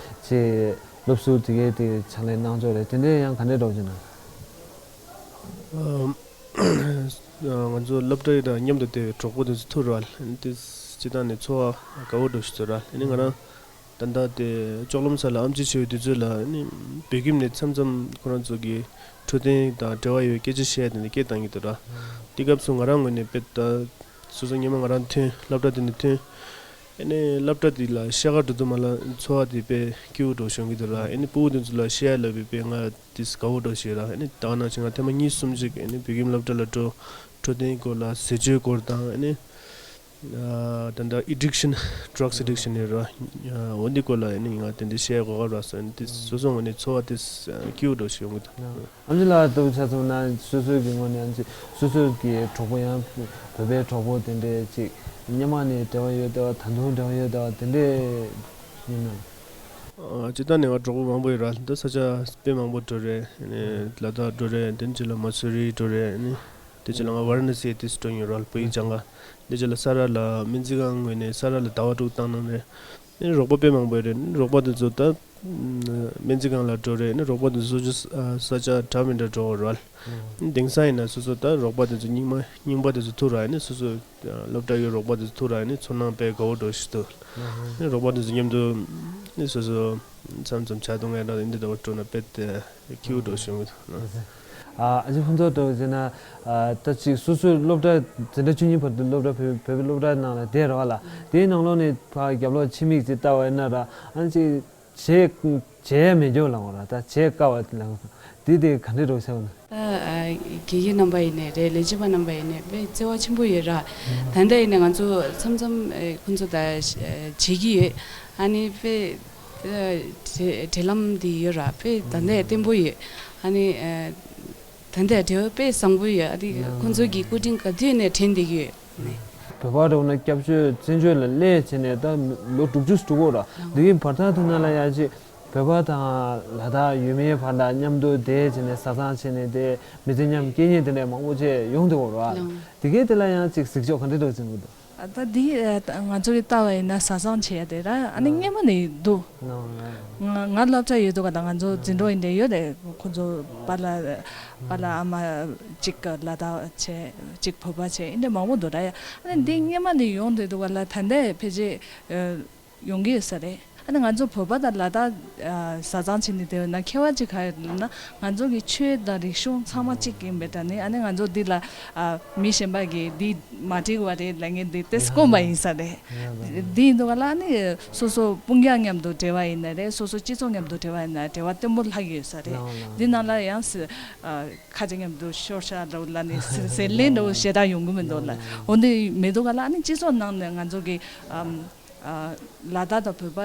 ཅིག་སློབ་ཟུར་དེ་གའི་དེ་ཕྱག་ལས་གནང་ཕྱོགས་རེད། དེ་འདྲའི་ཡང་ག་འདྲའི་འདྲ་བོ་བྱས་ན། ཨ་ང་ཚོ་སློབ་གྲྭའི་དང་མཉམ་དུ་བསྡད་པའི་གྲོགས་པོ་དེ་ཚོ་ཐུག་ར། དེ་སྤྱི་བཏང་ནས་ཚོར་བ་དགའ་བོ་འདྲ་ཞིག་ཚོར་ར། ཨ་ནི་ང་རང་ད་ལྟ་དེ་ལྕོག་ལམ་སར་ལ་ཨེམ་ཆི་བྱེད་པའི་དུས་ཚོད་ལ་ཨ་ནི་བོད་ཁྱིམ་ནས་མཚམས་མཚམས་ཁོ་རང་ཚོ་གི་འཕྲོད་བསྟེན་དང་འབྲེལ་བ་ཡོད་སྐད་ཆ་བཤད་དེ་འདྲ་སྐད་བཏང་གི་འདུག་ར། དེ་སྐབས་སུ་ང་རང་ངོས་ནས་དཔེ་ད་སོ་སོ་སྔོན་མ་ང་རང་ཐོན་སློབ་གྲྭ་དེ་ནས་ཐོན། ཨ་ནི་སློབ་གྲྭ་དེ་ལ་ཤར་ཁ་འགྲོ་དུས་མ་ལ་ཚོར་བ་དེ་དཔེ་སྐྱིད་པོ་འདྲ་བྱུང་གི་འདུག་ར། ཨ་ནི་སྤུ་གུ་དེ་ཚོ་ལ་བཤད་ལབ་པའི་དཔེ་ང་དེ་དགའ་བོ་འདྲ་ཞིག་ར། ཨ་ནི་ད་ག་ནང་བཞིན་ང་ཐེངས་མ་གཉིས་གསུམ་ཅིག་ཨ་ནི་བོད་ཁྱིམ་སློབ་གྲྭ་ལ་འགྲོ། འཕྲོད་བསྟེན་སྐོར་ལ་ཟས་སྤྱོད་སྐོར་དང་ཨ་ནི་ཨ་ད་ལྟ་ཨེ་ཌིག་ཤན། ཌྲག་སི་ཨེ་ཌིག་ཤན་ཡོད་ར། འོ་འདི་སྐོར་ལ་ཨ་ནི་ང་དེ་འདྲ་བཤད་གོ་སྐབས་རག་སོང་། ཨ་ནི་དེ་སོ་སོ་ངོས་ནས་ཚོར་བ་དེ་སྐྱིད་པོ་འདྲ་ཞིག་ཡོང་གི་འདུག། ཨ་ནི་ལ་ལྟ་བུ་ཆ་མཚོན་ན་སོ་སོའི་གི་ངོས་ནས་ཨ་ནི་སོ་སོའི་གི་གྲོགས་པོ་ཡང་བོད་པའི་གྲོགས་པོ་དེ་འདྲས་ཅིག་སྔོན་མ་ནས་འབྲེལ་བ་ཡོད་དེ་བ། ད་དུང་འབྲེལ་བ་ཡོད་དེ་བ་དེ་འདྲས་ཡིན་ནམ། ཨ་སྤྱིར་བཏང་ནས་ང་གྲོགས་པོ་མང་པོ་ཡོད་ར། འདི་ས་ཆ་དཔེ་མང་པོ་འགྲོ་རེད། ཨ་ནི་ལ་དྭགས་འགྲོ་རེད། དེ་རྗེས་ལ་མ་སུ་རི་འགྲོ་རེད། ཨ་ནི་དེ་རྗེས་ལ་ང་ཝ་ར་ཎ་སི་དེ་འགྲོ་ཡོད་ར། བོད་ཡིག་སྦྱང་ག། དེ་རྗེས་ལ་ས་ར་ལ་སྨན་རྩིས་ཁང་ངོས་ནས་ས་ར་ལ་ཟླ་བ་དྲུག་བཏང་གནང་རེད། ཨ་ནི་རོགས་པ་དཔེ་མང་པོ་ཡོད་རེད། ཨ་ནི་རོགས་པ་དེ་ཚོ་ད་སྨན་རྩིས་ཁང་ལ་འགྲོ་རེད། ཨ་ནི་རོགས་པ་དེ་ཚོ་སོ་སོ་ས་ཆ་འདྲ་མི་འདྲ་འགྲོ་གི་རེད། དེང་སང་ཡིན་ན་སོ་སོ་ད་རོགས་པ་དེ་ཚོ་རྙིང་མ་རྙིང་པ་དེ་ཚོ་ཐུག་ར། ཨ་ནི་སོ་སོ་སློབ་གྲྭ་ཡི་རོགས་པ་དེ་ཚོ་ཐུག་ར། ཨ་ནི་ཚོར་སྣང་དཔེ་དགའ་བོ་འདྲ་ཞིག་འདུག། ཨ་ནི་རོགས་པ་དེ་ཚོ་མཉམ་དུ་ཨ་ནི་སོ་སོ་མཚམས་མཚམས་ཇ་འཐུང་ཡ་འདྲ་འདི་འདྲ་བ་འགྲོ་ན་དཔེ་དེ་སྐྱིད་པོ་འདྲ་ཞིག་ཡོང་གི་འདུག། ཨ་ཨ་ཅེ་ཕུན་ཚོགས་འདྲ་བོ་བྱས་ན། ཨ་ད་ཅིག་སོ་སོའི་སློབ་གྲྭ་འཛིན་གྲྭ་བཅུ་གཉིས་བར་དུ་སློབ་གྲྭ་བོད་བོད་པའི་སློབ་གྲྭ་ནང་ལ་བསྡད་ར་བ་ལ། དེའི་ནང་ལོགས་ནས་ཕར་རྒྱབ་ལོགས་ཕྱི་མིག་ཅིག་ལྟ་བ་ཡིན་ན་ར། ཨ་ནི་ཅིག་བྱས་བྱས་མེད་འགྱོ་ལ་འོ་ར། ད་བྱས་དཀའ་བ་ལ་འོ། དེ་དེ་ག་འདྲ་རོགས་ཟེར་བ་ན། ད་ཨ་དགེ་རྒན་རྣམ་པ་ཡིན་ནའི་རེད། ལས་བྱེད་པ་རྣམ་པ་ཡིན་ནའི་དཔེ་བརྩེ་བ་ཆེན་པོ་ཡོད་ར། ད་ལྟ་ཡིན་ནའི་ང་ཚོ་མཚམས་མཚམས་ཨེ་ཁོང་ཚོ་ད་ཨ་བྱེད་ཀྱི་ཡོད། ཨ་ནི་དཔེ་ཨ་འབྲེལ་འབྲེལ་ལམ་འདི་ཡོད་ར། དཔེ་ད་ལྟ་ཡང་བརྟན་པོ་ཡོད། ཨ་ནི་ཨ་ད་ལྟ་ཡང་འབྲེལ་བ་དཔེ་བཟང་པོ་ཡོད། ཨ་ནི་ཁོང་ཚོ་གི་སྐུ་དྲིན་ག་དུས་ནས་དྲན་བསྡད་ཀྱི་ཡོད། ནས། བོད་པ་འདྲ་བོ་ན་སྐྱབས་བཅོལ་བཙན་བྱོལ་ལ་སླེབས་བྱས་ནས་ད་ལོ་དྲུག་ཅུ་འགྲོ་གི་ར། འདི་གི་བར་ཐག་དེ་ནང་ལ་ཡ་ཅིག་བོད་པ་དང་ལ་དྭགས་ཡུལ་མིའི་བར་ལ་མཉམ་དུ་བསྡད་བྱས་ནས་བཟའ་ཚང་བྱས་ནས་དེ་མི་ཚེ་མཉམ་སྐྱེལ་མཁན་དེ་འདྲ་མང་པོ་ཅིག་ཡོང་བསྡད་ཡོད་རེད་བ། དེ་གའི་དེ་ལ་ཡང་ཅིག་གཟིགས་ཕྱོགས་ག་འདྲ་འདྲ་ཟིན་གྱི་འདུག། ཨ་ད་འདི་ཨ་ད་ང་ཚོ་གི་ལྟ་བ་ཡིན་ན་བཟའ་ཚང་བྱེད་ཡ་དེ་ར། ཨ་ནི་སྔོན་མ་ནས་འདུག། ང་ང་སློབ་གྲྭ་ཡོད་དུས་ག་ད་ང་ཚོ་འཛིན་གྲོགས་ཡིན་དེ་ཡོད་རེད། ཁོ་ཚོ་པཱ་ལགས་པཱ་ལགས་ཨ་མ་གཅིག་ལ་དྭགས་བྱས་གཅིག་བོད་པ་བྱས་ཡིན་དེ་མང་པོ་འདུག་ར། ཡ་ཨ་ནི་འདི་སྔོན་མ་ནས་ཡོང་དུས་དུས་ག་ལ་ད་ལྟ་ཕལ་ཆེར་ཡོང་གི་ཡོད་ས་རེད། ཨ་ནི་ང་ཚོ་བོད་པ་དང་ལ་དྭགས་བཟའ་ཚང་བྱས་ནས་བསྡད་ཡོད་ན་ཁྱད་པར་ཅིག་ག་རེ་ཡོད་ན། ང་ཚོ་གི་ཆོས་དང་རིག་གཞུང་ཚང་མ་གཅིག་ཡིན་པའི་དྲ་ནི། ཨ་ནི་ང་ཚོ་འདི་ལ་མི་གཞན་པ་གིས་འདི་མ་འགྲིག་པ་རེད་ལབ་མཁན་འདི་ཏོག་ཙམ་དཀོན་པ་ཡིན་ས་རེད། འདི་ཡིན་དུས་ག་ལ་ཨ་ནི་སོ་སོ་སྤུན་ཀྱག་མཉམ་དུ་འབྲེལ་བ་ཡིན་ན་རེད། སོ་སོ་སྤྱི་ཚོགས་མཉམ་དུ་འབྲེལ་བ་ཡིན་ན་འབྲེལ་བ་བརྟན་པོ་ལྷག་ཡོད་ས་རེད། འདི་ནང་ལ་ཡང་ཁ་ཆེ་མཉམ་དུ་ཤོར་ཤག་འདྲ་བོ་ལ་ནི་ཟེར་ལན་འདྲ་བོ་ཞེ་དྲག་ཡོང་གི་མི་འདུག་ལ། འོ་འདི་མེད་དུས་ག་ལ་ཨ་ནི་སྤྱི་ཚོགས་ནང་ནས་ང་ཚོ་གི་ཨ་ལ་དྭགས་དང་བོད་པ་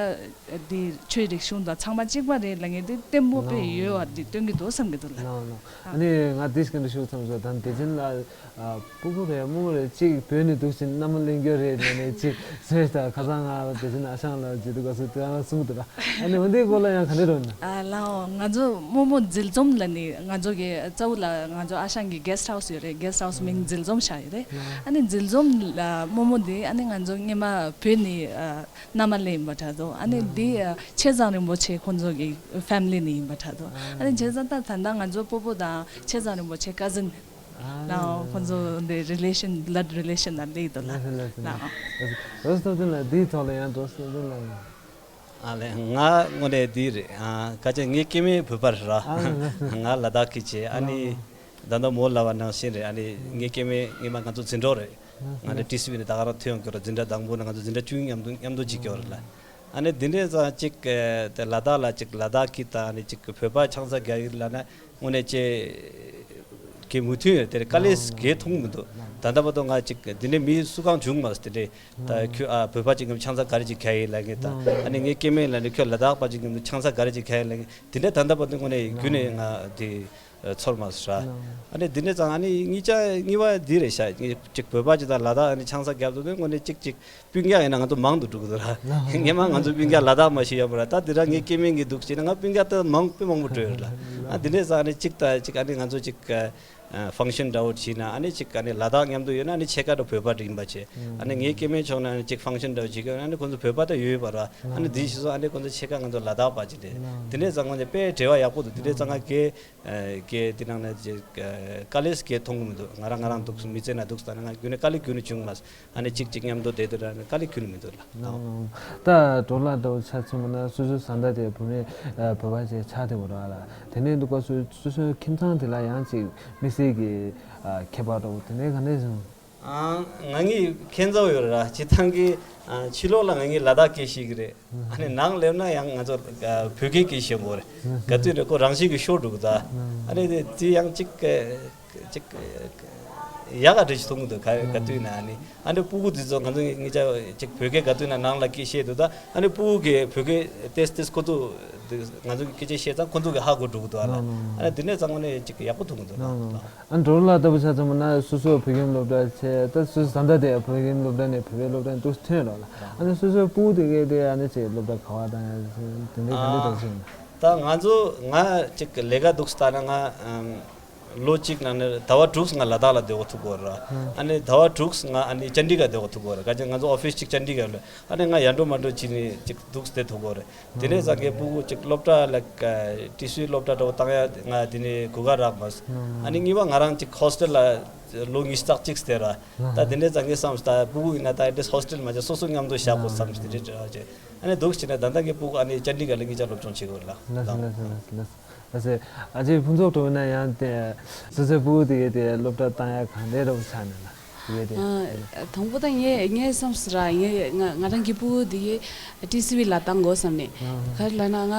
འདི་ཆོས་རིག་གཞུང་དང་ཚང་མ་གཅིག་པ་རེད་ལབ་མཁན་དེ་བརྟན་པོ་དཔེ་ཡོད་པ་འདི་སྟོན་གྱི་འདུག་བསམ་གྱི་འདུག་ལ། ལགས་ལགས། ཨ་ནི་ང་འདི་སྐད་འདྲ་ཞུ་མཚམས་སུ་ད་བདེ་ཆེན་ལགས་ཨ་སྤུ་གུ་རེད་རྨོ་མོ་རེད་ཅིག་བོད་ནས་འདུག་ཕྱིན་མནའ་མ་ལེན་རྒྱུ་རེད་ལབ་ནས་ཅིག་ཟེར། ད་ཁ་སང་ང་བདེ་ཆེན་ཨ་ཞང་ལགས་མཇལ་དུས་སྐབས་སུ་དེ་རང་གསུངས་འདུག་ལ། ཨ་ནི་འོ་འདིའི་སྐོར་ལ་ཡང་ག་འདྲ་རེད་ན། ཨ་ལའོ་ང་ཚོ་རྨོ་མོ་འཛིན་རྩོམ་ལབ་ནི་ང་ཚོ་གི་རྩ་བོ་ལ་ང་ཚོ་ཨ་ཞང་གི་གེ་སི་ཊི་ཧའུ་སི་ཡོད་རེད། གེ་སི་ཊི་ཧའུ་སི་མིང་འཛིན་རྩོམ་བཞག་ཡོད་རེད། ཨ་ནི་འཛིན་རྩོམ་ལ་རྨོ་མོ་འདི་ཨ་ནི་ང་ཚོ་སྔོན་མ་བོད་ནས་ཨ་མནའ་མ་ལེན་པ་འདྲ་འདུག། ཨ་ནི་འདི་ཨ་ཆེ་ཚང་རིན་པོ་ཆེ་ཁོང་ཚོ་གི་ཕེ་མི་ལི་ནས་ཡིན་པ་འདྲ་འདུག། ཨ་ནི་བྱས་ཙང་ད་ད་ལྟ་ང་ཚོ་སྤོ་བོ་དང་ཆེ་ཚང་རིན་པོ་ཆེ་ཀ་ཟིན་ལའོ་ཁོང་ཚོ་འདི་རི་ལེ་ཤན་བླ་ཌི་རི་ལེ་ཤན་ལ་སླེབས་འདུག་ལ། ལགས་སོ་ལགས་སོ། ལའོ་རོ་སི་སྟོབས་ལྡན་ལགས་འདིའི་ཐོག་ལ་ཡང་རོ་སི་སྟོབས་ལྡན་ལགས། ཨ་ལས་ང་དངོས་གནས་འདི་རེད། ཨ་ཁ་ཆེ་ངའི་སྐྱེ་དམན་བོད་པ་རེད་ར། ཨ་ལགས་སོ། ང་ལ་དྭགས་ཀྱི་བྱས། ཨ་ནི་ད་ལྟ་མོ་ལབ་པ་ནང་བཞིན་རེད། ཨ་ནི་ངའི་སྐྱེ་དམན་སྔོན་མ་ང་ཚོ་འཛིན་གྲོགས་རེད། ང་ལ་ཊི་སི་ཝི་ནས་ད་ག་རང་ཐོན་ཡོང་གི་རེད། འཛིན་གྲྭ་དང་པོ་ནས་ང་ཚོ་འཛིན་གྲྭ་བཅུ་མཉམ་དུ་མཉམ་དུ་བྱེད་ཀྱི་ཡོད་རེད་ལ། ཨ་ནི་འདི་འདྲའི་ཙང་གཅིག་དེ་ལ་དྭགས་ལ་གཅིག་ལ་དྭགས་ཀྱི་ད་ཨ་ནི་གཅིག་བོད་པ་ཆང་ས་རྒྱག་གི་ལབ་ན་དངོས་གནས་ཅེ་ གི་མོས་མཐུན་ཡོད། དེ་རེད། དཀའ་ལས་གས་མཐོང་མི་འདུག་ད་ལྟ་བར་དུ་ང་ཅིག་འདི་ནས་མི་སུ་གང་བྱུང་མ་སོང་། དེ་འདྲས་ད་ཁྱོད་ཨ་བོད་པ་ཅིག་གམ་ཆང་ས་ག་རེ་ཅིག་ཁ་ཡིན་ལབ་མཁན་དང་། ཨ་ནི་ངའི་སྐྱེ་དམན་ལ་ནི་ཁྱོད་ལ་དྭགས་པ་ཅིག་གམ་ཆང་ས་ག་རེ་ཅིག་ཁ་ཡིན་ལབ་མཁན་དེ་འདྲས་ད་ལྟ་བར་དུ་དངོས་གནས་རྒྱུན་ནས་ང་དེ་ཚོར་མ་སོང་ར། ཨ་ནི་འདི་ནས་ཙང་ཨ་ནི་གཉིས་ཆ་གཉིས་པ་འདི་རེད་ཤག་ཅིག་བོད་པ་ཅིག་དང་ལ་དྭགས་ཨ་ནི་ཆང་ས་རྒྱབ་དུས་ནི་དངོས་གནས་ཅིག་ཅིག་སྤུན་ཀྱག་ཡིན་ན་ང་ཚོ་མང་དུ་འགྲོ་གི་འདུག་ར། སྔན་མ་ང་ཚོ་སྤུན་ཀྱག་ལ་དྭགས་མ་ཞིག་ཡོད་པ་ར། ད་འདི་ར་ངའི་སྐྱེ་དམན་གྱི་འདུག་ཅེ་ན་ང་སྤུན་ཀྱག་ད་མང་དཔེ་མང་པོ་འགྲོ་ཡོད་ར། ཨ་འདི་ནས་ཙང་ཨ་ནི་ཅིག་དང་ཅིག་ཨ་ནི་ང་ཚོ་ཅིག་ཨ་ཕང་ཤན་འདྲ་བོ་བྱས་ན་ཨ་ནི་ཅིག་ཨ་ནི་ལ་དྭགས་མཉམ་དུ་ཡོད་ན་ཨ་ནི་ཕྱེད་ཀ་འདྲ་བོད་པ་འདྲ་ཡིན་པ་བྱས། ཨ་ནི་ངའི་སྐྱེ་དམན་ཕྱོགས་ནས་ཨ་ནི་ཅིག་ཕང་ཤན་འདྲ་བོ་བྱེད་དགོས་ན་ཨ་ནི་ཁོང་ཚོ་བོད་པ་ད་ཡོད་ཡོད་པ་ར། ཨ་ནི་འདི་ཕྱིས་སུ་ཨ་ནི་ཁོང་ཚོ་ཕྱེད་ཀ་ང་ཚོ་ལ་དྭགས་པ་ཅིག་རེད། འདི་ནས་ཙང་ཁོང་ཚོ་དཔེ་འབྲེལ་བ་ཡག་པོ་འདུག་འདི་ནས་ཙང་ང་གས་གས་འདི་ནང་ནས་ཅིག་དཀའ་ལས་གས་མཐོང་གི་མི་འདུག་ང་རང་ང་རང་འདུག་མི་ཚེ་ན་འདུག་ད་ནི་ང་རྒྱུན་ནས་དཀའ་ལས་རྒྱུན་ནས་བྱུང་མ་སོང་། ཨ་ནི་གཅིག་གཅིག་མཉམ་དུ་བསྡད་དུས་ར་ནི་དཀའ་ལས་ཁྱོན་ནས་མི་འདུག་ལ། ད་འགྲོ་ལ་འགྲོ་ཆ་ཚང་མ་ན་སོ་སོའི་བཟའ་ཟླ་དེ་བུད་མེད་བོད་པ་ཅིག་ཆགས་བསྡད་པ་རེད་ལ། དེ་ནས་འདུག་ག་སོ་སོ་སོའི་ཁྱིམ་ཚང་དེ་ལ་ཡང་ཅིག་དམིགས་བསལ་གྱི་ཁྱད་པར་འདྲ་བོ་དེ་འདྲའི་ག་འདྲ་བྱུང་། ང་གཉིས་ཁྱད་མཚར་ཡོད་རེད་ར། སྤྱིར་བཏང་གི་ཕྱི་ལོགས་ལ་ང་གཉིས་ལ་དྭགས་སྐད་བཤད་གི་རེད། ཨ་ནི་ནང་སླེབས་ན་ཡང་ང་ཚོ་བོད་སྐད་སྐད་བཤད་དགོས་རེད། ག་དུས་ནས་ཁོ་རང་བཞིན་གྱི་ཤོར་འགྲོ་གི་ད། ཨ་ནི་དེ་ཡང་ཅིག་ཅིག་ཡག་ག་འདྲ་ཞིག་མཐོང་གི་འདུག་ག་ག་དུས་ན་ཨ་ནི་ཨ་འདྲ་སྤུ་གུ་དེ་ཚོ་ང་ཚོ་ངེད་ཅག་ཅིག་བོད་སྐད་ག་དུས་ན་ནང་ལ་སྐད་བཤད་འདུག་ད། ཨ་ནི་སྤུ་གུ་གིས་བོད་སྐད་ཏེས་ཏེས་ཁོ་ཚོ་ང་ཚོ་གི་སྐད་ཆ་བཤད་ཙང་ཁོ་ཚོ་གིས་ཧ་གོ་འགྲོ་གི་འདུག་ཨ་ལ། ཨ་ནི་དེ་ནས་ཙང་ངོ་ནས་ཅིག་ཡག་པོ་མཐོང་གི་འདུག་ལ། ཨ་འགྲོ་ལ་ལྟ་བུ་ཆ་ཚང་མ་ན་སོ་སོ་བོད་ཁྱིམ་སློབ་གྲྭ་བྱས། ད་སོ་སོ་བཟའ་ཟླ་དེ་བོད་ཁྱིམ་སློབ་གྲྭ་ནས་བོད་པའི་སློབ་གྲྭ་ནས་འདུག་ཐོན་རོགས་ལ། ཨ་ནི་སོ་སོའི་སྤུ་གུ་དེ་གས་དེ་ཨ་ནི་ཅིག་སློབ་གྲྭ་ག་བ་དང་དེ་འདྲའི་ག་འདྲའི་འདྲ་ཞིག་ཡིན། ད་ང་ཚོ་ང་ཅིག་ལས་ཀ་འདུག་ལྟ་ན་ང་ལོ་གཅིག་ནང་ནས་ཟླ་བ་དྲུག་ང་ལ་དྭགས་ལ་སྡོད་དགོས་ཐུག་གོ་ར། ཨ་ནི་ཟླ་བ་དྲུག་ང་ཨ་ནི་ཅན་ཌི་གར་སྡོད་དགོས་ཐུག་གོ་ར། ག་ཅི་ང་ཚོ་ཨོ་ཕིས་ཅིག་ཅན་ཌི་གར་ལ། ཨ་ནི་ང་ཡར་འགྲོ་མར་འགྲོ་བྱས་ནས་ཅིག་འདུག་སྡོད་ཐུག་གོ་ར། དེ་ནས་ཙང་གི་སྤུ་གུ་ཅིག་སློབ་གྲྭ་ལ་ཏི་སུའི་སློབ་གྲྭ་འདྲ་བོ་བཏང་ཡ་ང་དེ་ནས་གོ་སྐབས་རག་མ་སོང་། ཨ་ནི་གཉིས་པ་ང་རང་ཅིག་ཧོ་སི་ཊེལ་ལ་ལོ་ཉི་ཤུ་རྩ་གཅིག་སྡོད་ར། ད་དེ་ནས་ཙང་གི་བསམ་སོང་། ད་སྤུ་གུ་ཡིན་ན་ད་དེ་ཧོ་སི་ཊེལ་མ་བྱས་སོ་སོ་མཉམ་དུ་བཞག་དགོས་བསམ་སྟེ་རེད་བྱས། ཨ་ནི་འདུག་བྱས་ནས་ད་ལྟ་གི་སྤུ་གུ་ཨ་ནི་ཅན་ཌི་གར་ལ་ངེད་ཅག་སློབ་སྦྱོང་བྱེད་དགོས་ར། ལགས་སོ་ལགས་སོ་ལགས་སོ་ལགས་སོ། ཨ་ཙི་ཕུན་ཚོགས་དྲོ་བོ་ན་ཡང་དེ་སོ་སོའི་སྤུ་གུ་དེ་གའི་དེ་སློབ་གྲྭ་བཏང་ཡ་གང་འདྲའི་རོགས་ཆགས་ནས་ལ་དེ་གའི་དེ། དང་པོ་ད་ངས་ངས་བསམ་སོང་ར། ངས་ང་ང་རང་གི་སྤུ་གུ་དེ་གའི་ཏི་སི་ཝི་ལ་བཏང་དགོས་བསམ་ནས། ག་རེ་ལབ་ན་ང་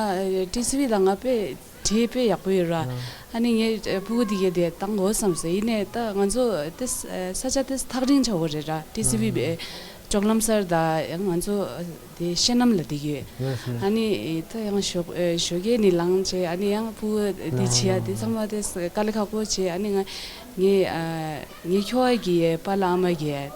ཏི་སི་ཝི་ལ་ང་དཔེ་གྲས་དཔེ་ཡག་པོ་ཡོད་ར། ཨ་ནི་ངས་སྤུ་གུ་དེ་གའི་དེ་བཏང་དགོས་བསམ་སོང་། ཡིན་ནའི་ད་ང་ཚོ་དེ་ས་ཆ་དེ་ཐག་རིང་ཆགས་པ་རེད་ར། ཏི་སི་ཝི་བའི་ཅོག་ལམ་སར་ད་ཡང་ང་ཚོ་དེ་ཤེ་ནམ་ལ་བསྡད་ཀྱི་ཡོད། ལགས་སོ། ཨ་ནི་ད་ཡང་ཞོགས་ཨེ་ཞོགས་ཀས་ནས་ལངས་བྱས། ཨ་ནི་ཡང་སྤུ་གུ་དེ་བྱེད་ཡ་དེ་ཚང་མ་དེ་དཀའ་ལས་ཁག་པོ་བྱས། ཨ་ནི་ང་ངའི་ཨ་ངའི་ཁྱོ་ག་གིས་པཱ་ལགས་ཨ་མ་གིས་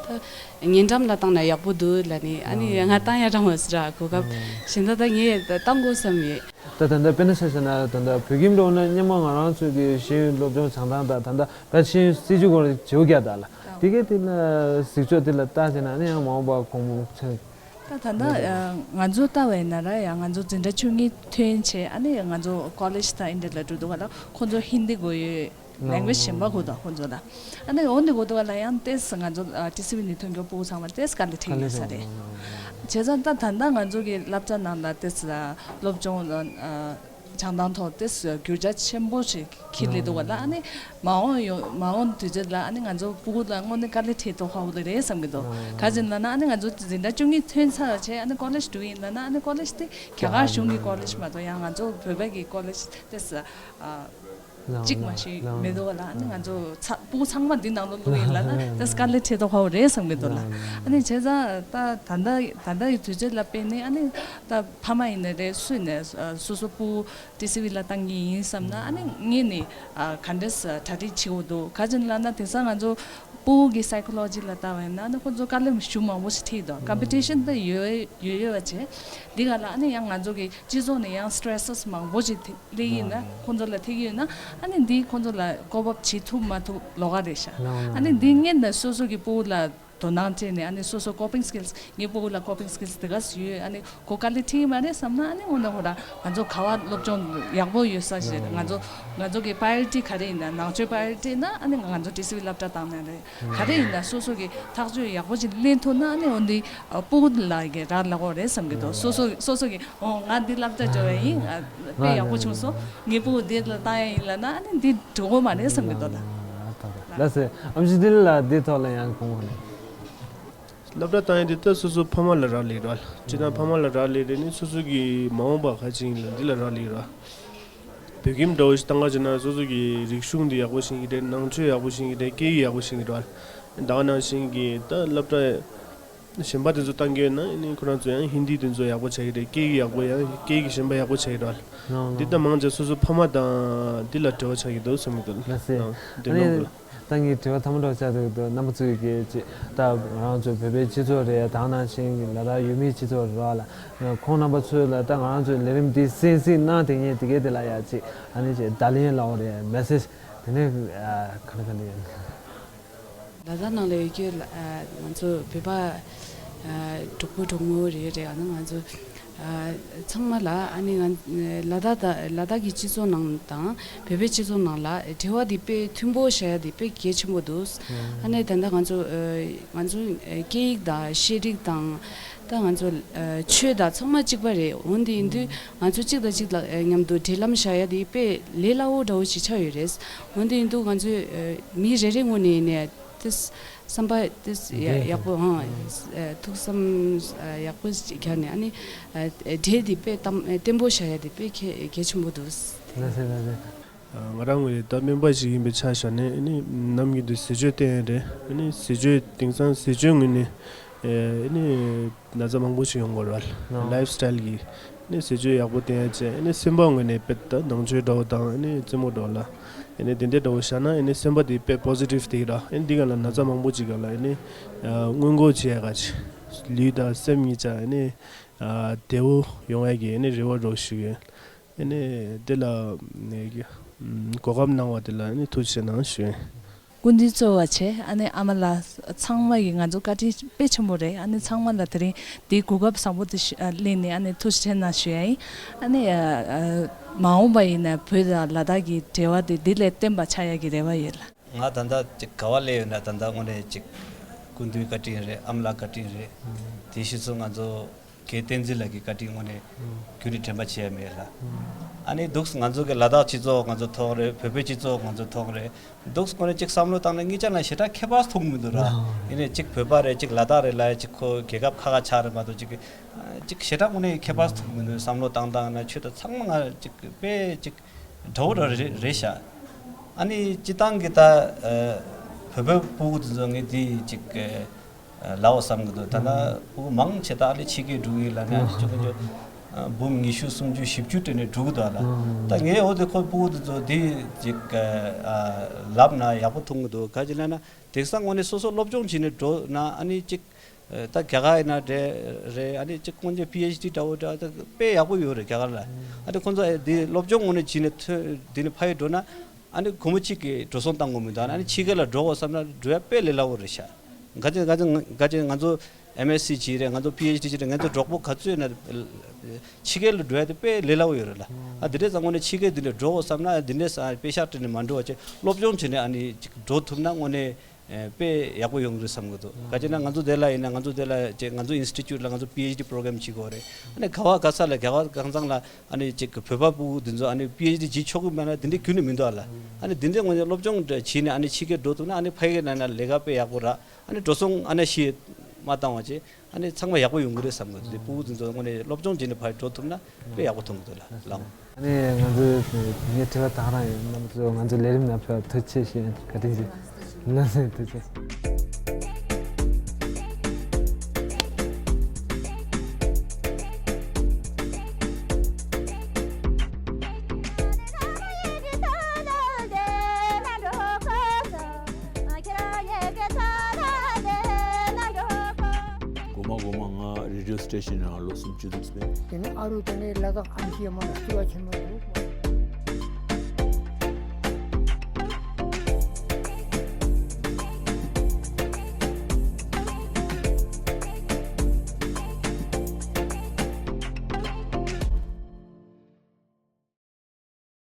ད་ཉེ་འགྲམ་ལ་བཏང་ན་ཡག་པོ་འདུག་ལབ་ནས། ཨ་ནི་ང་བཏང་ཡ་རག་མ་སོང་ར། གོ་སྐབས་གཞན་དག་ད་ངས་ད་བཏང་དགོས་བསམ་ཡོད། ད་ད་ལྟ་དཔེར་ན་ཆ་བཞག་ན་ད་ལྟ་བོད་ཁྱིམ་འདྲ་བོ་ན་སྔན་མ་ང་རང་ཚོའི་གི་ཤེས་ཡོན་སློབ་སྦྱོང་བྱེད་སྟངས་དང་ད་ལྟ་ད་ཤེས་ཡོན་སྲིད་བྱུས་སྐོར་བརྗེ་པོ་རྒྱག་ད་ལ། དེ་གའི་དེ་ལ་གཟིགས་ཕྱོགས་དེ་ལ་བལྟས་བྱས་ན་ཨ་ནི་ཡང་མ་འོངས་པ་གོང་མོ་ཚོས། ད་ད་ལྟ་ང་ཚོ་ལྟ་བས་ན་ར་ཡང་ང་ཚོ་འཛིན་གྲྭ་བཅུ་གཉིས་ཐོན་བྱས་ཨ་ནི་ང་ཚོ་ཀོ་ལེཇ་དང་ཨིན་ཌི་ལ་འགྲོ་འདུག་ག་ལ། ཁོང་ཚོ་ཧིན་དི་དགོས་ཡོད། ལེང་གུ་ཨེཇ་གཞན་པ་དགོས་འདུག་ཁོང་ཚོ་ལ། ཨ་ནི་འོ་འདི་དགོས་འདུག་ག་ལ། ཡང་ཏེས་ང་ཚོ་ཨ་ཏི་སི་ཝི་ནས་ཐོན་མཁན་སྤུ་གུ་ཚང་མ་ཏེས་དཀའ་ལས་འཕྲད་ཡིན་ས་རེད། བྱས་ཙང་ད་ད་ལྟ་ང་ཚོ་གི་སློབ་གྲྭ་ནང་ལ་ཏེས་སློབ་སྦྱོང་ཨ་སྦྱང་སྟངས་ཐོག་ཏེས་འགྱུར་བ་ཆེན་པོ་ཞིག་འཁྱེར་སླེབས་འདུག་ག་ལ། ཨ་ནི་མ་འོངས་ཡོང་མ་འོངས་དུས་ཚོད་ལ་ཨ་ནི་ང་ཚོ་སྤུ་གུ་ལ་དངོས་གནས་དཀའ་ལས་འཕྲད་མདོག་ཁ་པོ་རེད་བསམ་གྱི་འདུག་ག་ཅི་ལབ་ན་ཨ་ནི་ང་ཚོ་འཛིན་གྲྭ་བཅུ་གཉིས་ཐོན་ཚར་བྱས་ཨ་ནི་ཀོ་ལེཇ་འགྲོ་ཡིན་ལབ་ན་ཨ་ནི་ཀོ་ལེཇ་དེ་རྒྱ་གར་གཞུང་གི་ཀོ་ལེཇ་མ་གཏོགས་ཡང་ང་ཚོ་བོད་པ་གི་ཀོ་ལེཇ་ཏེས་ཨ། གཅིག་མ་ཞིག་མེད་འདུག་ལ། ཨ་ནི་ང་ཚོ་ཚ་སྤུ་གུ་ཚང་མ་འདི་ནང་ལོགས་བླུགས་ཡིན་ལབ་ན་ད་དཀའ་ལས་འཕྲད་མདོག་ཁ་པོ་རེད་བསམ་གྱི་འདུག་ལ། ཨ་ནི་བྱས་ཙང་ད་ད་ལྟ་ད་ལྟ་ཡི་དུས་ཚོད་ལ་དཔེར་ན་ཨ་ནི་ད་ཕ་མ་ཡིན་ན་རེད། སུ་ཡིན་ནའི་སོ་སོ་སྤུ་གུ་ཏི་སི་ཝི་ལ་བཏང་གི་ཡིན་བསམ་ན་ཨ་ནི་ངས་ནི་ག་འདྲས་གྲ་སྒྲིག་བྱེད་དགོས་འདུག་ག་ཅི་ལབ་ན་དེང་སང་ང་ཚོ་སྤུ་གུ་གི་སའི་ཁོ་ལོ་ཇི་ལ་ལྟ་བ་ཡིན་ན་ཨ་ནི་ཁོ་ཚོ་དཀའ་ལས་ཞེ་མང་པོ་ཞིག་འཕྲད་ཀྱི་འདུག་ཀམ་པི་ཊི་ཤན་ད་ཡོད་ཡོད་ཡོད་པ་བྱས། འདི་ག་ལ་ཨ་ནི་ཡང་ང་ཚོ་གི་སྤྱི་ཚོགས་ནས་ཡང་སི་ཊེ་སི་མང་པོ་ཞིག་སླེབས་ཡིན་ན་ཁོང་ཚོ་ལ་ཐེབས་ཡོད་ན་ཨ་ནི་འདི་ཁོང་ཚོ་ལ་ཀོབ་ཨབ་བྱེད་ཐུབ་མ་ཐུབ་ལོགས་ཀ་རེད་ཤག་ཨ་ནི་འདི་སྔོན་ནས་སོ་སོ་གི་སྤུ་གུ་ལ་དོ་སྣང་སྤྲད་ནས་ཨ་ནི་སོ་སོ་ཀོ་པིང་སི་ཀིལ་སི་ངའི་སྤུ་གུ་ལ་ཀོ་པིང་སི་ཀིལ་སི་དེ་ག་ཡོད། ཨ་ནི་ཁོ་དཀའ་ལས་འཕྲད་ཀྱི་མ་རེད་བསམ་ན་ཨ་ནི་འོ་ན་ཁོ་རང་ང་ཚོ་ག་བ་སློབ་སྦྱོང་ཡག་པོ་ཡོད་ས་ཞིག་རེད། ང་ཚོ་ང་ཚོ་གི་པ་རའི་ཡོ་རི་ཊི་ག་རེ་ཡིན་ན་ནང་ཆོས་པ་རའི་ཡོ་རི་ཊི་ཡིན་ན་ཨ་ནི་ང་ཚོ་ཏི་སི་ཝི་སློབ་གྲྭ་བཏང་ན་རེད། ག་རེ་ཡིན་ན་སོ་སོ་གི་ཐག་གཅོད་ཡག་པོ་ཅིག་ལེན་ཐུབ་ན་ཨ་ནི་འོ་འདི་སྤུ་གུ་ལ་གི་རག་ལས་ཀྱི་རེད་བསམ་གྱི་འདུག་སོ་སོ་སོ་སོ་གི་ཨོ་ང་འདི་སློབ་གྲྭ་འགྲོ་བ་ཡིན། དཔེ་ཡག་པོ་བྱུང་སོང་། ངའི་སྤུ་གུ་འདི་ལ་བཏང་ཡ་ཡིན་ལབ་ན་ཨ་ནི་འདི་འགྲོ་གི་མ་རེད་བསམ་གྱི་འདུག་ལ། ལགས་སེ། ཨེམ་ཆི་འདི་ལ་འདི་ཐོག་ལ་ཡང་གོང་ནས། སློབ་གྲྭ་བཏང་ཡ་འདི་ལྟ་སོ་སོ་ཕ་མ་ལ་རག་ལས་ར། སྤྱིར་བཏང་ཕ་མ་ལ་རག་ལས་རེད། ནི་སོ་སོ་གི་མ་འོངས་པ་ག་ཅིག་ཡིན་ལ་འདི་ལ་རག་ལས་ར། བོད་ཁྱིམ་འདྲ་བོ་ཞིག་བཏང་ག་བྱས་ན་སོ་སོ་གི་རིག་གཞུང་འདི་ཡག་པོ་ཤེས་ཀྱི་རེད། ནང་ཆོས་ཡག་པོ་ཤེས་ཀྱི་རེད། སྐད་ཡིག་ཡག་པོ་ཤེས་ཀྱི་རེད་བ། ད་ག་ནང་བཞིན་གྱི་ད་སློབ་གྲྭ་གཞན་པ་དེ་ཚོ་བཏང་གི་ཡོད་ན་ཨ་ནི་ཁོ་རང་ཚོ་ཡང་ཧིན་དི་དེ་ཚོ་ཡག་པོ་བྱ་གི་རེད། སྐད་ཡིག་ཡག་པོ་ཡང་སྐད་ཡིག་གཞན་པ་ཡག་པོ་བྱ་གི་རེད་བ། ལགས་འདི་ལྟ་མང་ཆེ་སོ་སོ་ཕ་མ་དང་འདི་ལ་འབྲེལ་བ་ཆགས་ཀྱི་འདུག་བསམ་གྱི་འདུག་ལགས་སེ། ལགས་འདི་ཨ་ནི་ནང་དུ་ལ། ད་ངའི་དྲི་བ་ཐ་མ་འདྲ་བོ་ཆགས་འདུག་རྣམ་པ་ཚོས་ཀྱི་ཅིག་ད་ང་རང་ཚོའི་བོད་པའི་སྤྱི་ཚོགས་རེད། ད་ག་ནང་བཞིན་གྱི་ལ་དྭགས་ཡུལ་མིའི་སྤྱི་ཚོགས་རེད་བ་ལ། ཁོང་རྣམ་པ་ཚོས་ལ་ད་ང་རང་ཚོའི་ལས་རིམ་འདི་གསན་གཟིགས་གནང་བསྡད་མཁན་དེ་གས་དེ་ལ་ཡ་ཅིག་ཨ་ནི་ཅིག་བརྡ་ལན་ལབ་དགོས་རེད། མེ་སེ་ཇི་དེ་ནས་ག་འདྲ་ག་འདྲ་ཡོད། ལ་དྭགས་ནང་ལ་ཡོད་ཀྱི་ལ་ང་ཚོ་བོད་པ་གྲོགས་པོ་གྲོགས་མོ་རེད་རེད། ཨ་ནི་ང་ཚོ་ཚང་མ་ལ་ཨ་ནི་ང་ལ་དྭགས་དང་ལ་དྭགས་ཀྱི་སྤྱི་ཚོགས་ནང་དང་བོད་པའི་སྤྱི་ཚོགས་ནང་ལ་འབྲེལ་བ་འདི་དཔེ་མཐུན་པོ་བྱ་ཡ་འདི་དཔེ་གལ་ཆེན་པོ་འདུག་ཨ་ནི་ད་ལྟ་ང་ཚོ་ང་ཚོ་སྐད་ཡིག་དང་ཤེས་རིག་དང་ད་ང་ཚོ་ཆོས་དང་ཚང་མ་གཅིག་པ་རེད། འོན་ཏེ་ཡིན་དུས་ང་ཚོ་གཅིག་དང་གཅིག་ལ་མཉམ་དུ་འབྲེལ་ལམ་བྱ་ཡ་དེ་དཔེ་ལས་སླ་བོ་འདྲ་བོ་ཞིག་ཆགས་ཡོད་རེད། འོན་ཏེ་ཡིན་དུས་ང་ཚོས་མི་རེ་རེ་ངོས་ནས་ནས་ཏེ་བསམ་པ་ཏེ་ཡག་པོ་ཧང་ཐུགས་བསམ་ཡག་པོ་རྒྱག་ནས་ཨ་ནི་འབྲེལ་དེ་དཔེ་བརྟན་པོ་བྱ་ཡ་དེ་དཔེ་གལ་ཆེན་པོ་འདུག་ལགས་སེ་ལགས་སེ། ང་རང་ངོས་ནས་ད་སྨན་པ་ཞིག་ཡིན་པའི་ཆ་བཞག་ནས་ཨ་ནི་ནམ་རྒྱུན་དུ་ཟས་སྤྱོད་བསྟེན་ཡ་རེད། ཨ་ནི་ཟས་སྤྱོད་དེང་སང་ཟས་སྤྱོད་ངོས་ནས་ཨ་ནི་ན་ཚ་མང་པོ་ཞིག་ཡོང་གི་རེད། ལའིབ་སི་ཊའིལ་གྱི་ཨ་ནི་ཟས་སྤྱོད་ཡག་པོ་བསྟེན་ཡ་བྱས། ཨ་ནི་སེམས་པ་ངོས་ནས་དཔེ་ད་ནང་ཆོས་འདྲ་བོ་དང་ཨ་ནི་རྩེད་མོ་འདྲ་བོ་ལ་ཨ་ནི་དེ་འདྲའི་འདྲ་བོ་བཞག་ན་ཨ་ནི་སེམས་པ་དེ་དཔེ་པོ་ཟི་ཊིབ་དེ་ར། ཨ་ནི་འདི་ག་ལ་ན་ཚ་མང་པོ་ཅིག་ག་ལ་ཨ་ནི་སྔོན་འགོག་བྱེད་ཡ་ག་ཅིག་ལུས་དང་སེམས་གཉིས་ཆ་ཨ་ནི་བདེ་བོ་ཡོང་ཡ་གི་ཨ་ནི་རེ་བ་རོགས་ཞུ་གི་ཡོད། ཨ་ནི་དེ་ལ་ཨ་ནི་གོ་སྐབས་གནང་བ་དེ་ལ་ཨ་ནི་ཐུགས་རྗེ་ཆེ་གནང་ཞུ། སྐུ་མདུན་གཙོས་པ་བྱས་ཨ་ནི་ཨ་མ་ལགས་ཚང་མ་ཡིས་ང་ཚོ་བཀའ་དྲིན་དཔེ་ཆེན་པོ་རེད། ཨ་ནི་ཚང་མ་ལ་དེ་རིང་འདིའི་གོ་སྐབས་བཟང་པོ་དེ་ཞུ་ཨ་གླེང་ནས་ཨ་ནི་ཐུགས་རྗེ་ཆེ་གནང་ཞུ་ཡ་ཡིན། ཨ་ནི་ཨ་ཨ་མ་འོངས་པ་ཡིན་ན་བོད་དང་ལ་དྭགས་ཀྱི་འབྲེལ་བ་དེ་འདི་ལས་བརྟན་པ་ཆགས་ཡ་གི་རེ་བ་ཡོད་ལ། ང་ད་ལྟ་ཅིག་ག་བ་སླེབས་ཡོད་ན་ད་ལྟ་དངོས་གནས་ཅིག་སྐུ་མདུན་བཀའ་དྲིན་རེད། ཨ་མ་ལགས་བཀའ་དྲིན་རེད། དེ་ཕྱིས་སུ་ང་ཚོ་རྒན་བསྟན་འཛིན་ལགས་ཀྱི་བཀའ་དྲིན་དངོས་གནས་རྒྱུན་ནས་དྲན་པ་བརྗེད་ཡ་མེད་ལ། ཨ་ནི་འདུག་ང་ཚོ་གི་ལ་དྭགས་སྤྱི་ཚོགས་ང་ཚོ་མཐོང་རེད། བོད་པའི་སྤྱི་ཚོགས་ང་ཚོ་མཐོང་རེད། འདུག་དངོས་གནས་ཅིག་བསམ་བློ་བཏང་ན་གཉིས་ཆ་ན་ཞེ་དྲག་ཁྱད་པར་མཐོང་མི་འདུག་ར། ཡིན་ནའི་ཅིག་བོད་པ་རེད། ཅིག་ལ་དྭགས་རེད་ལ་ཅིག་ཁོ་རྒྱལ་ཁབ་ཁ་ཁ་ཆགས་རེད་མ་གཏོགས་ཅིག་ཅིག་ཞེ་དྲག་དངོས་གནས་ཁྱད་པར་མཐོང་མི་འདུག་བསམ་བློ་བཏང་སྟངས་ན་ཆོས་དང་ཚང་མ་ང་ཅིག་དཔེ་ཅིག་འདྲ་བོ་འདྲ་རེད་རེད་ཤག་ཨ་ནི་སྤྱི་བཏང་གི་ད་བོད་པའི་སྤུ་གུ་དེ་ཚོ་ངས་དེ་ཅིག་ལའོ་བསམ་གི་འདུག་ད་ལྟ་ཕྲུ་གུ་མང་ཆེ་ད་ཨ་ནི་ཕྱི་རྒྱལ་འགྲོ་གི་ལབ་ནས་ཨ་ནི་ཅོ་ཅོ་འབུམ་ཉི་ཤུ་སུམ་ཅུ་བཞི་བཅུ་སྤྲད་ནས་འགྲོ་གི་འདུག་ལ། ད་ངས་འོ་དེ་ཁོ་ཕྲུ་གུ་དེ་ཚོ་དེ་ཅིག་ལབ་ན་ཡག་པོ་མཐོང་གི་འདུག་ག་ཅི་ལབ་ན་དེང་སང་དངོས་གནས་སོ་སོ་སློབ་སྦྱོང་བྱས་ནས་འགྲོ་ན་ཨ་ནི་ཅིག་ད་རྒྱ་གར་ཡིན་ན་འདྲ་རེད། ཨ་ནི་ཅིག་སྔོན་ཆད་པི་ཨེཆ་ཌི་འདྲ་བོ་འདྲ་ད་དཔེ་ཡག་པོ་ཡོད་རེད་རྒྱ་གར་ལ། ཨ་ནི་ཁོང་ཚོ་དེ་སློབ་སྦྱོང་དངོས་གནས་བྱས་ནས་ཐོན་དེ་ནས་ཕ་ཡུལ་འགྲོ་ན། ཨ་ནི་སྒོར་མོ་གཅིག་གིས་འགྲོ་སོང་བཏང་དགོས་མི་འདུག་ཨ་ནི་ཕྱི་རྒྱལ་ལ་འགྲོ་དགོས་བསམ་ན་འགྲོ་ཡ་དཔེ་ལས་སླ་བོ་རེད་ཤག་ག་ཅི་ག་ཅི་ག་ཅི་ང་ཚོ་ཨེམ་ཨེས་སི་བྱས་རེད། ང་ཚོ་པི་ཨེཆ་ཌི་བྱས་རེད། ང་ཚོ་གྲོགས་པོ་ག་ཚོད་ཡོད་ན་ཕྱི་རྒྱལ་ལ་འགྲོ་ཡ་དེ་དཔེ་ལས་སླ་བོ་ཡོད་རེད་ལ། ཨ་དེ་འདྲས་ཙང་དངོས་གནས་ཕྱི་རྒྱལ་དེ་འདྲ་འགྲོ་དགོས་བསམ་ན་དེ་འདྲས་ཙང་དཔེ་ཤག་སྤྲད་ནས་མ་འགྲོ་བ་བྱས་སློབ་སྦྱོང་བྱས་ནས་ཨ་ནི་ཅིག་འགྲོ་ཐུབ་ན་དངོས་གནས་དཔེ་ཡག་པོ་ཡོང་གི་རེད་བསམ་གི་འདུག་ག་ཅི་ན་ང་ཚོ་དེ་ལ་ཡིན་ན་ང་ཚོ་དེ་ལ་ཅིག་ང་ཚོ་ཨིན་སི་ཊི་ཊུཊ་ལ་ང་ཚོ་པི་ཨེཆ་ཌི་པོ་རོ་གྷ་རམ་བྱེད་དགོས་རེད། ཨ་ནི་ག་བ་ག་ས་ལ་རྒྱ་གར་གང་ཚང་ལ་ཨ་ནི་ཅིག་བོད་པ་ཕྲུ་གུ་འདི་ཚོ་ཨ་ནི་པི་ཨེཆ་ཌི་བྱེད་ཆོག་གི་མེད་ན་དེ་འདྲའི་ཁྱོན་ནས་མི་འདུག་ཨ་ལ། ཨ་ནི་དེ་འདྲའི་ངོས་ནས་སློབ་སྦྱོང་བྱས་ནས་ཨ་ནི་ཕྱི་རྒྱལ་འགྲོ་ཐུབ་ན་ཨ་ནི་ཕ་གི་ནང་ན་ལས་ཀ་དཔེ་ཡག་པོ་རག་ཨ་ནི་འགྲོ་སོང་ཨ་ནི་ཤི་མ་བཏང་བ་བྱས་ཨ་ནི་ཚང་མ་ཡག་པོ་ཡོང་གི་རེད་བསམ་གི་འདུག་དེ་ཕྲུ་གུ་དེ་ཚོ་དངོས་གནས་སློབ་སྦྱོང་བྱས་ནས་ཕར་འགྲོ་ཐུབ་ན་དཔེ་ཡག་པོ་མཐོང་གི་འདུག་ལ་ལགས། ཨ་ནི་ང་ཚོའི་ངའི་དྲི་བ་དང་རང་ཡིན་ནམ་ཚོ་ང་ཚོའི་ལས་རིམ་ནང་ཕེབས་པར་ཐུགས་རྗེ་ཆེ་ཞུ་ཡིན། བཀའ་དྲིན་ཆེ། ལགས་སོ་ཐུགས་རྗེ་ཆེ། མགོ་མ་མགོ་མ་ང་རེ་ཌི་ཡོ་སི་ཊེ་ཤན་ནང་ལོ་སུམ་ཅུ་འདུག་སྤེལ། དེ་ནས་ཨ་རུ་དེ་ནས་ལ་དྭགས་ཨམ་ཆི་ཡ་མ་ལ་སྐྱིད་པ་ཆེན་མོ་འདུག